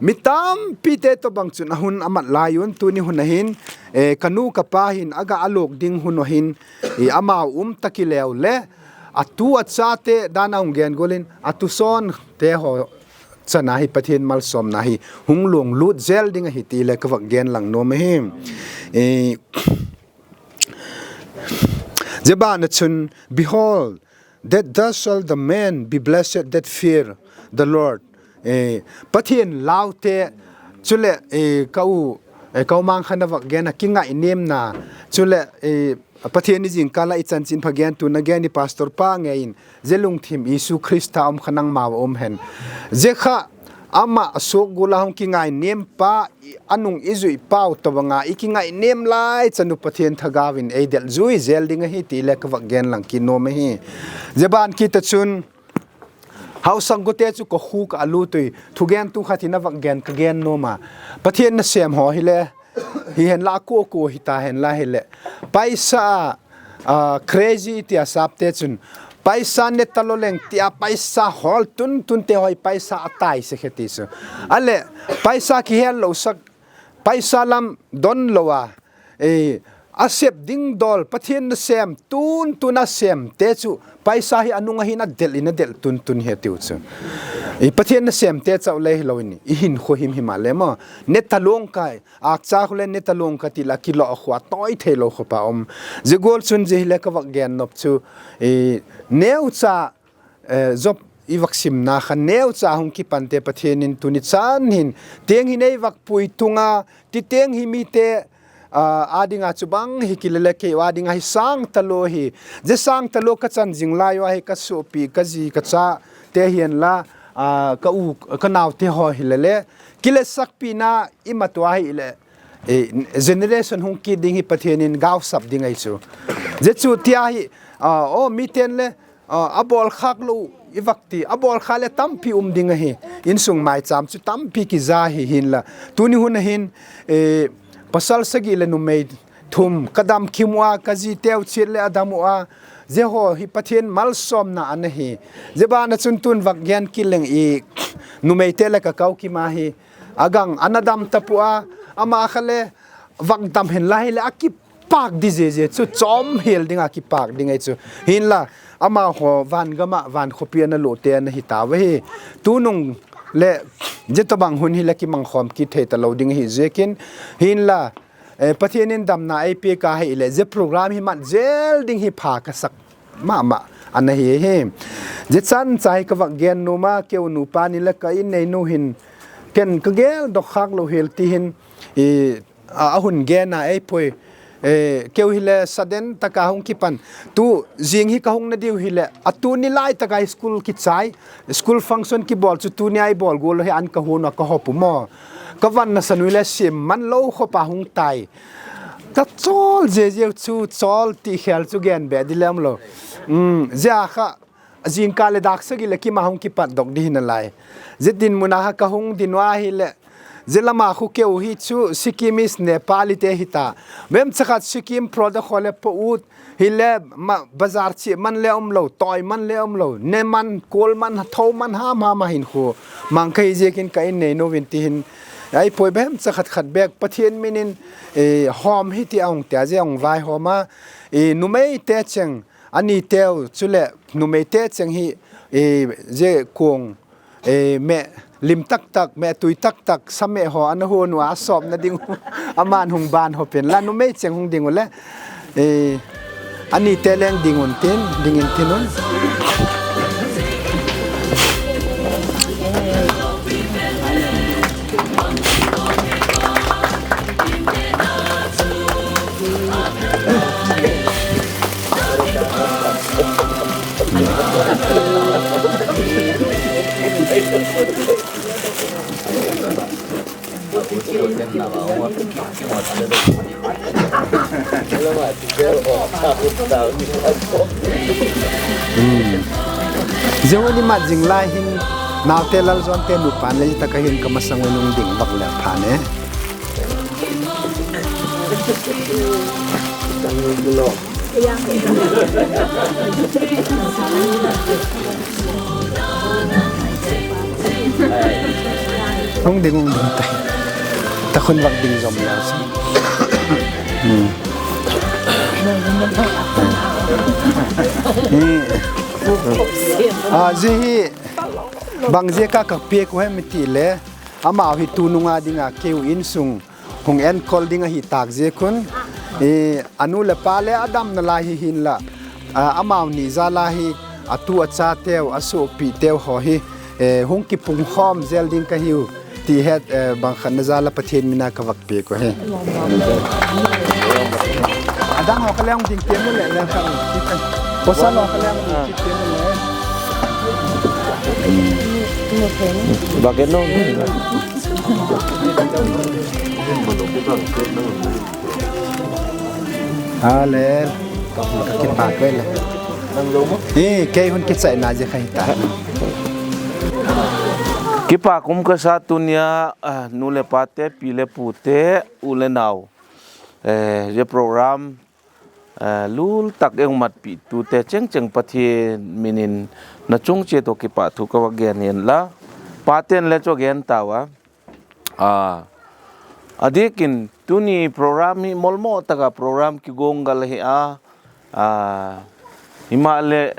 Mi tampite tawhbang chun a hun a mat lai un, tuni hun a hin, eh, ka nu ka pa hin a ga a luak ding hun uh hin, eh, amau um ta ki leu le, a tu a chate dan a hung gen gual in, a tu sawnte haw chan a hi Pathian malsawmna hi hung luang lut zel ding ahi ti le ka vak gen lang nuam ahi. Eh, zia ban ah chun, Behold, that thus shall the man be blessed that fear the Lord. Eh, Pathian laute, chuleh, eh, ka u, eh, ka u Mang khan a vak gen a kingainiamna, chuleh, eh, Pathian ni zingkal ah i chanchinpha gentu na gen i pastor pa ngei in, zia lungthim Jesu Khrista um kha nangmau a um hen. Zia kha ama suak gual a hung kingainiam pa, a nung i zuih pau tawhbang a i kingainiam lai chan uh Pathian thagau in ei delh zui zel ding ahi ti le ka vak gen lang kit nuam ahi. Zia ban kit ah chun, hausak gute chu ka khuk ah a lut ui, thugentu khat in a vak gen ka gen nuam a. Pathian nasêm haw hile, hi hen la, kua kua hita hen la hileh, paisa, ah, crazy ti a sapte chun, paisa ne talo leng ti a paisa hawl tun tunte haw hi paisa a tai sek hi ti chu. A leh, paisa kihel lo sak, paisa lam don lo a, eh, a sep ding dawl, Pathian nasêm tun tun a sêmte chu paisa hi a nung ah hin a delh in a delh tun tun hi a tiu chu. Eh, Pathian nasêmte chau le hilo in i hinkhua him him a le maw, ne taluang ka, âkcha khu le ne taluang ka ti la kilawh khua tawi theilo khawp a um. Zia gual chun zia hile ka vak gen nop chu, eh, neucha, eh, Job i vak simna kha neucha hung kipante Pathian in tuni chan hin, tiang hin ei vak pui tung a, ti tiang hi mite, ah, â ding a chu bang hi kile le kei â ding a hi sâng talua hi. Zia sâng talua ka chan zing lai ua hi ka suapi, ka zi, ka chate hi'n la, ah, ka u, ka naute haw hile le, kiletsakpina i mat ua hileh, eh, generation hung kit ding hi Pathian in gausap ding ahi chu. Zia chu tia hi, ah, aw, mite'n le, ah, a bawlkhâk lo i vak ti, a bawlkhâk le tampi um ding ahi. Insung maichâm chu tampi kiza hi hinla, tuni hun a hin, eh, pasal sagi leh numei thum ka dam kim ua, ka ziteu chiat leh a dam ua, zia haw hi Pathian malsawmna ana hi. Zia ban ah chun tun vak gen kit leng i numeite leh ka kau kim a hi, a gang ana dam ta pua a, ama kha le vak dam hen la hileh a kipâk di zia zia chu chawm hial ding a kipâk ding ahi chu. Hinla, ama haw van gam ah van khawpi ana lutte ana hi tau ahi. Tunung leh zia tawhbang hun hi le kimangkhawm kit thei talo ding ahi ziakin, hinla, eh, Pathian in damna ei piak a hileh zia program hi mat zel ding hi pha ka sak ma ma ana hi hi. Zia chan cha hi ka vak gen nuam a, keu nupa ni leh ka inneinu hin, ken ka geldok khâk lo hial ti hin, i, a, a hun gen a ei pui, eh, keu hile sudden tak a hung kipan. Tu zing hi ka hung na diu hileh, a tuni lai tak a school kichai, school function kibawl chu tuni a i bawl gual hi an ka hun a ka hop u maw. Ka van na sa nui le sim man lo khawp a hung tai. Ka chawl zia ziau chu chawl ti khel chu gen be di le umlo. Zia kha zingkal leh dâk sagi leh kim a hung kipatdok di hi nalai. Zia dinmun a kha ka hung din ua hileh, zia lam a khu keu hi chu Sikkimese Nepalite hita. Vemcha khat Sikkim product haw le po ut hile, bazar chia man le umlo, tawi man le umlo, ne man, kual man, tho man ham ham a hin khu mang ka hi ziakin ka inneinu in ti hin, ei pui, vemcha khat khat bêk Pathian min in, eh, hawm hi ti a hung tia zia hung vaihawm a, eh, numeite cheng, a niteu chuleh numeite cheng hi, eh, zia kuang, eh, meh lim tak tak, meh tui tak tak, sa meh haw ana huan ua a sawpna ding u, ama'n hung ban hop inla numei cheng hung ding u le, eh, a nite leng ding un tin, ding in tin un. Zia hun i mat zing lai hin, naute Lalzawngte nupa'n le zia tak a hin ka masang un hung ding vak le pha ne. Hung ding, hung ding ta. Ta khun vak ding zom la si. A, zia hi bang ziak a ka piak u hem i ti le, amau hi tunung a ding a keu insung hung enkol ding ahi tâk ziak un, a nu leh pa le a damna lai hi hinla, amau ni jal a hi a tu a chateu, a suapiteu haw hi hung kipung khawm zel ding ka hiu ti het, bang khatna jal a Pathian min a ka vak piak u hi. A dang haw kha le hung ding tiam u le, le kha, pawsal haw kha le hung ding kit tiam u le. Vak en u. A le, ka kipâk e le. Kei hun kichaina zia kha hi ta. Kipâk um ka sa tuni a, nu leh pate, pi leh pute, u leh nau, zia program lul tak ei hun matpitute chêngchêng Pathian min in na chung chiat uh kipâk thu ka vak gen hi'n la, pate'n le chu a gen tau a. A diak in tuni program hi molmaw tak a program kiguanggal ahi a, himaleh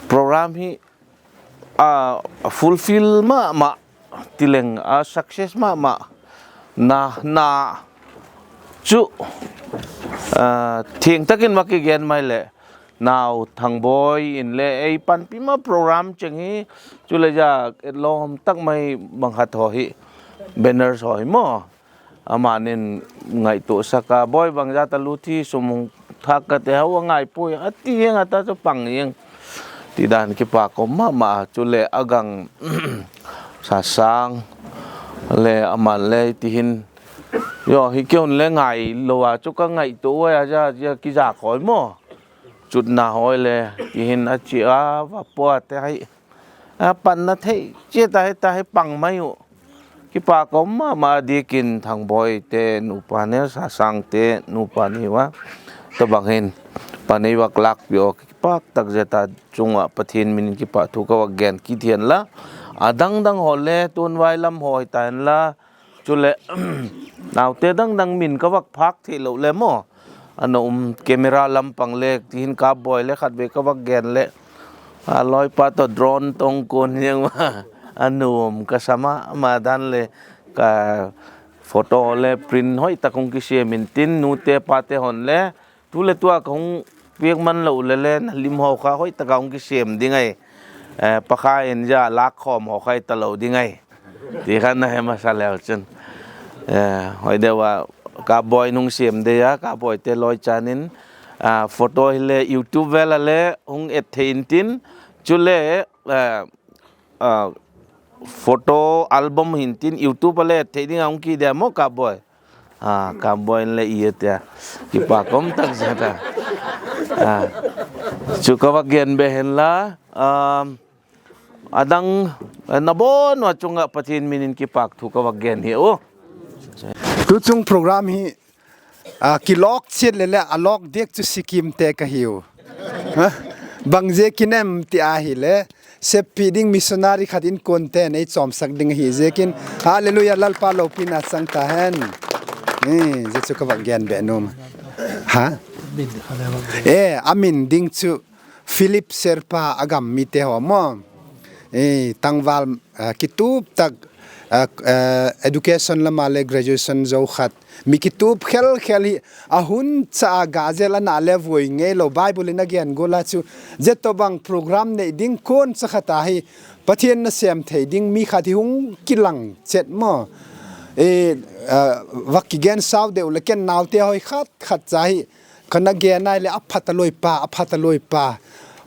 program hi a fulfill ma ma, ti leng a success ma ma na, na chu thiang tak in vak kigen mai leh, nau Thangboi in le ei panpi ma program chêng hi, chuleh zia etlawm tak mai bang khat haw hi, banners haw hi maw, ama'n in ngaitua sak a, Boi, bangzat a lut hi, sum hung thâk ka te hau a ngai puai a, ti ing a, ta chu pang ing, ti dan kipâk um ma ma. Chuleh a gang Sasang le ama'n le ti hin, zia hi kei un le ngailo a chu ka ngaitua ua, zia, zia kizak haw maw, chutna haw le ti hin a chia a va pua te hi, a panna thei chiat a hi ta hi pang mai uh. Kipâk um ma ma. A diak in Thangboi te nupa ne, Sasang te nupa ni ua, tabang hin pan ei vak lâkpi aw, kipâk tak zet a chung ah Pathian min in kipâk thu ka vak gen kit hi'n la, a dang dang haw le tunvai lam haw hi ta inla, chuleh naute dang dang min ka vak phâk theilo le maw, a na um camera lam pang le ti hin Kapboi le khatvei ka vak gen leh, a lawipa tawh drone tawh kuan ziang ua, a nuam ka sa ma ma dan le, ka photo le print hoi tak hung kisiam intin, nute pate hon le, tu le tua ka hung piak man lo le le na lim haw kha hoi tak a hung kisiam ding ahi, pakha in zia lâkkhawm haw kha hi talo ding ahi, ti kha na he masa leu chun, hoi deu a Kapboi in hung siam dei a, Kapboi te lawi chan in, photo hile YouTube vel a le hung et thei intin, chule photo album hintin YouTube a le et thei ding a hung ki de maw Kapboi? Kapboi in le i a tia, kipâk um tak zet a, chu ka vak gen be hen la, a dang, na bawn ua chung ah Pathian min in kipâk thu ka vak gen hi u. Tuchung program hi kilawk chiat le le a lawk diak chu Sikkim te ka hiu. Bang ziakin em ti ahile, seppi ding missionary khat inkuante'n ei chawmsak ding ahi ziakin, Hallelujah, Lalpa lopina chang ta hen. Zia chu ka vak gen be nuam. A min ding chu Philip Serpa, a gam mite haw maw, tangval kitup tak, education lam a le graduation zo khat, mi kitup khel khel hi, a hun cha a ga zel a na le vuai ngeilo, Bible in a gen gual a chu, zia tawhbang program nei ding kuan cha khat a hi, Pathian nasêm thei ding mi khat hi hung kilang chet maw. Vak kigen sau deu le ken naute hoi khat khat cha hi, ka na gen ai leh a pha talo pa, a pha talo pa,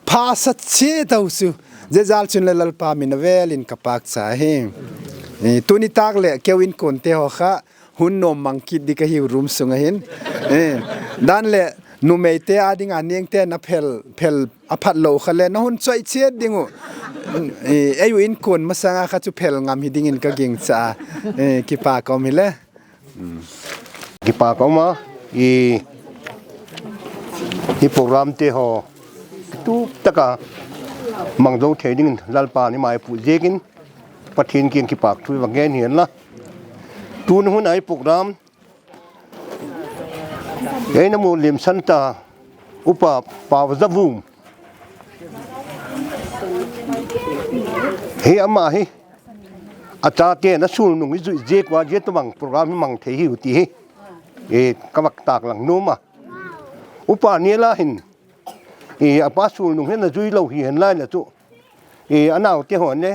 pha sa chiat au chu. Zia jal chun le Lalpa min a vêl in ka pâkcha hi. Tuni tâk leh keu inkuante haw kha hun nuam mang kit ding ka hiu room sung a hin. Dan leh numeite â ding a niangte'n a phel, phel a phat lo kha le na hun choi chiat ding uh, ei u inkuan masang a kha chu phel ngam hi dingin ka gingcha a. Kipâk um hile. Kipâk um a, i programte haw kitup tak a mang zo thei dingin Lalpa'n i mai put ziakin, Pathian kiang kipâk thu i va gen hian la. Tuni hun a i program ei na mu limsan ta Upa Pauzavum hi, ama hi a chate'n a sulnung i zuih ziak ua zia tawhbang program hi mang thei hiu ti hi ka vak tâklang nuam a. Upa Nial a hin a pa sulnung hi a zui lo hi hen lai le chu, a naute haw ne,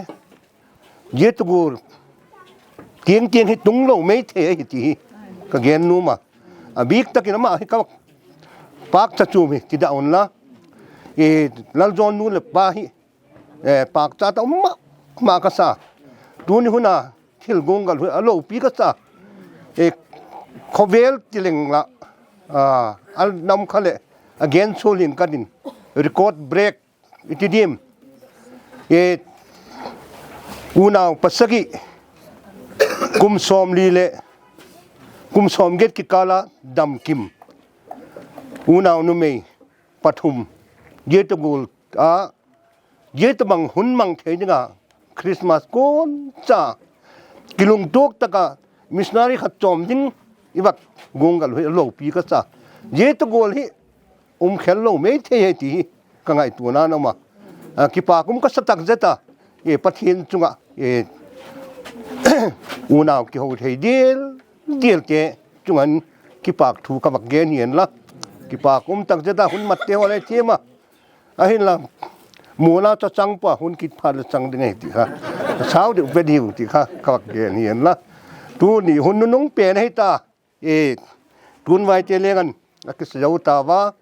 zia tawh gual tiang tiang hi tung lo mai thei ahi ti hi ka gen nuam a. A bîk tak in ama hi ka pâkcha chuam hi ti da unla, Lalzawlnu leh pa hi pâkcha ta um ma ma ka sa. Tuni hun a thil guanggal hi a lopi ka sa. Khawvel ti leng la, a nam kha leh a gen sual in ka din, record break i ti diam, unau pasagi, kum sawmli leh kum sawmgiat kikâl a damkim, unau numei pathum, zia tawh gual a, zia tawhbang hun mang thei ding a, Christmas kuan cha kilungtuak tak a missionary khat chawm ding i vak guanggal hi a lopi ka sa. Zia tawh gual hi um khel lo mai thei hi ti hi ka ngaituana a um a. Kipâk um ka sa tak zet a, Pathian chung ah unau kiho thei dial dialte chung ah kipâk thu ka vak gen hian la. Kipâk um tak zet a, hun matte haw lei thiam a, ahinla, muanna chu chang pua, hun kit phat leh chang ding ahi ti kha, sau deu pe diu ti kha ka vak gen hian la. Tuni hun nunung pen ahi ta, tuanvaite leng an a kisa zo ta ua,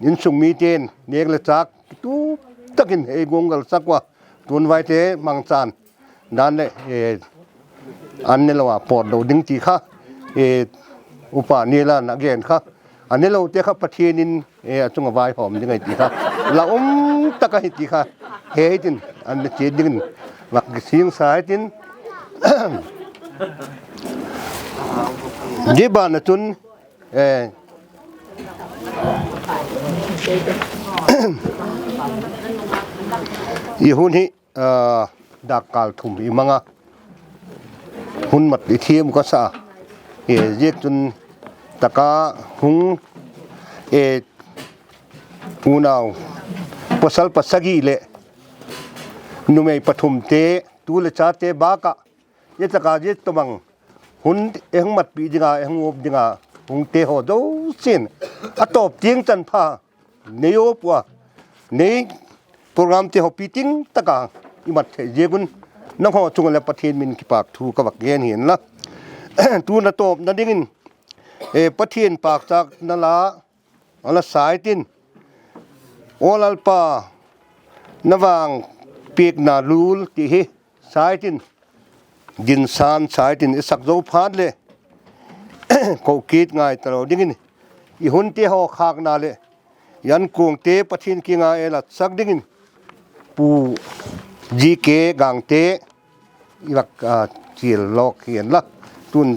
insung mite'n nêk leh châk kitup tak in ei guanggalsak ua, tuanvaite mangchan dan leh an ne lo a pawt lo ding ti kha Upa Nial in a gen kha, a ne lote kha Pathian in a chung ah vaihawm ding ahi ti kha, la um tak ahi ti kha he hitin, an ne chiat dingin vak kisingsa hitin, zia ban ah chun i hun hi dakkal thum i mang a, hun mat i thiam ka sa a, ziakchun tak a hung unau pasal pasagi leh numei pathumte, tu leh chate bâk ah, zia tak a zia tawhbang hun ei hung matpi ding a, ei hung uap ding a hungte haw zosia'n a tawp tiang chan pha nei uap ua, nei programte haw pi ting tak a i mat thei ziak un, nanghaw chung ah leh Pathian min kipâk thu ka vak gen hian la. Tun a tawpna dingin Pathian pâkchâkna la a la sa hitin, Aw Lalpa, na vang piakna lul ti hi sa hitin, dinsan sa hitin i sak zo phat leh ko kit ngai talo dingin, i hunte haw khâkna leh i ankuangte Pathian kiang a ei latsak dingin Pu G K Gangte i vak chial lawk hian la. Tun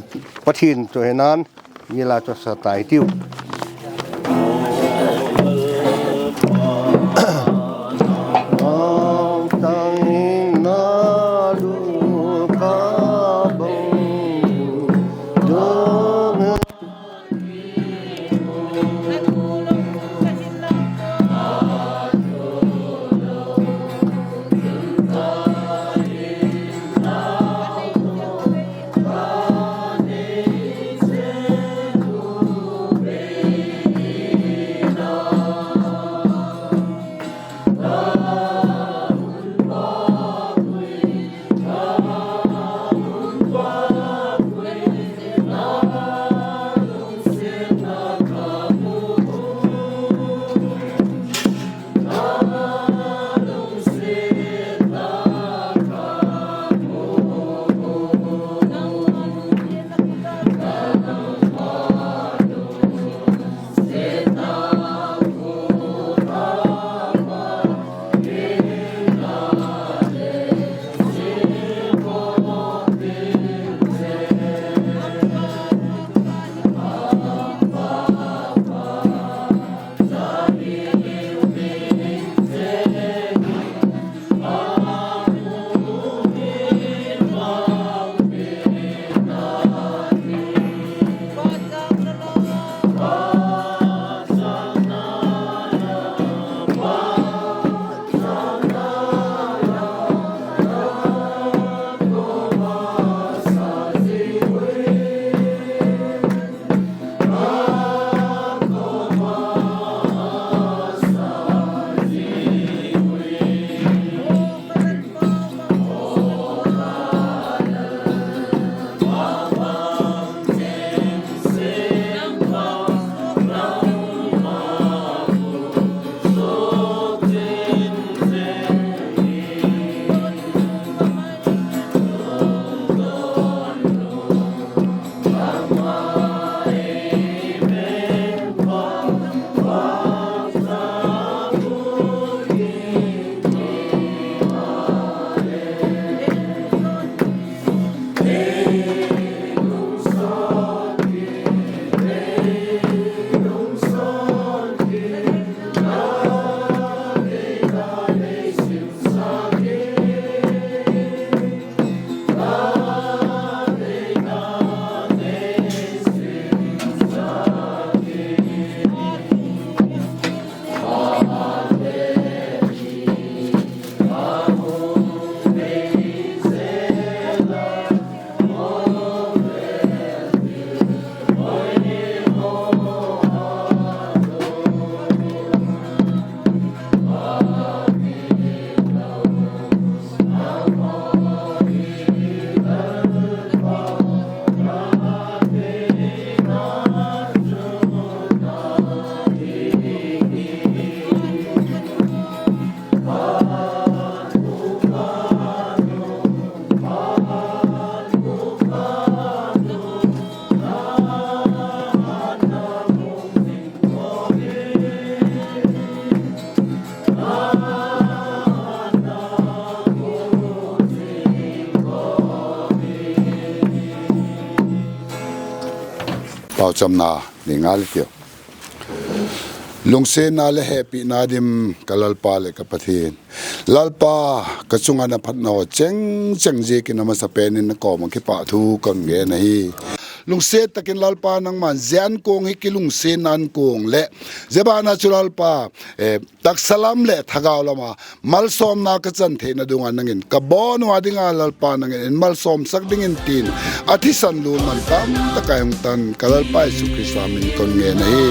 Pathian chu hena'n i la chu sa tai tiu. Pauchamna nei ngal i tiu. Lungsiatna leh hepina dim ka Lalpa leh ka Pathian. Lalpa, ka chung ah na phatna haw cheng cheng ziakin a masapen in na kawm ah kipahthu ka hun gen ahi. Lungsiat tak in Lalpa, nangma'n zia ankuang hi kilungsiatna ankuang leh, zia ban ah chu Lalpa, taksa lam leh thagau lam ah malsawmna ka chan theina ding ah nang in ka bawn ua ding a Lalpa nang in malsawmsak dingin tin, a thisan lum man tam tak ah hung tan ka Lalpa Jesu Khrista min in ka hun gen ahi.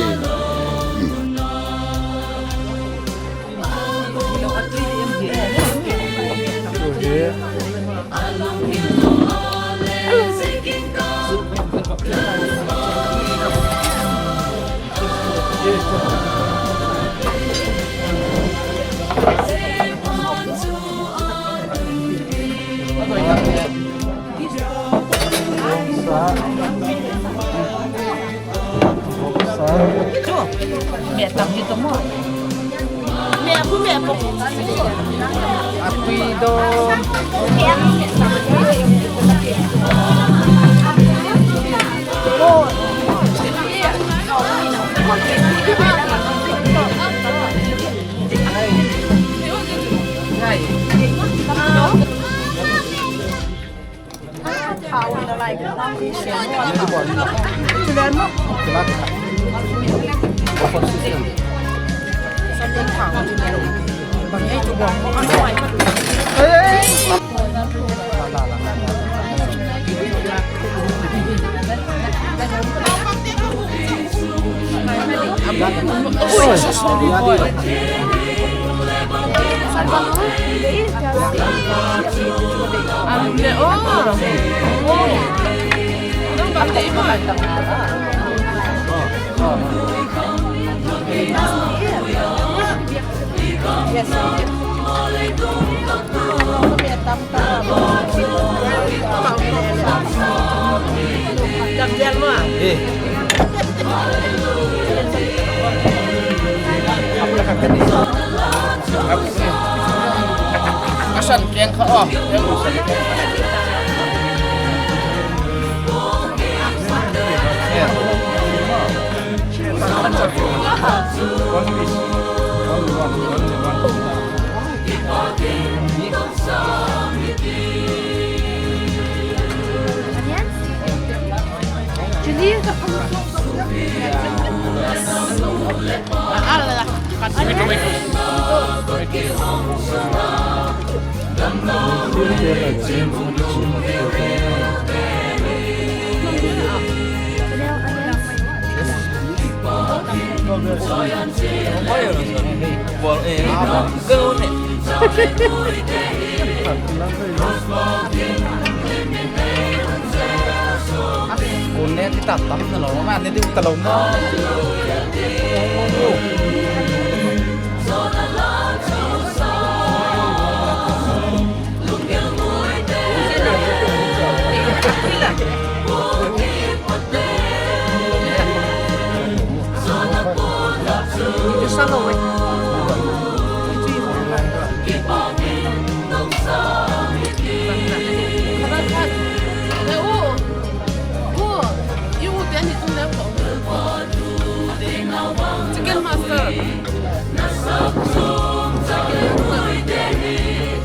Chicken Master.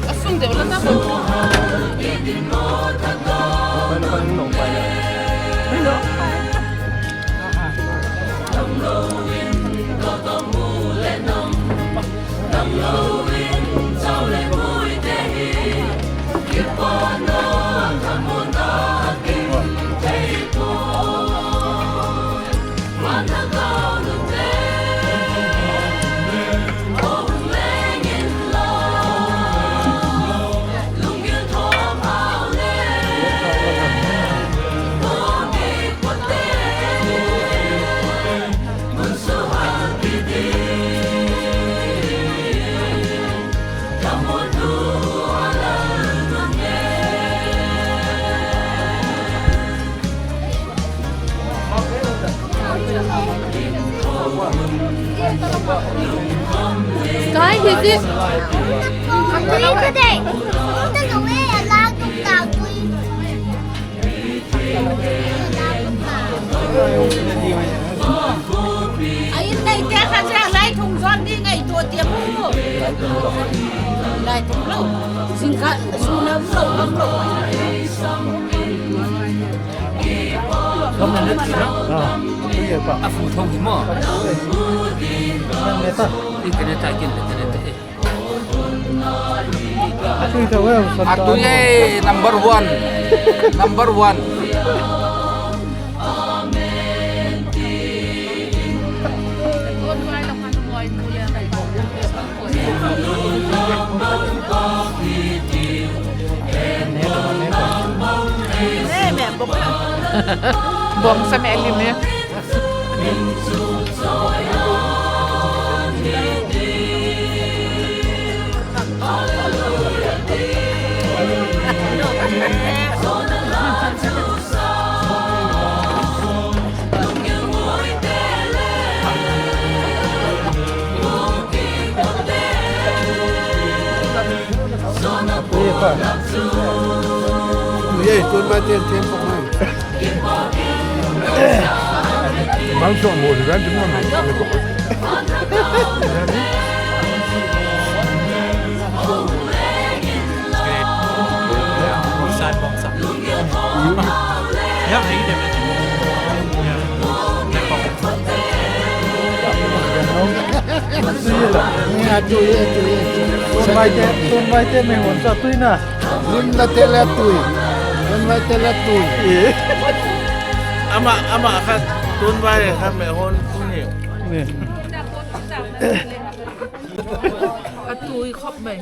A sung deu la ta ko. A in neite kha zia lai thung zon ding ngaitua tiam u. Lai thung lo. Zingkal sung lam lo, lam lo. A fu thong hi maw? Internet a kin internet e. A tui e, number one. Number one. Bawng sa me lim e. Ye, tun mai ten ten pok mai. Mang song mo, dan jum mo. Tun vaite, tun vaite mei hon sa tui na. Lim la te la tui. Tun vaite la tui. Ama, ama kha tun vai kha mei hon tui. A tui khop mai.